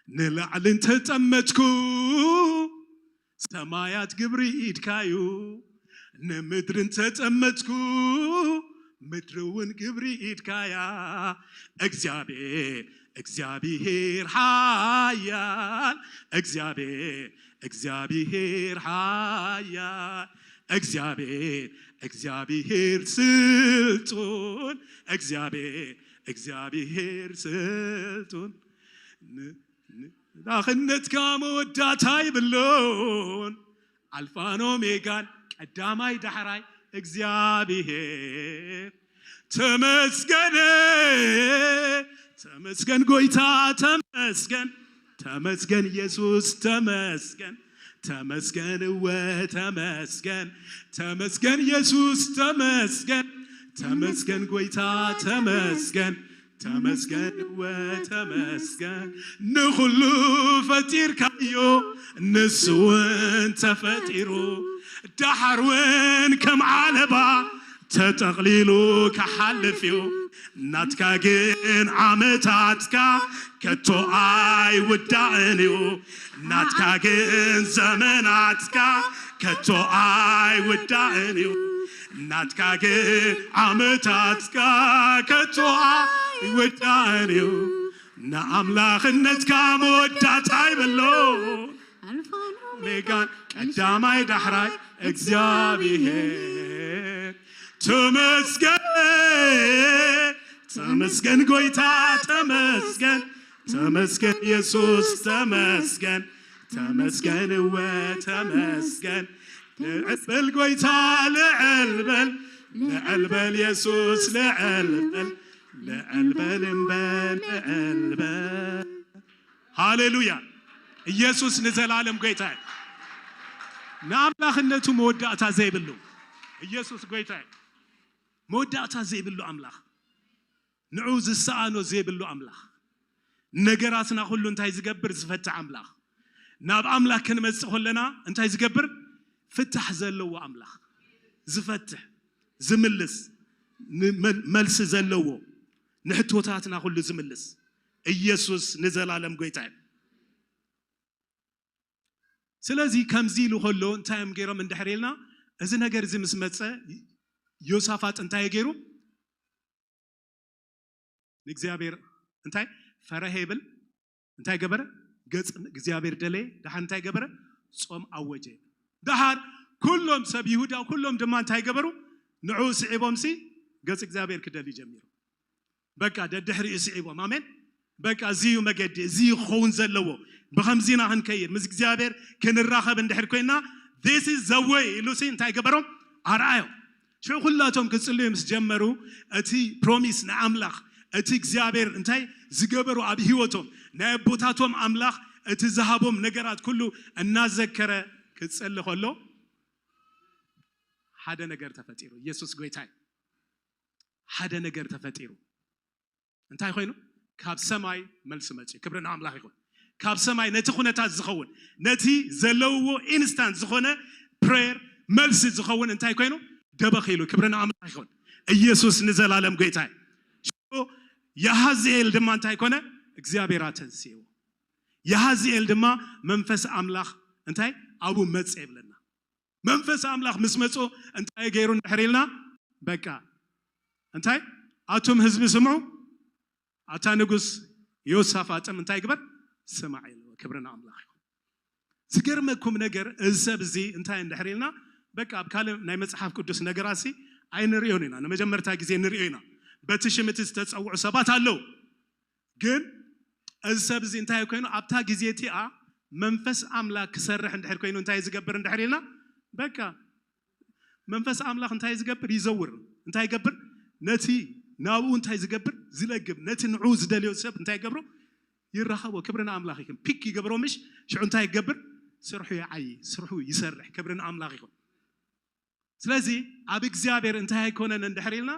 ንላዕሊ እንተጠመትኩ፣ ሰማያት ግብሪ ኢድካዩ። ንምድሪ እንተጠመትኩ፣ ምድሪ እውን ግብሪ ኢድካያ። እግዚኣብሔር፣ እግዚኣብሔር ሓያል፣ እግዚኣብሔር፣ እግዚኣብሔር ሓያል፣ እግዚኣብሔር፣ እግዚኣብሔር ስልጡን፣ እግዚኣብሔር፣ እግዚኣብሔር ስልጡን። ን-፣ ን-፣ ላኽነትካ መወዳእታ ይብሎን፣ ኣልፋን ኦሜጋን ቀዳማይ ዳሕራይ እግዚኣብሔር። ተመስገን፣ ተመስገን ጎይታ፣ ተመስገን፣ ተመስገን ኢየሱስ፣ ተመስገን፣ ተመስገን እወ፣ ተመስገን፣ ተመስገን ኢየሱስ፣ ተመስገን፣ ተመስገን ጎይታ፣ ተመስገን፣ ተመስገን እወ፣ ተመስገን። ንኹሉ ፈጢርካዮ፣ ንሱ እውን ተፈጢሩ፣ ደሓር እውን ከም ዓለባ ተጠቕሊሉ ክሓልፍ እዩ። ናትካ ግን ዓመታትካ ከቶ ኣይውዳእን እዩ። ናትካ ግን ዘመናትካ ከቶ ኣይውዳእን እዩ። ናትካ ግን ዓመታትካ ከቶ ኣይውዳእን እዩ። ንኣምላኽነትካ መወዳእታ ይብሎ። ኣልፋን ኦሜጋን ቀዳማይ ዳሕራይ እግዚኣብሔር። ተመስገን፣ ተመስገን ጎይታ፣ ተመስገን፣ ተመስገን ኢየሱስ፣ ተመስገን፣ ተመስገን እወ፣ ተመስገን። ልዕል በል ጎይታ፣ ልዕል በል፣ ልዕል በል ኢየሱስ፣ ልዕል በል፣ ልዕል በል እምበር፣ ልዕል በል። ሃሌሉያ። ኢየሱስ ንዘላለም ጎይታ እዩ። ንኣምላኽነቱ መወዳእታ ዘይብሉ ኢየሱስ ጎይታ እዩ። መወዳእታ ዘይብሉ ኣምላኽ፣ ንዑ ዝሰኣኖ ዘይብሉ ኣምላኽ፣ ነገራትና ኩሉ እንታይ ዝገብር ዝፈትሕ ኣምላኽ። ናብ ኣምላኽ ክንመጽእ ከለና እንታይ ዝገብር? ፍታሕ ዘለዎ ኣምላኽ፣ ዝፈትሕ፣ ዝምልስ፣ ን-፣ መል-፣ መልሲ ዘለዎ፣ ንሕቶታትና ኩሉ ዝምልስ ኢየሱስ ንዘላለም ጎይታ እዩ። ስለዚ ከምዚ ኢሉ ከሎ እንታይ እዮም ገይሮም እንድሕር ኢልና፣ እዚ ነገር እዚ ምስ መጸ ዮሳፋጥ እንታይ ገይሩ? ንእግዚኣብሔር እንታይ ፈረሀ ይብል? እንታይ ገበረ? ገጽ እግዚኣብሔር ደለየ። ደሓር እንታይ ገበረ? ጾም ኣወጀ። ደሓር ኩሎም ሰብ ይሁዳ ኩሎም ድማ እንታይ ገበሩ? ንዑ ስዒቦምሲ ገጽ እግዚኣብሔር ክደልዩ ጀሚሩ። በቃ ደድሕሪኡ ስዒቦም። ኣሜን። በቃ እዚ እዩ መገዲ፣ እዚ እዩ ክኸውን ዘለዎ። ብኸምዚና ክንከይድ፣ ምስ እግዚኣብሔር ክንራኸብ እንድሕር ኮይና፣ this is the way ኢሉሲ እንታይ ገበሮም? ኣርኣዮም። ሽዑ ኩላቶም ክጽልዩ ምስ ጀመሩ፣ እቲ ፕሮሚስ ናይ ኣምላኽ፣ እቲ እግዚኣብሔር እንታይ ዝገበሩ ኣብ ህይወቶም፣ ናይ ኣቦታቶም ኣምላኽ እቲ ዝሃቦም ነገራት ኩሉ እናዘከረ ክጽሊ ከሎ፣ ሓደ ነገር ተፈጢሩ። ኢየሱስ ጎይታ እዩ። ሓደ ነገር ተፈጢሩ። እንታይ ኮይኑ? ካብ ሰማይ መልሲ መጽዩ። ክብሪ ንኣምላኽ ይኹን። ካብ ሰማይ ነቲ ኩነታት ዝኸውን፣ ነቲ ዘለውዎ ኢንስታንት ዝኾነ ፕሬየር መልሲ ዝኸውን እንታይ ኮይኑ? ደበኽ ኢሉ። ክብሪ ንኣምላኽ ይኹን። ኢየሱስ ንዘላለም ጎይታ እዩ። ሽዑ ያሃዝኤል ድማ እንታይ ኮነ? እግዚኣብሔር ኣተንስእዎ። ያሃዝኤል ድማ መንፈስ ኣምላኽ እንታይ ኣብኡ መጸ ይብለና። መንፈስ ኣምላኽ ምስ መጾ እንታይ ገይሩ እንድሕር ኢልና፣ በቃ እንታይ? ኣቱም ህዝቢ ስምዑ፣ ኣታ ንጉስ ዮሳፋጥም እንታይ ግበር? ስማዕ ኢልዎ። ክብሪ ንኣምላኽ ይኹን። ዝገርመኩም ነገር፣ እዚ ሰብ እዚ እንታይ እንድሕር ኢልና፣ በቃ ኣብ ካልእ ናይ መጽሓፍ ቅዱስ ነገራሲ ኣይንርእዮን ኢና። ንመጀመርታ ግዜ ንርእዮ ኢና። በቲ ሽም እቲ ዝተጸውዑ ሰባት ኣለዉ። ግን እዚ ሰብ እዚ እንታይ ኮይኑ ኣብታ ግዜ እቲኣ መንፈስ ኣምላኽ ክሰርሕ እንድሕር ኮይኑ እንታይ ዝገብር እንድሕር ኢልና፣ በቃ መንፈስ ኣምላኽ እንታይ ዝገብር? ይዘውር። እንታይ ይገብር? ነቲ ናብኡ እንታይ ዝገብር? ዝለግብ። ነቲ ንዑ ዝደልዮ ሰብ እንታይ ይገብሮ? ይራኸቦ። ክብሪ ንኣምላኽ ይኹን። ፒክ ይገብሮ ምሽ? ሽዑ እንታይ ይገብር? ስርሑ ይዓዪ፣ ስርሑ ይሰርሕ። ክብሪ ንኣምላኽ ይኹን። ስለዚ ኣብ እግዚኣብሔር እንታይ ኣይኮነን እንድሕር ኢልና፣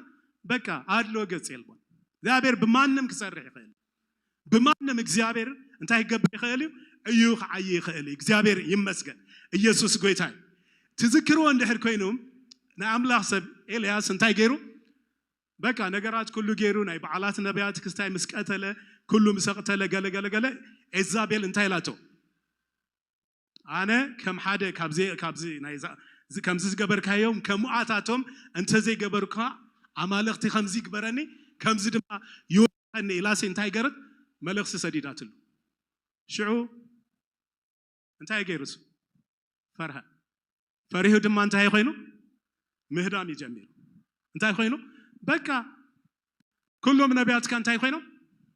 በቃ ኣድሎ ገጽ የልቦን። እግዚኣብሔር ብማንም ክሰርሕ ይኽእል። ብማንም እግዚኣብሔር እንታይ ክገብር ይኽእል እዩ? እዩ ክዓዪ ይኽእል እዩ። እግዚኣብሔር ይመስገን። ኢየሱስ ጎይታ እዩ። ትዝክርዎ እንድሕር ኮይኑ ናይ ኣምላኽ ሰብ ኤልያስ እንታይ ገይሩ? በቃ ነገራት ኩሉ ገይሩ፣ ናይ በዓላት ነቢያት ክስታይ ምስ ቀተለ፣ ኩሉ ምስ ኣቕተለ፣ ገለ ገለ ገለ፣ ኤዛቤል እንታይ ኢላቶ? ኣነ ከም ሓደ ካብዚ፣ ካብዚ ናይ ዛ-፣ ዝ-፣ ከምዚ ዝገበርካዮም ከምኣታቶም እንተዘይገበርካ፣ ኣማልኽቲ ከምዚ ይግበረኒ፣ ከምዚ ድማ ይወርሰኒ ኢላሲ እንታይ ገረት? መልእኽቲ ሰዲዳትሉ። ሽዑ እንታይ ገይሩ እሱ? ፈርሀ። ፈሪሁ ድማ እንታይ ኮይኑ? ምህዳም እዩ ጀሚሩ። እንታይ ኮይኑ? በቃ ኩሎም ነቢያትካ እንታይ ኮይኖም?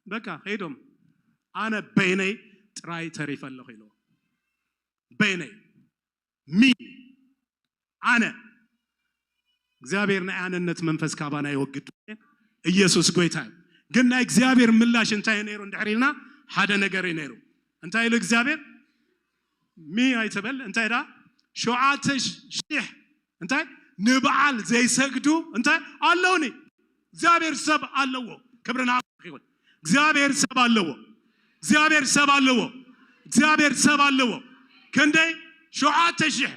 በቃ ከይዶም። ኣነ በይነይ ጥራይ ተሪፈ ኣለኹ ኢልዎ። በይነይ፣ ሚ፣ ኣነ። እግዚኣብሔር ናይ ኣነነት መንፈስ ካባና የወግድ። ኢየሱስ ጎይታ እዩ። ግን ናይ እግዚኣብሔር ምላሽ እንታይ እዩ ነይሩ እንድሕር ኢልና፣ ሓደ ነገር እዩ ነይሩ። እንታይ ኢሉ እግዚኣብሔር? ሚ ኣይትበል፣ እንታይ ዳ? ሸውዓተ ሺሕ እንታይ ንበዓል ዘይሰግዱ እንታይ ኣለውኒ? እግዚኣብሔር ሰብ ኣለዎ። ክብሪ ንኣምላኽ ይኹን። እግዚኣብሔር ሰብ ኣለዎ። እግዚኣብሔር ሰብ ኣለዎ። እግዚኣብሔር ሰብ ኣለዎ። ክንደይ? ሸውዓተ ሺሕ።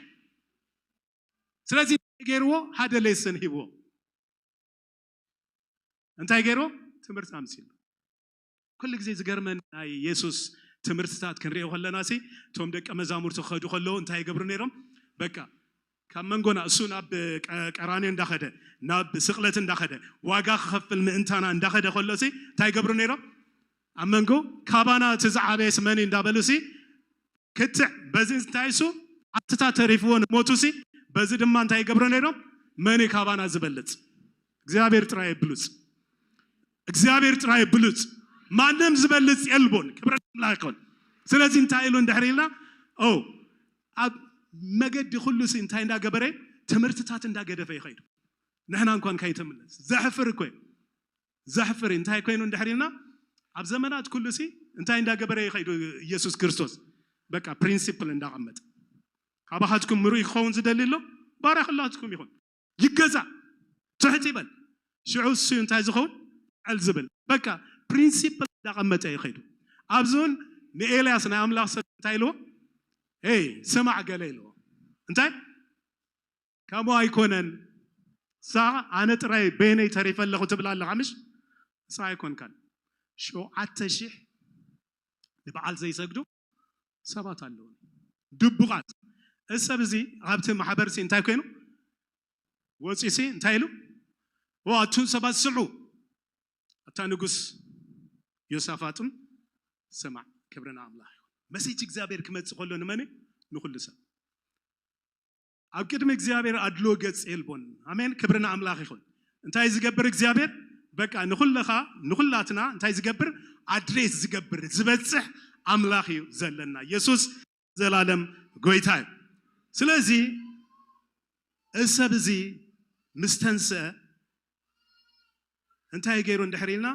ስለዚ እንታይ ገይርዎ? ሓደ ሌሰን ሂብዎ። እንታይ ገይርዎ? ትምህርቲ ኣምሲሉ። ኩሉ ግዜ ዝገርመን ናይ የሱስ ትምህርትታት ክንሪኦ ከለና ሲ፣ እቶም ደቀ መዛሙርቱ ክኸዱ ከለዉ እንታይ ይገብሩ ነይሮም? በቃ ካብ መንጎና እሱ ናብ ቀ-፣ ቀራንዮ እንዳኸደ፣ ናብ ስቕለት እንዳኸደ፣ ዋጋ ክኸፍል ምእንታና እንዳኸደ ከሎ ሲ እንታይ ይገብሩ ነይሮም? ኣብ መንጎ ካባና እቲ ዝዓበየስ መን እዩ እንዳበሉ ሲ ክትዕ በዚ እንታይ እሱ ኣትታ ተሪፍዎ ንሞቱ ሲ በዚ ድማ እንታይ ይገብሩ ነይሮም? መን እዩ ካባና ዝበልጽ? እግዚኣብሔር ጥራይ ብሉጽ። እግዚኣብሔር ጥራይ ብሉጽ። ማንም ዝበልጽ የልቦን። ክብረት ኣምላኽ ይኹን። ስለዚ እንታይ ኢሉ እንድሕር ኢልና፣ ኦ፣ ኣብ መገዲ ኩሉ ሲ እንታይ እንዳገበረ? ትምህርትታት እንዳገደፈ ይኸይዱ። ንሕና እንኳን ከይትምለስ። ዘሕፍር እኮ እዩ። ዘሕፍር እዩ። እንታይ ኮይኑ እንድሕር ኢልና፣ ኣብ ዘመናት ኩሉ ሲ እንታይ እንዳገበረ ይኸይዱ? ኢየሱስ ክርስቶስ በቃ ፕሪንሲፕል እንዳቐመጠ። ካባኻትኩም ምሩይ ክኸውን ዝደሊ ኣሎ? ባርያ ኩላትኩም ይኹን። ይገዛ። ትሕት ይበል። ሽዑ እሱ እንታይ ዝኸውን? ዕል ዝብል። በቃ ፕሪንሲፕል እንዳቐመጠ ይኸይዱ። ኣብዚ እውን ንኤልያስ ናይ ኣምላኽ ሰብ እንታይ ኢልዎ? "ሄይ፣ ስማዕ" ገለ ኢልዎ። እንታይ? ከምኡ ኣይኮነን። እሳ ኣነ ጥራይ በይነይ ተሪፈ ኣለኹ ትብል ኣለኻ፣ ምሽ? እሳ ኣይኮንካን። ሸውዓተ ሺሕ ንበዓል ዘይሰግዱ ሰባት ኣለዉ። ድቡቓት። እዚ ሰብ እዚ ኣብቲ ማሕበርሲ እንታይ ኮይኑ? ወፂሲ እንታይ ኢሉ? "ኦ፣ ኣቱም ሰባት ስምዑ፣ ኣታ ንጉስ ዮሳፋጥም ስማዕ፣ ክብሪ ንኣምላኽ ይኹን." መሴጅ እግዚኣብሔር ክመጽእ ከሎ ንመን እዩ? ንኹሉ ሰብ። ኣብ ቅድሚ እግዚኣብሔር ኣድሎ ገጽ የልቦን። ኣሜን፣ ክብሪ ንኣምላኽ ይኹን። እንታይ ዝገብር እግዚኣብሔር? በቃ ንኹለኻ፣ ንኹላትና እንታይ ዝገብር? ኣድሬስ ዝገብር፣ ዝበጽሕ ኣምላኽ እዩ ዘለና። ኢየሱስ ዘላለም ጎይታ እዩ። ስለዚ እዚ ሰብ እዚ ምስ ተንስአ እንታይ ገይሩ እንድሕር ኢልና፣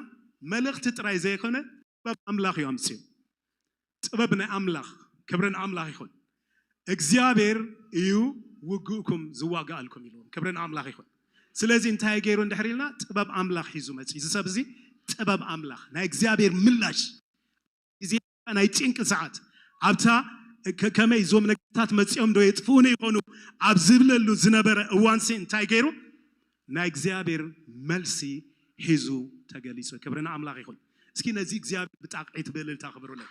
መልእኽቲ ጥራይ ዘይኮነ ጥበብ ኣምላኽ እዩ ኣምፅኡ። ጥበብ ናይ ኣምላኽ፣ ክብሪ ንኣምላኽ ይኹን። እግዚኣብሔር እዩ ውግእኩም ዝዋጋኣልኩም ኢልዎም። ክብሪ ንኣምላኽ ይኹን። ስለዚ እንታይ ገይሩ እንድሕር ኢልና፣ ጥበብ ኣምላኽ ሒዙ መፅኡ። እዚ ሰብ እዚ ጥበብ ኣምላኽ፣ ናይ እግዚኣብሔር ምላሽ፣ ግዜ ናይ ጭንቂ ሰዓት፣ ኣብታ ከ-፣ ከመይ እዞም ነገታት መፂኦም ዶ የጥፍኡኒ ይኾኑ ኣብ ዝብለሉ ዝነበረ እዋንሲ እንታይ ገይሩ? ናይ እግዚኣብሔር መልሲ ሒዙ ተገሊጹ። ክብሪ ንኣምላኽ ይኹን። እስኪ ነዚ እግዚኣብሔር ብጣቕዒት ብእልልታ ክብሩለይ።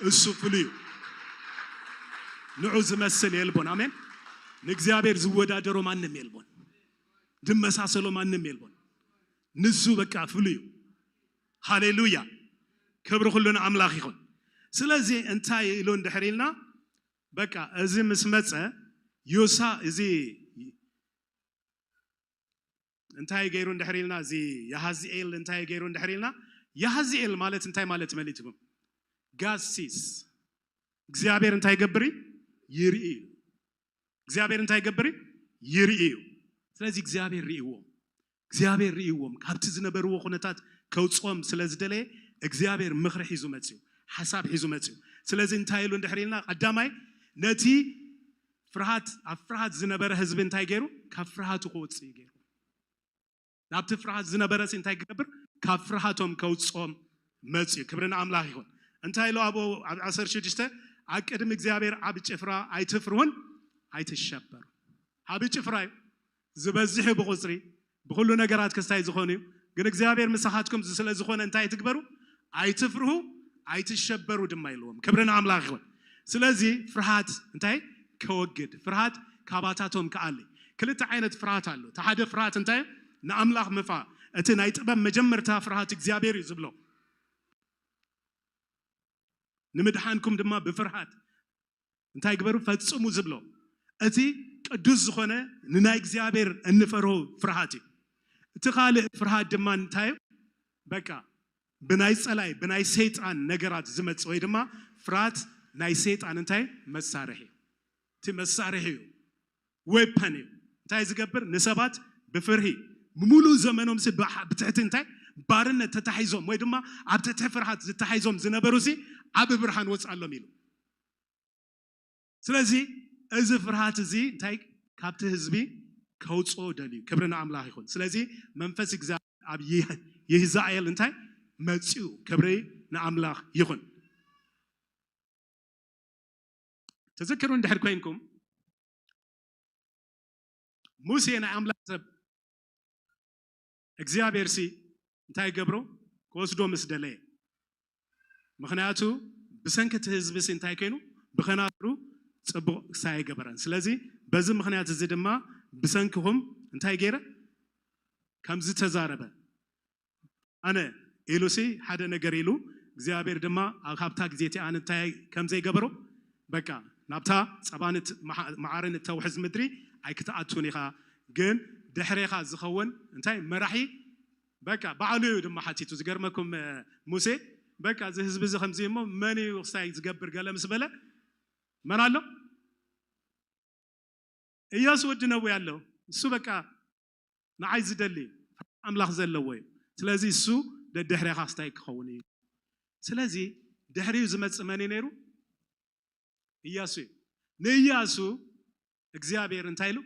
እሱ ፍሉይ እዩ። ንዑ ዝመስል የልቦን። ኣሜን። ንእግዚኣብሔር ዝወዳደሮ ማንም የልቦን። ዝመሳሰሎ ማንም የልቦን። ንሱ በቃ ፍሉይ እዩ። ሃሌሉያ። ክብሪ ኩሉ ንኣምላኽ ይኹን። ስለዚ እንታይ ኢሉ እንድሕር ኢልና፣ በቃ እዚ ምስ መጸ፣ ዮሳ፣ እዚ እንታይ ገይሩ እንድሕር ኢልና፣ እዚ ያሃዝኤል እንታይ ገይሩ እንድሕር ኢልና፣ ያሃዝኤል ማለት እንታይ ማለት መሊትኩም? ጋሲስ። እግዚኣብሔር እንታይ ይገብር እዩ? ይርኢ እዩ። እግዚኣብሔር እንታይ ይገብር እዩ? ይርኢ እዩ። ስለዚ እግዚኣብሔር ርእይዎም። እግዚኣብሔር ርእይዎም። ካብቲ ዝነበርዎ ኩነታት ከውፅኦም ስለ ዝደለየ እግዚኣብሔር ምኽሪ ሒዙ መፅዩ። ሓሳብ ሒዙ መፅዩ። ስለዚ እንታይ ኢሉ እንድሕር ኢልና፣ ቀዳማይ ነቲ ፍርሃት፣ ኣብ ፍርሃት ዝነበረ ህዝቢ እንታይ ገይሩ? ካብ ፍርሃቱ ክወፅእ እዩ ገይሩ። ናብቲ ፍርሃት ዝነበረ ሲ እንታይ ክገብር? ካብ ፍርሃቶም ከውፅኦም መፅዩ። ክብሪ ንኣምላኽ ይኹን። እንታይ ኢሉ ኣብኡ ኣብ ዓሰርተ ሽዱሽተ፣ ኣብ ቅድሚ እግዚኣብሔር ዓቢ ጭፍራ ኣይትፍርሁን ኣይትሸበሩ። ዓቢ ጭፍራ እዩ። ዝበዝሕ እዩ ብቁፅሪ፣ ብኩሉ ነገራት ክስታይ ዝኾኑ እዩ። ግን እግዚኣብሔር ምሳኻትኩም ስለ ዝኾነ እንታይ ትግበሩ? ኣይትፍርሁ፣ ኣይትሸበሩ ድማ ኢልዎም። ክብሪ ንኣምላኽ ይኹን። ስለዚ ፍርሃት እንታይ ከወግድ፣ ፍርሃት ካባታቶም ክኣሊ። ክልተ ዓይነት ፍርሃት ኣሎ። እቲ ሓደ ፍርሃት እንታይ? ንኣምላኽ ምፍራ። እቲ ናይ ጥበብ መጀመርታ ፍርሃት እግዚኣብሔር እዩ ዝብሎ። ንምድሓንኩም ድማ ብፍርሃት እንታይ ግበሩ? ፈጽሙ ዝብሎ። እቲ ቅዱስ ዝኾነ ንናይ እግዚኣብሔር እንፈርሆ ፍርሃት እዩ። እቲ ካልእ ፍርሃት ድማ እንታይ እዩ? በቃ ብናይ ጸላይ፣ ብናይ ሰይጣን ነገራት ዝመጽእ ወይ ድማ ፍርሃት ናይ ሰይጣን እንታይ? መሳርሒ። እቲ መሳርሒ እዩ። ዌፐን እዩ። እንታይ ዝገብር? ንሰባት ብፍርሂ፣ ምሉእ ዘመኖም ሲ ብሓ-፣ ብትሕቲ እንታይ? ባርነት ተታሒዞም ወይ ድማ ኣብ ትሕቲ ፍርሃት ዝተታሒዞም ዝነበሩ ሲ ዓቢ ብርሃን ወጽኣሎም ኢሉ። ስለዚ እዚ ፍርሃት እዚ እንታይ? ካብቲ ህዝቢ ከውጽኦ ደልዩ። ክብሪ ንኣምላኽ ይኹን። ስለዚ መንፈስ እግዚኣብሔር ኣብ ይህ-፣ ይህዛኤል እንታይ? መጽኡ። ክብሪ ንኣምላኽ ይኹን። ትዝክሩ እንድሕር ኮይንኩም፣ ሙሴ ናይ ኣምላኽ ሰብ እግዚኣብሔር ሲ እንታይ ገብሮ? ክወስዶ ምስ ደለየ። ምኽንያቱ ብሰንኪ እቲ ህዝቢ ሲ እንታይ ኮይኑ? ብኸናፍሩ ጽቡቕ ክሳይ ኣይገበረን። ስለዚ በዚ ምኽንያት እዚ ድማ ብሰንክኹም እንታይ ገይረ? ከምዚ ተዛረበ። ኣነ ኢሉሲ ሓደ ነገር ኢሉ፣ እግዚኣብሔር ድማ ኣብ ካብታ ግዜ እቲኣ እንታይ ከም ዘይገበሮ፣ በቃ ናብታ ጸባን እት-፣ መዓ-፣ መዓርን እተውሕዝ ምድሪ ኣይክትኣቱን ኢኻ፣ ግን ድሕሬኻ ዝኸውን እንታይ መራሒ፣ በቃ ባዕሉ እዩ ድማ ሓቲቱ። ዝገርመኩም፣ እ፣ ሙሴ፣ በቃ እዚ ህዝቢ እዚ ከምዚ እሞ መን እዩ ክስታይ ዝገብር ገለ ምስ በለ፣ መን ኣሎ? እያሱ ወዲ ነዌ ኣሎ። እሱ በቃ ንዓይ ዝደሊ ኣምላኽ ዘለዎ እዩ። ስለዚ እሱ ደድሕሬኻ ክስታይ ክኸውን እዩ። ስለዚ ድሕሪኡ ዝመጽእ መን እዩ ነይሩ? እያሱ እዩ። ንእያሱ እግዚኣብሔር እንታይ ኢሉ?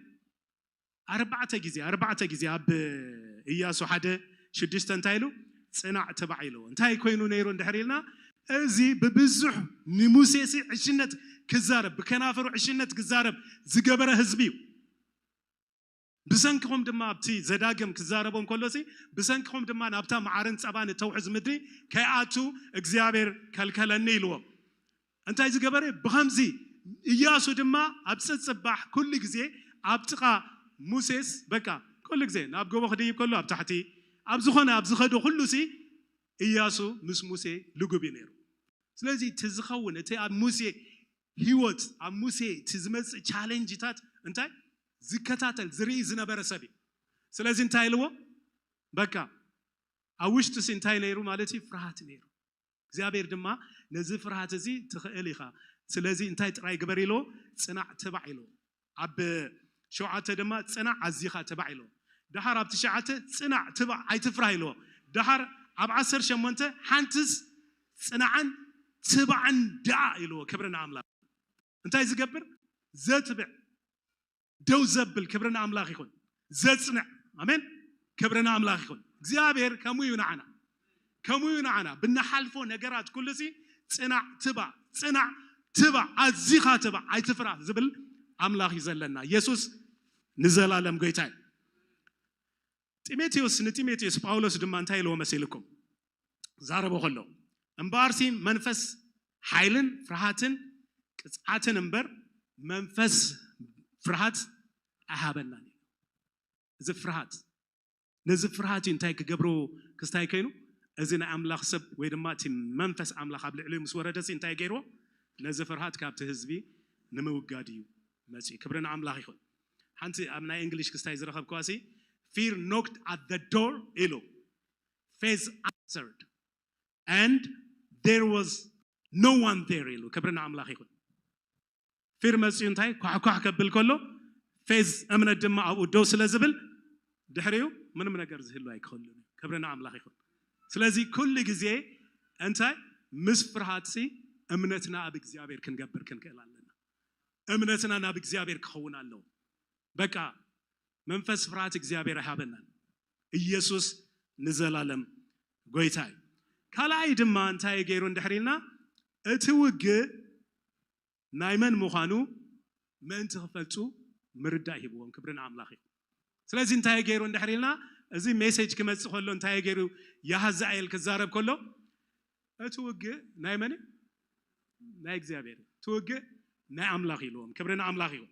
ኣርባዕተ ግዜ፣ ኣርባዕተ ግዜ ኣብ እያሱ ሓደ ሽዱሽተ እንታይ ኢሉ? ጽናዕ፣ ትባዕ ኢልዎ። እንታይ ኮይኑ ነይሩ እንድሕር ኢልና፣ እዚ ብብዙሕ ንሙሴ ሲ ዕሽነት ክዛረብ፣ ብከናፈሩ ዕሽነት ክዛረብ ዝገበረ ህዝቢ እዩ። ብሰንክኹም ድማ ኣብቲ ዘዳግም ክዛረቦም ከሎሲ ብሰንክኹም ድማ ናብታ መዓርን ጸባን እተውሕዝ ምድሪ ከይኣቱ እግዚኣብሔር ከልከለኒ ኢልዎም። እንታይ ዝገበረ? ብኸምዚ እያሱ ድማ ኣብ ጽጽባሕ ኩሉ ግዜ ኣብ ጥቓ ሙሴስ በቃ ኩሉ ግዜ ናብ ጎቦ ክድይብ ከሎ ኣብ ታሕቲ ኣብ ዝኾነ ኣብ ዝኸዶ ኩሉ ሲ እያሱ ምስ ሙሴ ልጉብ እዩ ነይሩ። ስለዚ እቲ ዝኸውን እቲ ኣብ ሙሴ ህይወት ኣብ ሙሴ እቲ ዝመጽእ ቻሌንጅታት እንታይ ዝከታተል ዝርኢ ዝነበረ ሰብ እዩ። ስለዚ እንታይ ኢልዎ? በቃ ኣብ ውሽጡ ሲ እንታይ ነይሩ ማለት እዩ? ፍርሃት ነይሩ። እግዚኣብሔር ድማ ነዚ ፍርሃት እዚ ትኽእል ኢኻ፣ ስለዚ እንታይ ጥራይ ግበር ኢልዎ? ጽናዕ ትባዕ ኢልዎ። ኣብ ሸውዓተ ድማ ጽናዕ ኣዚኻ ትባዕ ኢልዎ። ደሓር ኣብ ትሽዓተ ጽናዕ ትባዕ ኣይትፍራህ ኢልዎ። ደሓር ኣብ ዓሰርተ ሸሞንተ ሓንትስ ጽናዕን ትባዕን ደኣ ኢልዎ። ክብሪ ንኣምላኽ። እንታይ ዝገብር? ዘትብዕ ደው ዘብል። ክብሪ ንኣምላኽ ይኹን። ዘጽንዕ። ኣሜን። ክብሪ ንኣምላኽ ይኹን። እግዚኣብሔር ከምኡ እዩ ንዓና። ከምኡ እዩ ንዓና። ብንሓልፎ ነገራት ኩሉ ሲ ጽናዕ ትባዕ፣ ጽናዕ ትባዕ፣ ኣዚኻ ትባዕ፣ ኣይትፍራህ ዝብል ኣምላኽ እዩ ዘለና። ኢየሱስ ንዘላለም ጎይታ እዩ። ጢሞቴዎስ ንጢሞቴዎስ ጳውሎስ ድማ እንታይ ኢልዎ መሲልኩም? ዛረቦ ከሎ እምበኣርሲ መንፈስ ሓይልን ፍርሃትን ቅጽዓትን እምበር መንፈስ ፍርሃት ኣይሃበናን እዩ። እዚ ፍርሃት ነዚ ፍርሃት እዩ እንታይ ክገብሮ ክስታይ ከይኑ እዚ ናይ ኣምላኽ ሰብ ወይ ድማ እቲ መንፈስ ኣምላኽ ኣብ ልዕሊኡ ምስ ወረደሲ እንታይ ገይርዎ? ነዚ ፍርሃት ካብቲ ህዝቢ ንምውጋድ እዩ መፅኡ። ክብሪ ንኣምላኽ ይኹን። ሓንቲ ኣብ ናይ እንግሊሽ ክስታይ ዝረኸብክዋ ሲ fear knocked at the door ኢሉ faith answered and there was no one there ኢሉ። ክብሪ ንኣምላኽ ይኹን። ፊር መፅኡ እንታይ ኳሕኳሕ ከብል ከሎ ፌዝ እምነት ድማ ኣብኡ ደው ስለ ዝብል ድሕሪኡ ምንም ነገር ዝህሉ ኣይክኸሉን እዩ። ክብሪ ንኣምላኽ ይኹን። ስለዚ ኩሉ ግዜ እንታይ ምስ ፍርሃትሲ እምነትና ኣብ እግዚኣብሔር ክንገብር ክንክእል ኣለና። እምነትና ናብ እግዚኣብሔር ክኸውን ኣለዎ። በቃ መንፈስ ፍርሃት እግዚኣብሔር ኣይሃበናን። ኢየሱስ ንዘላለም ጎይታ እዩ። ካልኣይ ድማ እንታይ ገይሩ እንድሕር ኢልና እቲ ውግእ ናይ መን ምዃኑ ምእንቲ ክፈልጡ ምርዳእ ሂብዎም። ክብሪ ንኣምላኽ እዩ። ስለዚ እንታይ ገይሩ እንድሕር ኢልና እዚ ሜሴጅ ክመጽእ ከሎ እንታይ ገይሩ ያሃዛኤል ክዛረብ ከሎ እቲ ውግእ ናይ መን እዩ? ናይ እግዚኣብሔር እዩ። እቲ ውግእ ናይ ኣምላኽ ኢልዎም። ክብሪ ንኣምላኽ ይኹን።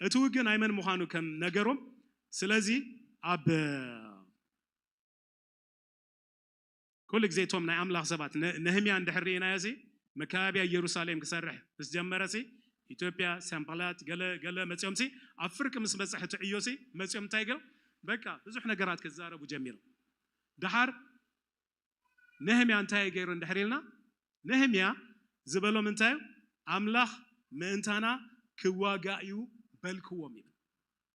እቲ ውግእ ናይ መን ምዃኑ ከም ነገሮም ስለዚ ኣብ ኩሉ ግዜ እቶም ናይ ኣምላኽ ሰባት ነህምያ እንድሕር ርኢናዮ ሲ መካባብያ ኢየሩሳሌም ክሰርሕ ምስ ጀመረ ሲ ኢትዮጵያ ሰምባላት ገለ ገለ መፅኦም ሲ ኣብ ፍርቂ ምስ በፅሕ እቲ ዕዮ ሲ መፅኦም እንታይ ገይሮም በቃ ብዙሕ ነገራት ክዛረቡ ጀሚሮም። ደሓር ነህምያ እንታይ ገይሩ እንድሕር ኢልና ነህምያ ዝበሎም እንታይ እዩ? ኣምላኽ ምእንታና ክዋጋእ እዩ በልክዎም ይብል።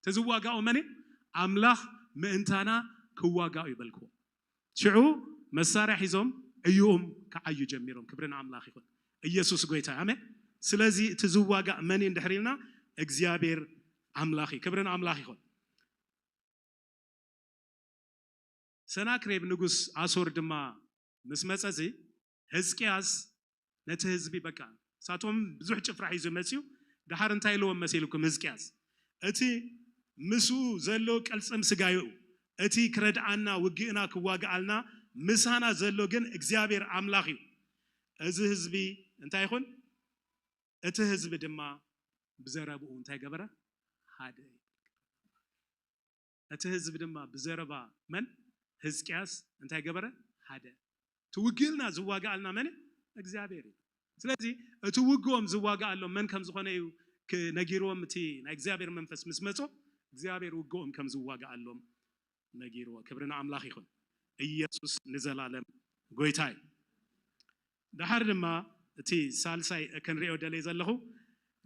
ተዝዋጋኡ መን እዩ? ኣምላኽ ምእንታና ክዋጋኡ እዩ በልክዎም። ሽዑ መሳርያ ሒዞም ዕዩኦም ክዓዩ ጀሚሮም። ክብሪ ንኣምላኽ ይኹን። ኢየሱስ ጎይታ ኣሜን። ስለዚ እቲ ዝዋጋእ መን እዩ እንድሕር ኢልና እግዚኣብሔር ኣምላኽ እዩ። ክብሪ ንኣምላኽ ይኹን። ሰናክሬብ ንጉስ ኣሶር ድማ ምስ መጸ እዚ ህዝቅያስ ነቲ ህዝቢ በቃ ሳቶም ብዙሕ ጭፍራ ሒዙ መጽዩ። ደሓር እንታይ ኢልዎም መሲልኩም ህዝቅያስ? እቲ ምስኡ ዘሎ ቅልጽም ስጋዩ እቲ ክረድኣና ውግእና ክዋግኣልና ምሳና ዘሎ ግን እግዚኣብሔር ኣምላኽ እዩ። እዚ ህዝቢ እንታይ ይኹን? እቲ ህዝቢ ድማ ብዘረብኡ እንታይ ገበረ? ሓደ። እቲ ህዝቢ ድማ ብዘረባ መን? ህዝቅያስ እንታይ ገበረ? ሓደ። እቲ ውግእልና ዝዋጋኣልና መን? እግዚኣብሔር እዩ። ስለዚ እቲ ውግኦም ዝዋጋኣሎም መን ከም ዝኾነ እዩ ነጊርዎም። እቲ ናይ እግዚኣብሔር መንፈስ ምስ መጾ እግዚኣብሔር ውግኦም ከም ዝዋጋኣሎም ነጊርዎ። ክብሪ ንኣምላኽ ይኹን። ኢየሱስ ንዘላለም ጎይታ እዩ። ደሓር ድማ እቲ ሳልሳይ ክንሪኦ ደለይ ዘለኹ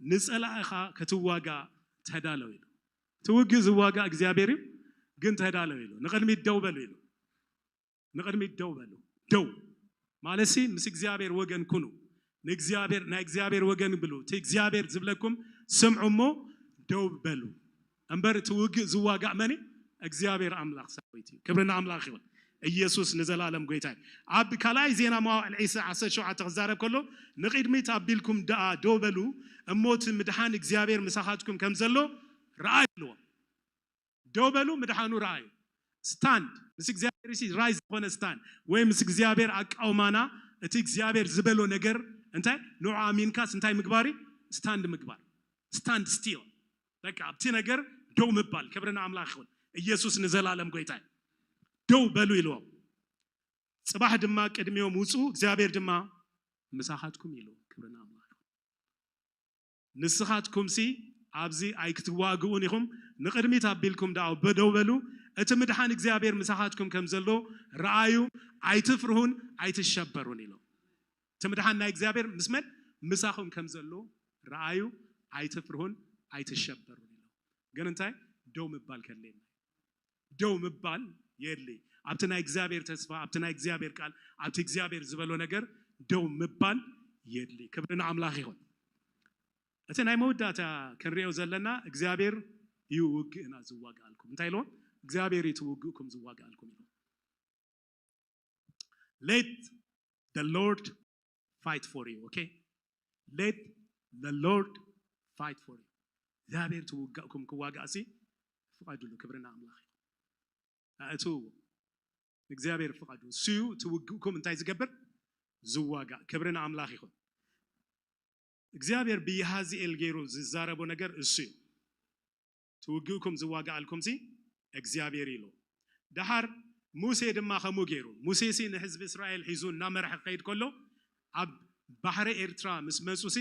ንጸላእኻ ክትዋጋ ተዳለው ኢሉ። እቲ ውግእ ዝዋጋ እግዚኣብሔር እዩ፣ ግን ተዳለው ኢሉ። ንቕድሚት ደው በሉ ኢሉ። ንቕድሚት ደው በሉ። ደው ማለትሲ ምስ እግዚኣብሔር ወገን ኩኑ። ንእግዚኣብሔር ናይ እግዚኣብሔር ወገን ብሉ። እቲ እግዚኣብሔር ዝብለኩም ስምዑ እሞ ደው በሉ። እምበር እቲ ውግእ ዝዋጋእ መን እዩ? እግዚኣብሔር ኣምላኽ ሰራዊት እዩ። ክብሪ ንኣምላኽ ይኹን። ኢየሱስ ንዘላለም ጎይታ እዩ። ኣብ ካልኣይ ዜና መዋዕል ዒስራ ዓሰርተ ሸውዓተ ክዛረብ ከሎ ንቕድሚት ኣቢልኩም ደኣ ደው በሉ እሞ እቲ ምድሓን እግዚኣብሔር ምሳኻትኩም ከም ዘሎ ረኣዩ ኢልዎም። ደው በሉ፣ ምድሓኑ ረኣዩ። ስታንድ፣ ምስ እግዚኣብሔር ሲ ራይት ዝኾነ ስታንድ፣ ወይ ምስ እግዚኣብሔር ኣቃውማና፣ እቲ እግዚኣብሔር ዝበሎ ነገር እንታይ ንዑ ኣሚንካስ እንታይ ምግባር እዩ? ስታንድ ምግባር። ስታንድ ስቲል፣ በቃ ኣብቲ ነገር ደው ምባል። ክብሪ ንኣምላኽ ይኹን። ኢየሱስ ንዘላለም ጎይታ እዩ። ደው በሉ ኢልዎም። ጽባሕ ድማ ቅድሚኦም ውጹ፣ እግዚኣብሔር ድማ ምሳኻትኩም ኢሉ። ክብሪ ንኣምላኽ። ንስኻትኩምሲ ኣብዚ ኣይክትዋግኡን ኢኹም፣ ንቕድሚት ኣቢልኩም ደኣ በደው በሉ፣ እቲ ምድሓን እግዚኣብሔር ምሳኻትኩም ከም ዘሎ ረኣዩ፣ ኣይትፍርሁን ኣይትሸበሩን ኢሉ። እቲ ምድሓን ናይ እግዚኣብሔር ምስ መን? ምሳኹም ከም ዘሎ ረኣዩ፣ ኣይትፍርሁን ኣይትሸበሩን ኢሉ። ግን እንታይ? ደው ምባል ከድልየና። ደው ምባል የድሊ። ኣብቲ ናይ እግዚኣብሔር ተስፋ፣ ኣብቲ ናይ እግዚኣብሔር ቃል፣ ኣብቲ እግዚኣብሔር ዝበሎ ነገር ደው ምባል የድሊ። ክብሪ ንኣምላኽ ይኹን። እቲ ናይ መወዳእታ ክንሪኦ ዘለና እግዚኣብሔር እዩ ውግእና ዝዋጋኣልኩም። እንታይ ኢልዎም? እግዚኣብሔር እዩ እቲ ውግእኩም ዝዋጋኣልኩም ኢልዎም። Let the Lord fight for you, okay? Let the Lord fight for you. እግዚኣብሔር እቲ ውግእኩም ክዋጋእ ሲ ፍቐድሉ። ክብሪ ንኣምላኽ እዩ። ኣእትውዎ። እግዚኣብሔር ፍቓዱ እሱ እዩ። እቲ ውግእኩም እንታይ ዝገብር? ዝዋጋእ። ክብሪ ንኣምላኽ ይኹን። እግዚኣብሔር ብየሃዝኤል ገይሩ ዝዛረቦ ነገር እሱ እዩ። እቲ ውግእኩም ዝዋጋኣልኩም ሲ እግዚኣብሔር ኢሉ። ደሓር ሙሴ ድማ ከምኡ ገይሩ። ሙሴ ሲ ንህዝቢ እስራኤል ሒዙ እናመርሐ ክኸይድ ከሎ ኣብ ባሕሪ ኤርትራ ምስ መጹ ሲ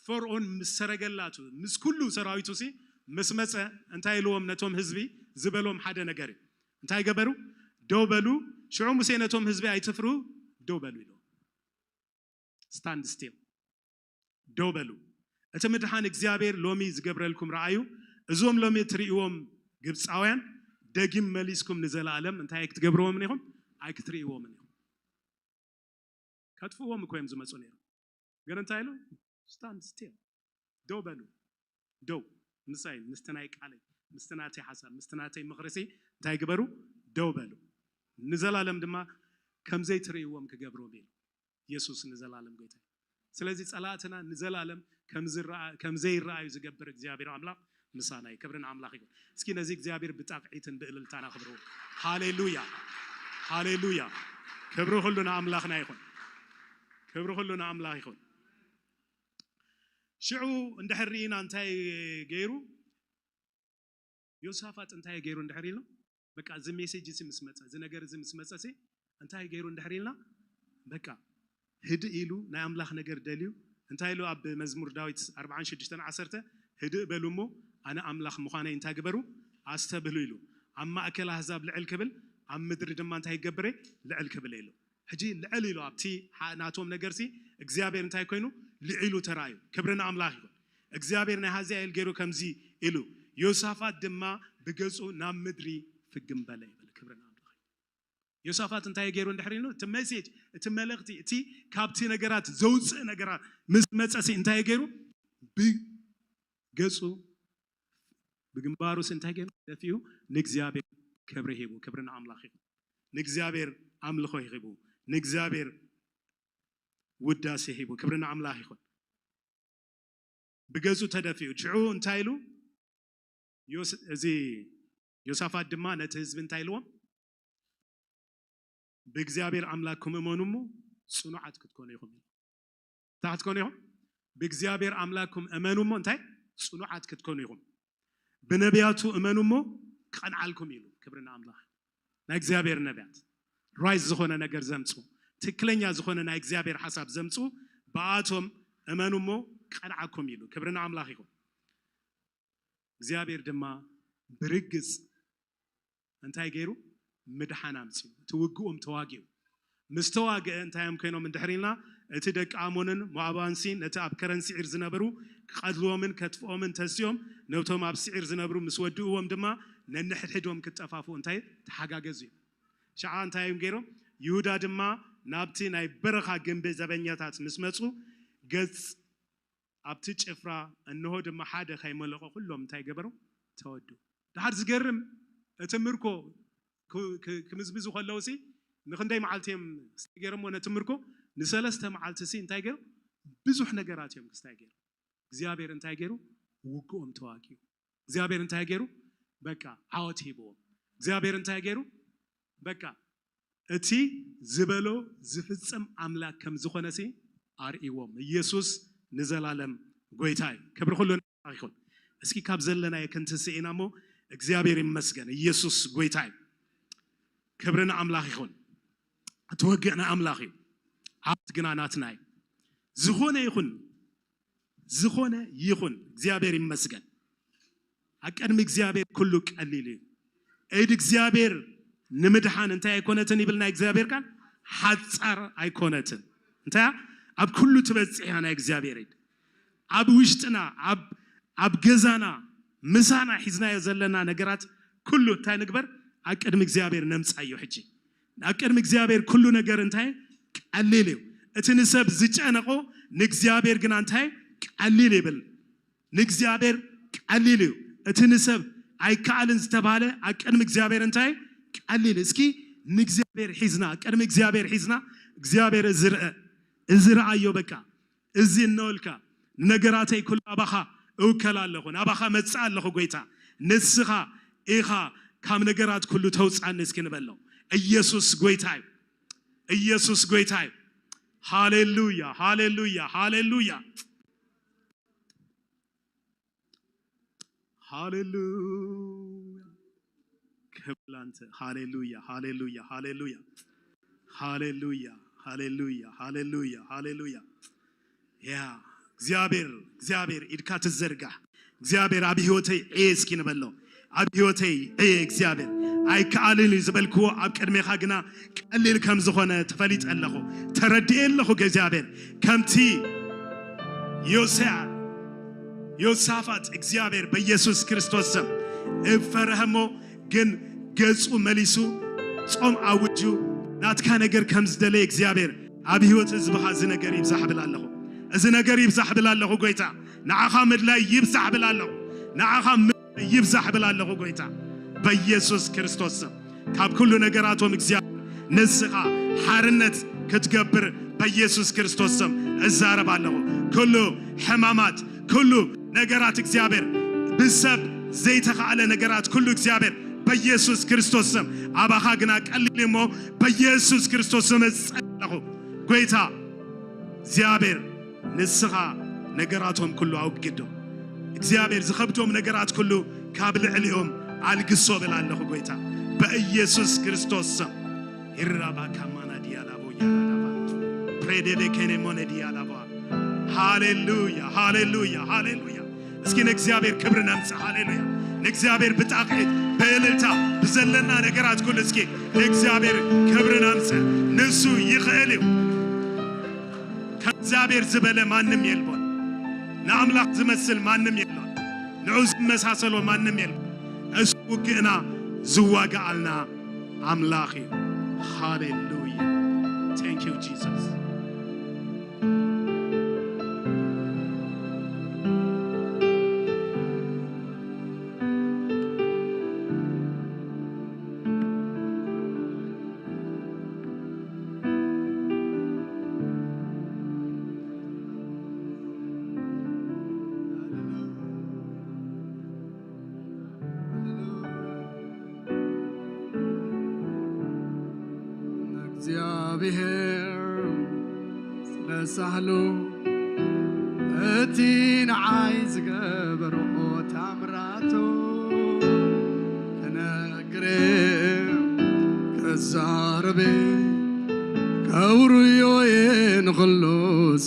ፈርዖን ምስ ሰረገላቱ ምስ ኩሉ ሰራዊቱ ሲ ምስ መጸ እንታይ ኢልዎም ነቶም ህዝቢ ዝበሎም ሓደ ነገር እዩ። እንታይ ገበሩ? ደው በሉ። ሽዑ ሙሴ ነቶም ህዝቢ ኣይትፍርሁ፣ ደው በሉ ኢሉ። ስታንድ ስቲል፣ ደው በሉ። እቲ ምድሓን እግዚኣብሔር ሎሚ ዝገብረልኩም ረኣዩ። እዞም ሎሚ እትርእይዎም ግብፃውያን ደጊም መሊስኩም ንዘለኣለም እንታይ ኣይክትገብርዎምን ኢኹም? ኣይክትርእይዎምን ኢኹም። ከጥፍእዎም እኮ እዮም ዝመፁ ነይሮም። ግን እንታይ ኢሉ? ስታንድ ስቲል፣ ደው በሉ። ደው፣ ምሳይ፣ ምስቲ ናይ ቃለይ፣ ምስቲ ናተይ ሓሳብ፣ ምስቲ ናተይ ምኽሪ ሲ እንታይ ግበሩ? ደው በሉ። ንዘላለም ድማ ከምዘይትርእይዎም ክገብሮም ኢሉ። ኢየሱስ ንዘላለም ጎይታ እዩ። ስለዚ ጸላእትና ንዘላለም ከም ዝረኣ-፣ ከም ዘይረኣዩ ዝገብር እግዚኣብሔር ኣምላኽ ምሳና እዩ። ክብሪ ንኣምላኽ ይኹን። እስኪ ነዚ እግዚኣብሔር ብጣቕዒትን ብእልልታን ኣኽብርዎ። ሃሌሉያ፣ ሃሌሉያ። ክብሪ ኩሉ ንኣምላኽና ይኹን። ክብሪ ኩሉ ንኣምላኽ ይኹን። ሽዑ እንድሕር ርኢና እንታይ ገይሩ? ዮሳፋጥ እንታይ ገይሩ እንድሕር ኢልና? በቃ እዚ ሜሴጅ እዚ ምስ መጸ፣ እዚ ነገር እዚ ምስ መጸ ሲ እንታይ ገይሩ እንድሕር ኢልና? በቃ ህድእ ኢሉ ናይ ኣምላኽ ነገር ደልዩ። እንታይ ኢሉ ኣብ መዝሙር ዳዊት ኣርብዓን ሽዱሽተን ዓሰርተ? ህድእ በሉ እሞ ኣነ ኣምላኽ ምዃነይ እንታይ ግበሩ? ኣስተብህሉ ኢሉ። ኣብ ማእከል ኣህዛብ ልዕል ክብል፣ ኣብ ምድሪ ድማ እንታይ ይገብር? ልዕል ክብል ኢሉ። ሕጂ ልዕል ኢሉ ኣብቲ ሓ-፣ ናቶም ነገር ሲ እግዚኣብሔር እንታይ ኮይኑ? ልዒሉ ተራእዩ። ክብሪ ንኣምላኽ ይኹን። እግዚኣብሔር ናይ ሃዛኤል ገይሩ ከምዚ ኢሉ፣ ዮሳፋት ድማ ብገጹ ናብ ምድሪ ፍግም በለ ይብል። ክብሪ ንኣምላኽ። ዮሳፋት እንታይ ገይሩ እንድሕር ኢሉ? እቲ ሜሴጅ፣ እቲ መልእኽቲ፣ እቲ ካብቲ ነገራት ዘውፅእ ነገራት ምስ መጸ ሲ እንታይ ገይሩ? ብገጹ፣ ብግንባሩ ሲ እንታይ ገይሩ? ደፊኡ ንእግዚኣብሔር ክብሪ ሂቡ። ክብሪ ንኣምላኽ ይኹን። ንእግዚኣብሔር ኣምልኾ ሂቡ። ንእግዚኣብሔር ውዳሴ ሂቡ። ክብሪ ንኣምላኽ ይኹን። ብገጹ ተደፊኡ። ሽዑ እንታይ ኢሉ? ዮስ-፣ እዚ ዮሳፋት ድማ ነቲ ህዝቢ እንታይ ኢልዎም? "ብእግዚኣብሔር ኣምላክኩም እመኑ እሞ ጽኑዓት ክትኮኑ ኢኹም" ኢሉ። እንታይ ክትኮኑ ኢኹም? "ብእግዚኣብሔር ኣምላክኩም እመኑ እሞ" እንታይ? "ጽኑዓት ክትኮኑ ኢኹም። ብነቢያቱ እመኑ እሞ ክቐንዓልኩም" ኢሉ። ክብሪ ንኣምላኽ። ናይ እግዚኣብሔር ነቢያት ራይት ዝኾነ ነገር ዘምጹ፣ ትክክለኛ ዝኾነ ናይ እግዚኣብሔር ሓሳብ ዘምጹ፣ ብኣቶም እመኑ እሞ ክቐንዓኩም ኢሉ። ክብሪ ንኣምላኽ ይኹን። እግዚኣብሔር ድማ ብርግጽ እንታይ ገይሩ? ምድሓን ኣምጺኡ። እቲ ውግኦም ተዋጊኡ። ምስ ተዋግአ እንታይ እዮም ኮይኖም እንድሕር ኢልና፣ እቲ ደቂ ኣሞንን ሞዓባንሲ ነቲ ኣብ ከረን ስዒር ዝነበሩ ክቐትልዎምን ከጥፍኦምን ተሲኦም፣ ነቶም ኣብ ስዒር ዝነብሩ ምስ ወድእዎም ድማ ነንሕድሕዶም ክጠፋፍኡ እንታይ ተሓጋገዙ እዮም። ሸዓ እንታይ እዮም ገይሮም? ይሁዳ ድማ ናብቲ ናይ በረኻ ግንቢ ዘበኛታት ምስ መጹ፣ ገጽ ኣብቲ ጭፍራ፣ እንሆ ድማ ሓደ ከይመለቐ ኩሎም እንታይ ገበሩ? ተወዱ። ደሓር ዝገርም፣ እቲ ምርኮ ክ-፣ ክ-፣ ክምዝምዙ ከለዉ ሲ ንኽንደይ መዓልቲ እዮም ክስታይ ገይሮምዎ ነቲ ምርኮ? ንሰለስተ መዓልቲ ሲ እንታይ ገይሩ? ብዙሕ ነገራት እዮም ክስታይ ገይሩ። እግዚኣብሔር እንታይ ገይሩ? ውግኦም ተዋጊኡ። እግዚኣብሔር እንታይ ገይሩ? በቃ ዓወት ሂብዎም። እግዚኣብሔር እንታይ ገይሩ? በቃ እቲ ዝበሎ ዝፍጽም ኣምላክ ከም ዝኾነ ሲ ኣርእዎም። ኢየሱስ ንዘላለም ጎይታ እዩ። ክብሪ ኩሉ ንኣምላኽ ይኹን። እስኪ ካብ ዘለናዮ ክንትስእ ኢና እሞ እግዚኣብሔር ይመስገን። ኢየሱስ ጎይታ እዩ። ክብሪ ንኣምላኽ ይኹን። እቲ ወግእ ናይ ኣምላኽ እዩ። ዓወት ግና ናትና እዩ። ዝኾነ ይኹን ዝኾነ ይኹን እግዚኣብሔር ይመስገን። ኣብ ቅድሚ እግዚኣብሔር ኩሉ ቀሊል እዩ። ኢድ እግዚኣብሔር ንምድሓን እንታይ ኣይኮነትን ይብል ናይ እግዚኣብሔር ቃል? ሓጻር ኣይኮነትን። እንታይ እያ? ኣብ ኩሉ ትበጽሕ እያ ናይ እግዚኣብሔር ኢድ። ኣብ ውሽጥና፣ ኣብ፣ ኣብ ገዛና፣ ምሳና ሒዝናዮ ዘለና ነገራት ኩሉ እንታይ ንግበር? ኣብ ቅድሚ እግዚኣብሔር ነምጻዮ ሕጂ። ኣብ ቅድሚ እግዚኣብሔር ኩሉ ነገር እንታይ? ቀሊል እዩ። እቲ ንሰብ ዝጨነቆ ንእግዚኣብሔር ግና እንታይ? ቀሊል ይብል። ንእግዚኣብሔር ቀሊል እዩ። እቲ ንሰብ ኣይከኣልን ዝተባህለ ኣብ ቅድሚ እግዚኣብሔር እንታይ? ቀሊል። እስኪ ንእግዚኣብሔር ሒዝና፣ ቅድሚ እግዚኣብሔር ሒዝና፣ እግዚኣብሔር እዚ ርአ፣ እዚ ረኣዮ በቃ። እዚ እነወልካ ንነገራተይ ኩሉ ኣባኻ እውከል ኣለኹ፣ ናባኻ መጽእ ኣለኹ ጎይታ። ንስኻ ኢኻ ካብ ነገራት ኩሉ ተውጻኒ እስኪ ንበሎ። ኢየሱስ ጎይታ እዩ። ኢየሱስ ጎይታ እዩ። ሃሌሉያ፣ ሃሌሉያ፣ ሃሌሉያ። ሃሌሉያ። ክብር ላንተ። ሃሌሉያ፣ ሃሌሉያ፣ ሃሌሉያ። ሃሌሉያ፣ ሃሌሉያ፣ ሃሌሉያ፣ ሃሌሉያ። ያ እግዚኣብሔር፣ እግዚኣብሔር ኢድካ ትዘርጋሕ። እግዚኣብሔር ኣብ ህይወተይ ዕየ እስኪ ንበሎ። ኣብ ህይወተይ ዕየ እግዚኣብሔር። ኣይከኣልን እዩ ዝበልክዎ ኣብ ቅድሜኻ ግና ቀሊል ከም ዝኾነ ተፈሊጠ ኣለኹ። ተረድኤ ኣለኹ እግዚኣብሔር። ከምቲ ዮስያ፣ ዮሳፋጥ እግዚኣብሔር በኢየሱስ ክርስቶስ ስም እፈረሀ እሞ ግን ገጹ መሊሱ ጾም ኣውጁ ናትካ ነገር ከም ዝደለየ እግዚኣብሔር ኣብ ህይወት ህዝብኻ እዚ ነገር ይብዛሕ ብል ኣለኹ። እዚ ነገር ይብዛሕ ብል ኣለኹ ጎይታ። ንዓኻ ምድላይ ይብዛሕ ብል ኣለኹ። ንዓኻ ምድላይ ይብዛሕ ብል ኣለኹ ጎይታ። በኢየሱስ ክርስቶስ ስም ካብ ኩሉ ነገራቶም እግዚኣብሔር ንስኻ ሓርነት ክትገብር በኢየሱስ ክርስቶስ ስም እዛረብ ኣለኹ። ኩሉ ሕማማት፣ ኩሉ ነገራት እግዚኣብሔር ብሰብ ዘይተኻእለ ነገራት ኩሉ እግዚኣብሔር በኢየሱስ ክርስቶስ ስም ኣባኻ ግና ቀሊል እሞ በኢየሱስ ክርስቶስ ስም እጸልእ ኣለኹ። ጎይታ እግዚኣብሔር ንስኻ ነገራቶም ኩሉ ኣውግዶ። እግዚኣብሔር ዝኸብዶም ነገራት ኩሉ ካብ ልዕሊኦም ኣልግሶ ብል ኣለኹ ጎይታ በኢየሱስ ክርስቶስ ስም። ይራባ ካማና ዲያላቦ ያራዳባ ፕሬዴቤ ኬኔሞነ ዲያላባ። ሃሌሉያ፣ ሃሌሉያ፣ ሃሌሉያ። እስኪ ንእግዚኣብሔር ክብሪ ነምጽእ። ሃሌሉያ። ንእግዚኣብሔር ብጣቕዒት፣ ብእልልታ፣ ብዘለና ነገራት ኩሉ እስኪ ንእግዚኣብሔር ክብሪ ነምጽእ። ንሱ ይኽእል እዩ። ከእግዚኣብሔር ዝበለ ማንም የልቦን። ንኣምላኽ ዝመስል ማንም የሎን። ንዑ ዝመሳሰሎ ማንም የልቦን። እሱ ውግእና ዝዋግኣልና ኣምላኽ እዩ። ሃሌሉያ። Thank you Jesus። እግዚኣብሔር ስለ ሳህሉ እቲ ንዓይ ዝገበሮ ታምራቱ ክነግር ከዛርብ ከውርዮ እየ ንኹሉ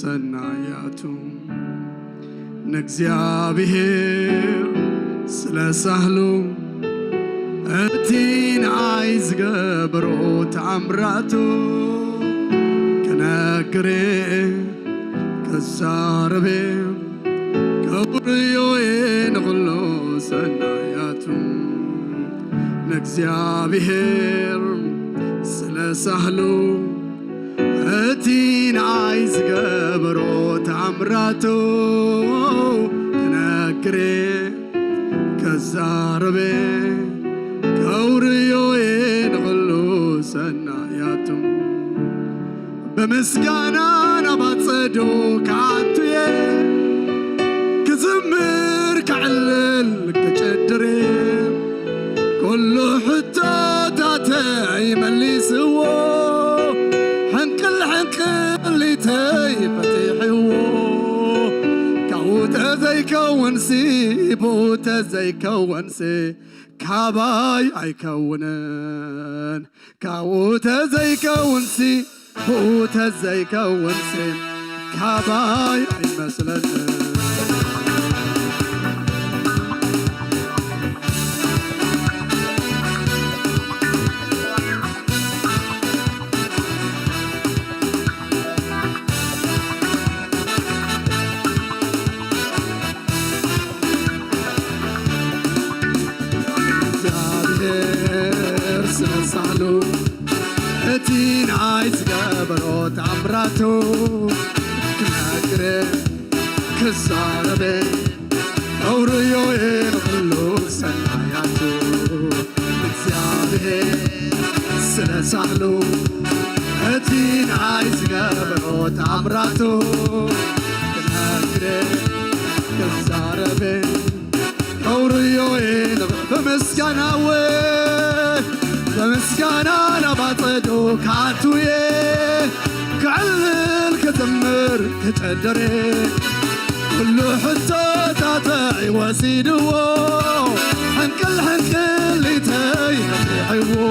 ሰናያቱ። ንእግዚኣብሔር ስለ ሳህሉ እቲ ንዓይ ዝገበሮ ተኣምራቱ ክነግር ከዛርብ ከውርዮ እየ ንኹሉ ሰናያቱ። ንእግዚኣብሔር ስለ ሳህሉ እቲ ንዓይ ዝገበሮ ተኣምራቱ ክነግር ከዛርብ ከውርዮ እየ ንኹሉ ሰናያቱ። ብምስጋና ናብ ኣጸዱ ክኣቱ እየ ክዝምር ከዕልል ክጨድር እየ። ኩሉ ሕቶታተይ መሊስዎ፣ ሕንቅል ሕንቅሊተይ ፈቲሕዎ። ካብኡ ተዘይከውንሲ፣ ብኡ ተዘይከውንሲ፣ ካባይ ኣይከውንን። ካብኡ ተዘይከውንሲ፣ ብኡ ተዘይከውንሲ፣ ካባይ ኣይመስለንን። እግዚኣብሔር ስለ ሳህሉ፣ እቲ ንዓይ ዝገበሮ ተኣምራቱ፣ ክነግር ክዛረብ፣ ከውርዮ ንኹሉ ሰናያቱ። እግዚኣብሔር ስለ ሳህሉ፣ እቲ ንዓይ ዝገበሮ ተኣምራቱ፣ ክነግር ክዛረብ፣ ከውርዮ ኢለ ብምስጋና እወ፣ ብምስጋና ናብ ኣጸዱ ክኣቱ እየ። ክዕልል ክዝምር ክጨድር እየ። ኩሉ ሕቶታተይ ወሲድዎ፣ ሕንቅል ሕንቅሊተይ ነፊሕዎ።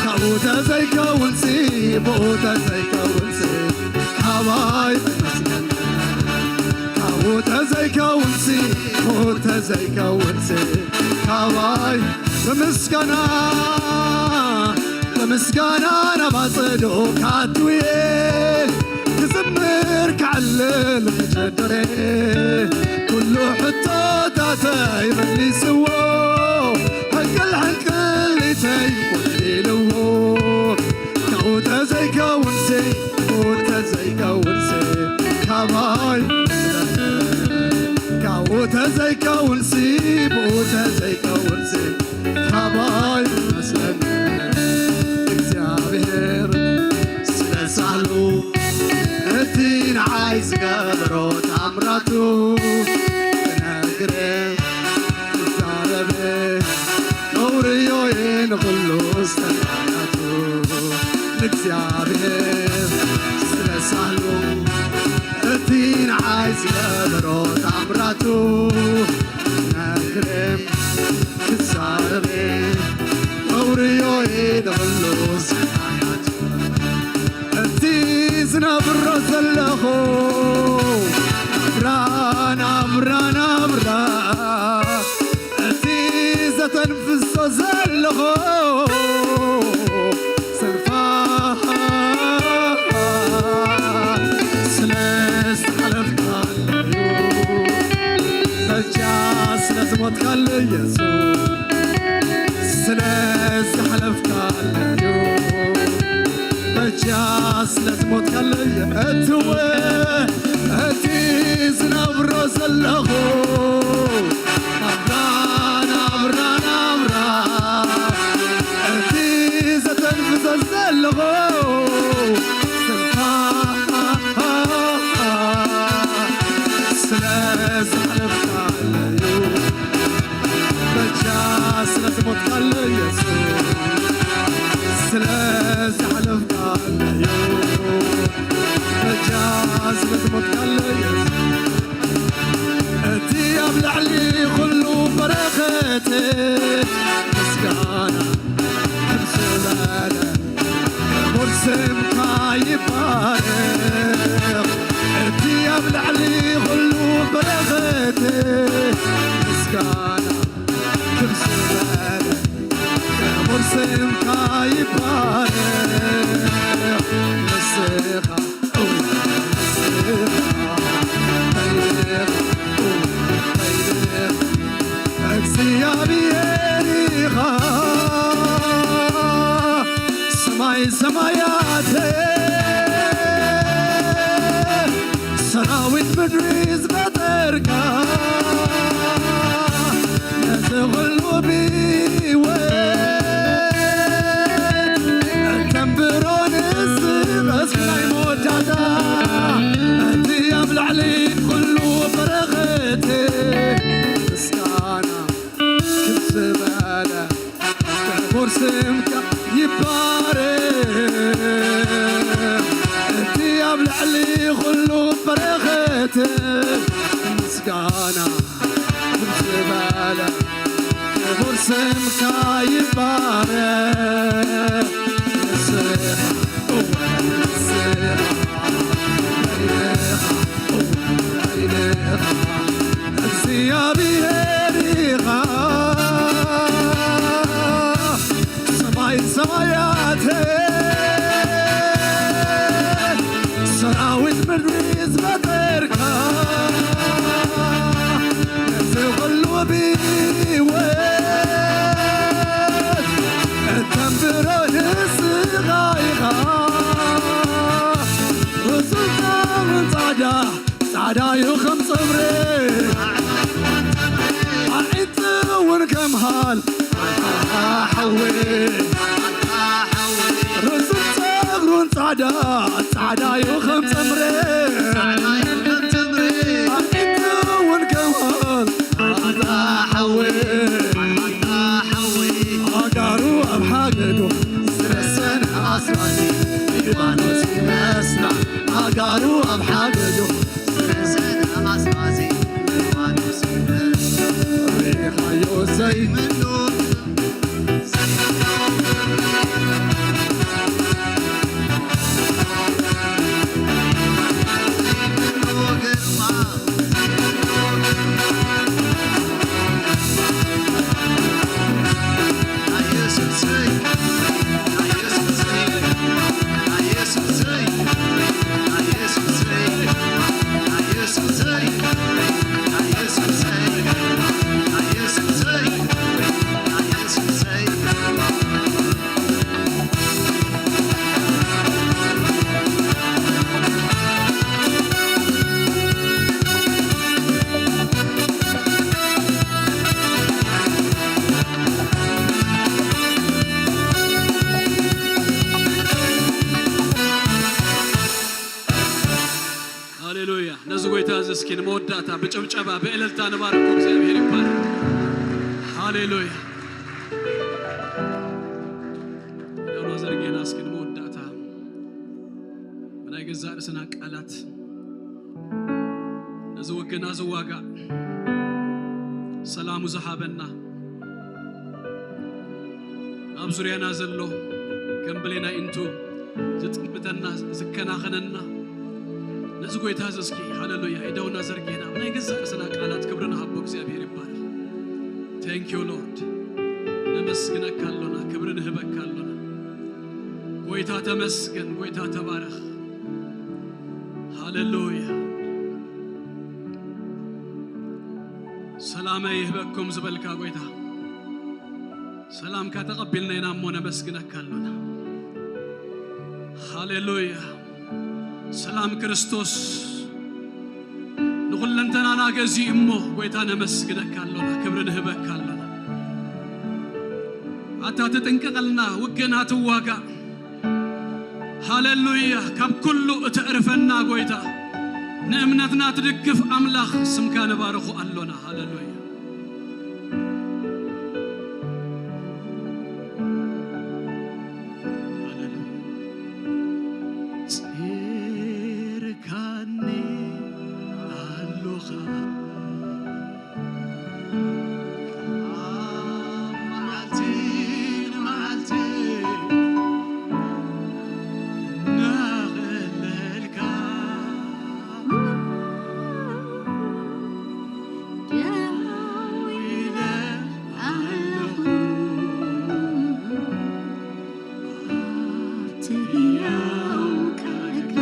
ካብኡ ተዘይከውንሲ፣ ብኡ ተዘይከውንሲ፣ ካባይ ኣይመስለንን። ካብኡ ተዘይከውንሲ፣ ብኡ ተዘይከውንሲ፣ ካባይ ብምስጋና፣ ብምስጋና ናብ ኣጸድኡ ክኣቱ እየ። ክዝምር ክዕልል ክጨድር እየ። ኩሉ ሕቶታተይ መሊስዎ፣ ሕንቅል ሕንቅሊተይ ወዲልዎ። ካብኡ ተዘይከውንሲ፣ ብኡ ተዘይከውንሲ፣ ካባይ ካብኡ ተዘይከውንሲ፣ ብኡ ተዘይከውንሲ፣ ካባይ መስለኒ። እግዚኣብሔር ስለ ሳህሉ፣ እቲ ንዓይ ዝገበሮ ተኣምራቱ፣ ክነግር ክዛረብ፣ ከውርዮ እየ ንኹሉ ሰናያቱ። ንእግዚኣብሔር ስለ ሳህሉ፣ እቲ ንዓይ ዝገበሮ ተኣምራቱ፣ ክነግር ክዛረብ፣ ከውርዮ እየ ንኹሉ ሰናያቱ። እቲ ዝነብሮ ዘለኹ ናብራ፣ ናብራ፣ ናብራ፣ እቲ ዘተንፍሶ ዘለኹ ስንፋ፣ ስለ ዝሓለፍካለዩ፣ በጃ ስለ ዝሞትካለይ የሱስ፣ ስለ ዝሓለፍካለዩ፣ በጃ ስለ ዝሞትካለይ እትወ፣ እቲ ዝነብሮ ዘለኹ ናብራ፣ ናብራ፣ ናብራ፣ እቲ ዘተንፍሶ ዘለኹ ስንፋ፣ ስለ ዝሓለፍካለዩ፣ በጃ ስለ ዝሞትካለይ የሱስ፣ ስለ ዝሓለፍካለዩ፣ በጃ ስለ ዝሞትካለይ የሱስ፣ እቲ ኣብ ልዕሊ ኩሉ በረኸት ምስጋና ክብዝበለ ክቡር ስምካ ይባረኽ። እቲ ኣብ ልዕሊ ኩሉ በረኸት ምስጋና ክብዝበለ ክቡር ስምካ ይባረኽ። ንስኻ፣ ንስኻ፣ ንስኻ እግዚኣብሔር ኢኻ። ሰማይ ሰማያት፣ ሰራዊት ምድሪ ዝፈጠርካ፣ ነዚ ኹሉ ብህይወት እተንብሮ ንስኻ እስኪ ናይ መወዳእታ፣ እቲ ኣብ ልዕሊ ኩሉ በረኸት ምስጋና ክብዝበለ ልዕሊ ኩሉ በረኸት ምስጋና ዝበለ ክቡር ስምካ ይባረክ። ንስኻ፣ እወ፣ ንስኻ፣ ባይርኻ፣ እወ፣ ባይርኻ፣ እግዚኣብሔር ኢኻ። ሰማይ ሰማያት ሰራዊት ምድሪ ዝፈጠርካ፣ ነዚ ኩሉ ብህይወት እተንብሮ ንስኻ ኢኻ። ርሱን ጻዕዳ ጻዕዳ እዩ ከም ጽምሪ፣ ኣዒንቱ እውን ከም ሃል ሓዊ። ርእሱን ጸጉሩን ጻዕዳ፣ ጻዕዳ እዩ ከም ጽምሪ፣ ኣዒንቱ እውን ከም ሃል ሓዊ። ኣጋሩ ኣብ ሓገዱ ዝረሰነ ኣስራዚ ሊባኖስ ይመስላ። ኣጋሩ ኣብ ሓገዱ ሃሌሉያ። ነዚ ጎይታ እዚ እስኪ ንመወዳእታ ብጭብጨባ ብእልልታ ንባርኮ። እግዚኣብሔር ይባረክ። ሃሌሉያ። ኢዶና ዘርጌና እስኪ ንመወዳእታ ብናይ ገዛእ ርእስና ቃላት ነዚ ውግና ዝዋጋእ ሰላሙ ዝሃበና ኣብ ዙርያና ዘሎ ከም ብሌን ኣዒንቱ ዝጥምተና ዝከናኸነና ነዚ ጎይታ እዚ እስኪ ሃሌሉያ ኢደውና ዘርጌና ብናይ ገዛእ ርእስና ቃላት ክብሪ ንሃቦ። እግዚኣብሔር ይባረክ። Thank you Lord። ነመስግነካ ኣሎና፣ ክብሪ ንህበካ ኣሎና። ጎይታ ተመስገን፣ ጎይታ ተባረኽ። ሃሌሉያ። ሰላመይ ይህበኩም ዝበልካ ጎይታ፣ ሰላምካ ተቐቢልና ኢና እሞ ነመስግነካ ኣሎና። ሃሌሉያ። ሰላም ክርስቶስ ንኹለንተናና ገዚኡ እሞ ጎይታ ነመስግነካ ኣሎና፣ ክብሪ ንህበካ ኣሎና። ኣታ ትጥንቀቐልና፣ ውግእና ትዋጋእ። ሃሌሉያ። ካብ ኩሉ እተዕርፈና ጎይታ፣ ንእምነትና ትድግፍ ኣምላኽ ስምካ ንባርኹ ኣሎና። ሃሌሉያ። ሃሌሉያ። ጺርካኒ ኣሎኻ ኣብ መዓልቲ ንመዓልቲ እናቐለልካ ደው ኢለ ኣለኹ ኣብቲ ህያው ቃልካ።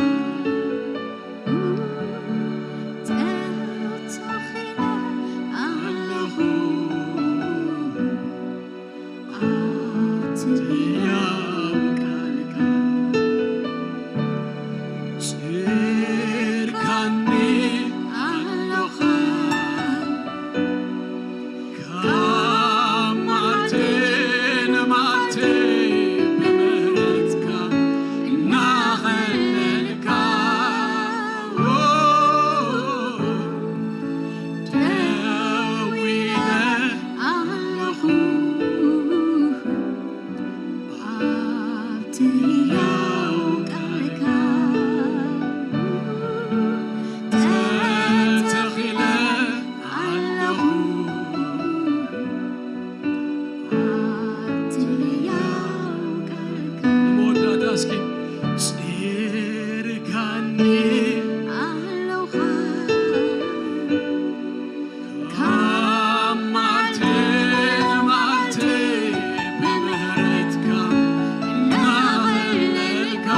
ኣለኻ ካብ መዓልቲ ንመዓልቲ ብምህረትካ እናቐለልካ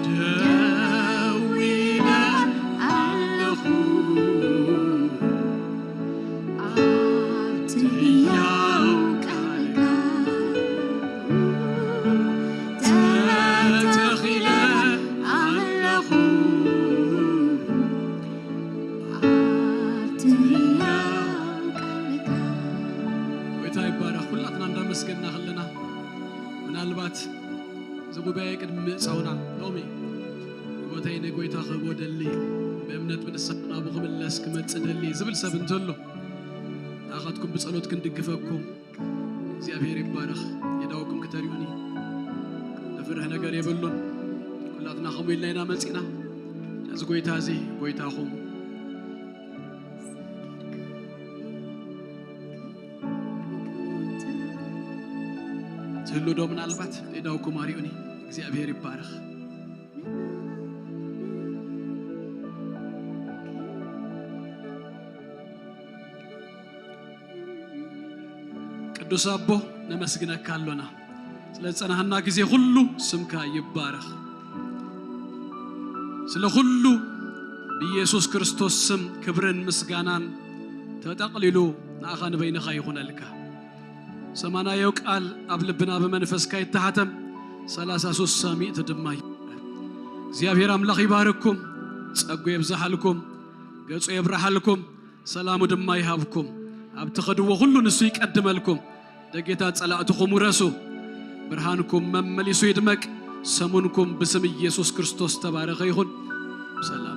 ደው ኢለ ኣለኹ ኣብቲ ህያው ቃልካ ተተኺለ ኣለኹ ኣብቲ ህያው ቃልካ። ጎይታ ይባረኽ። ኩላትና እንዳመስገና ከለና ምናልባት እዚ ጉባኤ ቅድሚ ምእጻውና ሎሚ ህይወተይ ንጎይታ ክህቦ ደሊ፣ ብእምነት ብንስሓ ናቡ ክምለስ ክመጽእ ደሊ ዝብል ሰብ እንተሎ ንኣኻትኩም ብጸሎት ክንድግፈኩም እግዚኣብሔር ይባረኽ። የዳውኩም ክተሪኡኒ ዝፍርህ ነገር የብሉን። ኩላትና ከምኡ ኢልና ኢና መጺና። እዚ ጎይታ እዚ ጎይታኹም ትህሉ ዶ? ምናልባት የዳውኩም ኣሪኡኒ። እግዚኣብሔር ይባረኽ። ቅዱስ ኣቦ ነመስግነካ ኣሎና ስለ ዝጸናህና ግዜ ኩሉ። ስምካ ይባረኽ። ስለ ኩሉ ብኢየሱስ ክርስቶስ ስም ክብርን ምስጋናን ተጠቕሊሉ ንኣኻ ንበይንኻ ይኹነልካ። ሰማናዮ ቃል ኣብ ልብና ብመንፈስካ ይተሓተም፣ ሰላሳ ሱሳ ሚእቲ ድማ ይበረ። እግዚኣብሔር ኣምላኽ ይባርኩም፣ ጸጉ የብዝሓልኩም፣ ገጹ የብርሓልኩም፣ ሰላሙ ድማ ይሃብኩም። ኣብ ትኸድዎ ኩሉ ንሱ ይቀድመልኩም። ደጌታት ጸላእትኹም ውረሱ። ብርሃንኩም መመሊሱ ይድመቅ። ሰሙንኩም ብስም ኢየሱስ ክርስቶስ ተባረኸ ይኹን። ሰላም።